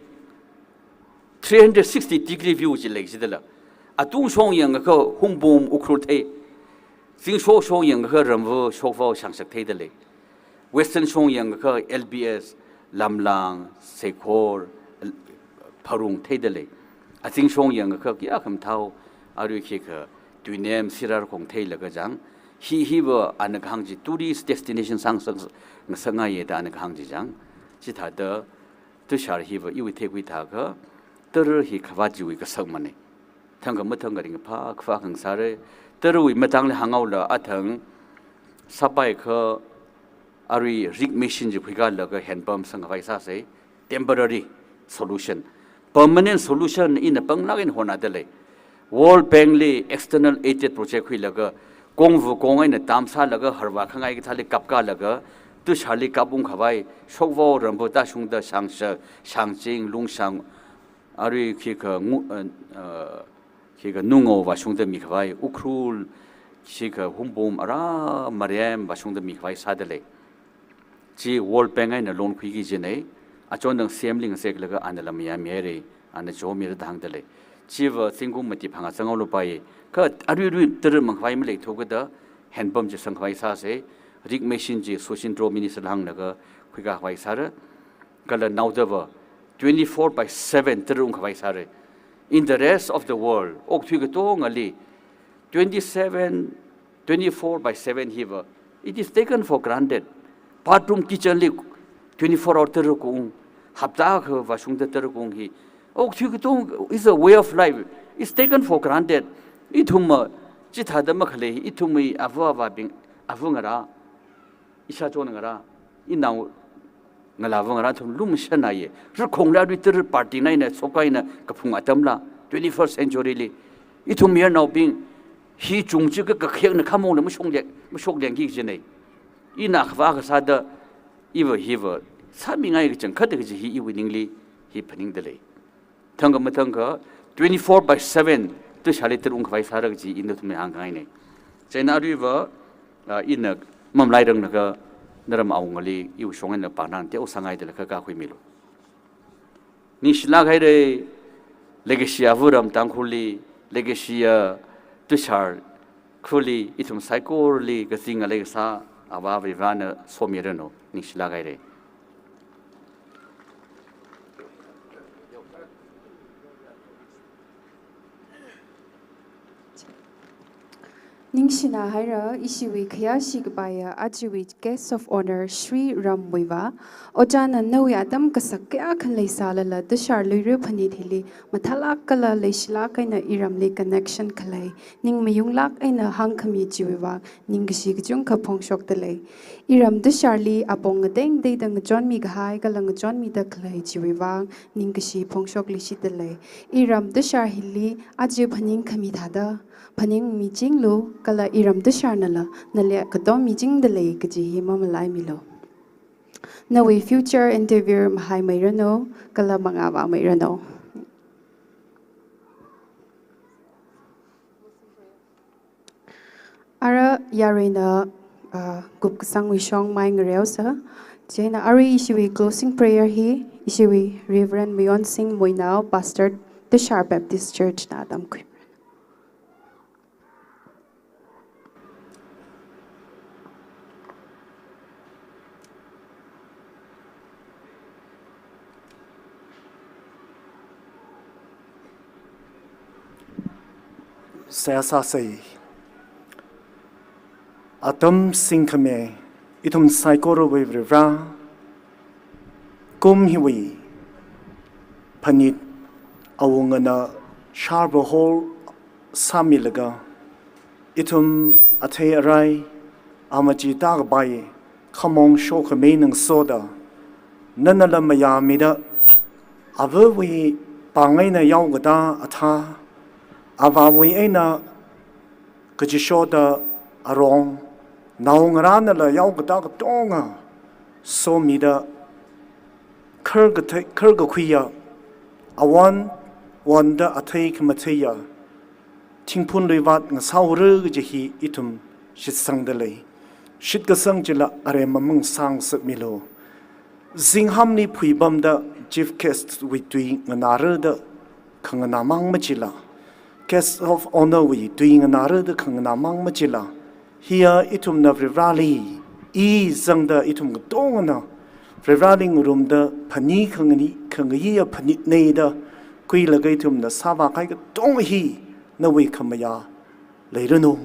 three hundred sixty degree view chi lei jidala. Atungshong yangakha Hungpung Ukhrul thei, zingshokshong yangakha Ramva̱ Shokvao Shangshak theida lei. Western shong yangakha L B S, Lamlang, Seikhor, Pharung theida lei. Azingshong yangakha kayākha mathāhao, arui khikha Tuinem, Sirar khong theilaga chang. Hi hiva ana kahāng chi tourist destination sāngasak, ngasakngaiya da ana kahāng chi chang. Chithāda Tushar hiva iwui theikhui thākha, tara hi khavāt chiwui kasakmana. Thangkha mathangkha ringphā khavā khangasāra. Tarawui matangli hānghaola athang sāpaikha arui rig machine chi khuikalaga hand pump sangkhavai sāsei, temporary solution. Permanent solution ina panglāk eina hotnāda lei. World Bank li external aided project khuilaga, kongvu kong eina dam sālaga, harvā khangai kathāli kapkalaga, Tusharli kapungkhavai, Shokvao Ramva̱ tāshungda Shangshak, Shangching, Lungshang, arui khikha Ngu-, uh, uh, khikha Nungao vāshungda mikhavai, Ukhrul, khikha Hungpung, ara Marem vāshungda mikhavai sāda lei. Chi World Bank eina loan khuiki kajina, achon dang C M li ngazeklaga anala mayāmihaira, ana chomira da hāngda lei. Chiva zingkum mati phangā zanghaolupai, kha arui arui tara mangkhavai maleithu kida hand pump chi sangkhavai sāsei, rig machine chi Susindro Minister la hānglaga khuikakhavai sāra, kala naodava twenty-four by seven tara ungkhavai sāra. In the rest of the world, okathui katongali twenty-seven, twenty-four by seven hiva, it is taken for granted. Bathroom, kitchen li twenty-four hour tara kaung, hapta akha vāshungda tara kaung hi, okathui katong is a way of life. It's taken for granted. Ithumva chithāda makhalei, ithumwui ava̱ avābing, ava̱ ngarā, ishāchon ngarā, inao ngalāva̱ ngarā athum lumashanhaiya. Rakhongla arui tara party na eina shoka eina kaphung atamla, twenty-first century li. Ithum mayarnaobing hi chung chi ka, kakhekna khamongla mashokle-, mashoklengki kajina. Ina khavā kasāda iva hiva sāmingai kachangkhat kaji hi iwui ningli hi phaningda lei. Thangkha mathangkha twenty-four by seven Tusharli tara ungkhavai sāra kaji ina nathumli hāngkhangaina. Chieina aruiva, ah, ina mamalairanglaga naram awungali iwui shong eina pānang teo sāngaidala kha kakhuimilu. Ningshilāk haira, leikashiya ava̱ ram Tangkhulli, leikashiya Tushar khurli, ithum saikorali kazing ngalei kasā Avā Varivarana somiranu, ningshilāk haira. Ningshina haira, ishiwui khayāshi kapaiya ajawui Guest of Honour Shri Ramwui vā. Ojāna nawui atam kasak kayākha leisālala Tushar Luira Phanit hili mathālāk kala leishilāk eina iramli connection khalei, ning mayunglāk eina hāngkhami chiwui vang ningkashi kachungkha phongshokda lei. Iram Tusharli apong ngateng teida ngachonmi kahai kala ngachonmida khalei chiwui vang ningkashi phongshokluishitda lei. Iram Tushar hili aja phaningkhami thāda phaningmichinglu, kala iram Tusharnala nali katom michingda lei kaji hi mamalaimilu. Nawui future endeavour mahaimeiranu, kala mangāvāmeiranu. Yaruina, uh, kupkasangwui shong mai ngareosa. Chieina arui ishiwui closing prayer hi, ishiwui Reverend Mayonsing Moinao, Pastor Tashar Baptist Church na tamkhui. Seihā sāsei. Atam singkhami, ithum saikorawui Varivara, kum hiwui phanit awungana shārbahor sāmilaga, ithum athei arai, amachita kapai, khamong shokhami ngasoda, nanala mayāmida, avawui pāng eina yaokatā athā, avāwui eina kachishoda arong, naongarānala yaokatā katonga somida, kharkathei, kharkakhuiya, awan, wanda athei khamatheiya, thingphun luivat ngasāura kaji hi ithum shitsangda lei. Shitkasang chila aremma mang sāngasakmilu. Zinghamli phuipamda chief guest wui tui nganāra da khanganā mang machila, guest of honour wui tui nganāra da khanganā mang machila, hiya ithumna Varivarali i zangda ithum katongana Varivarali ngarumda phani khangani, khangayiya phanitna da khuilaga ithumna sāvākahai katonga hi nawui khamayā leiranu.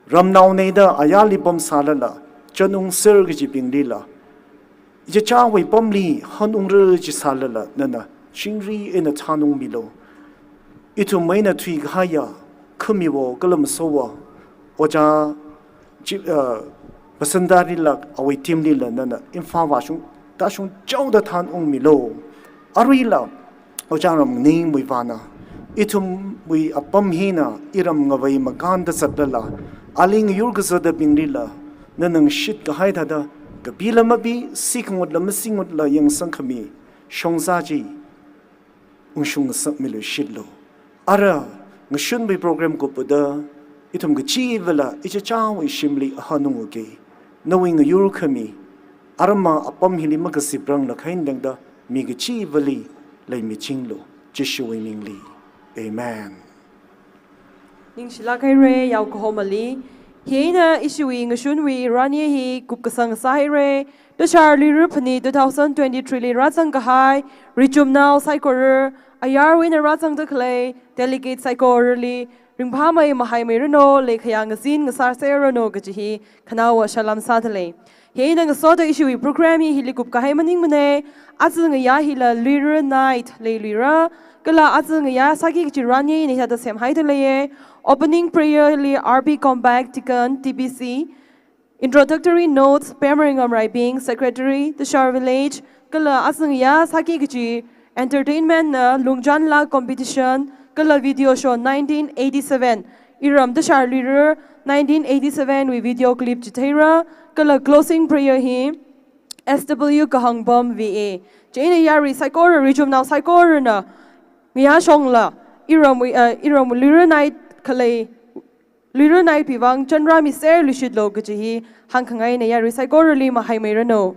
Ramnaona da ayarli pamsālala, chānungser kachibinglila, ichichāwui pamli hanungra chisālala, nana chingri eina thānungmilu. Ithum eina thuikahaiya, khamiwo kala masowo, ojā chi, uh, Pasantari lak awui team lila nana Imphal vāshung, tāshung chaoda thānungmilu. Aruila, Ojā Ramningwui vāna, ithumwui apam hina iram ngavei makānda zatlala, ali ngayur kazata binglila, nana ngashit kahai thāda, kapila mapi, singutla masingutla yangsangkhami shongza chi ungshung ngasakmilu shitlu. Ara ngashunwui program kupda, ithum kachivala ichichāwui shimli ahanunguki. Nawui ngayur khami, aramma apam hili makaziprang lakhain dengda, mi kachivali leimichinglu, Jishuwui mingli. Amen. Ningshilāk haira, yaokahomali. Hieina ishiwui ngashunwui rani hi kupkasang sāhaira. Tashar Luira Phanit two thousand twenty-three li rāzang kahai, richumnao saikora, ayarwui eina rāzangda khalei, delegate saikorali, ringphāmei mahaimeiranu, leikhayā ngazin ngasārserranu kaji hi, khanaowa salam sāda lei. Hieina ngasoda ishiwui program hi hili kupkahai maningmana, aja ngayā hila Luira Night leiluira, kala aja ngayā sāki kachi rani eina hithāda semhaida leiya, opening prayer li R B Compact Deacon T B C, introductory notes, Pemringam Raibing, Secretary, Tashar Village, kala aja ngayā sāki kachi entertainment na Lungchanla Competition, kala video show nineteen eighty-seven, iram Tashar Luira nineteen eighty-seven wui video clip chitheira, kala closing prayer hi S W Kahangpam V A. Chieina yarui saikora, richumnao saikorana ngayāshongla, iramwui, uh, iramwui Luira Night khalei, Luira Night wui vang chanrāmiserluishitlu kaji hi hāngkhangaina, yarui saikorali mahaimeiranu.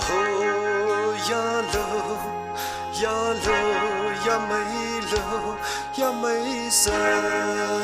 Ho, yālu, yālu, yāmeilu, yāmeisa.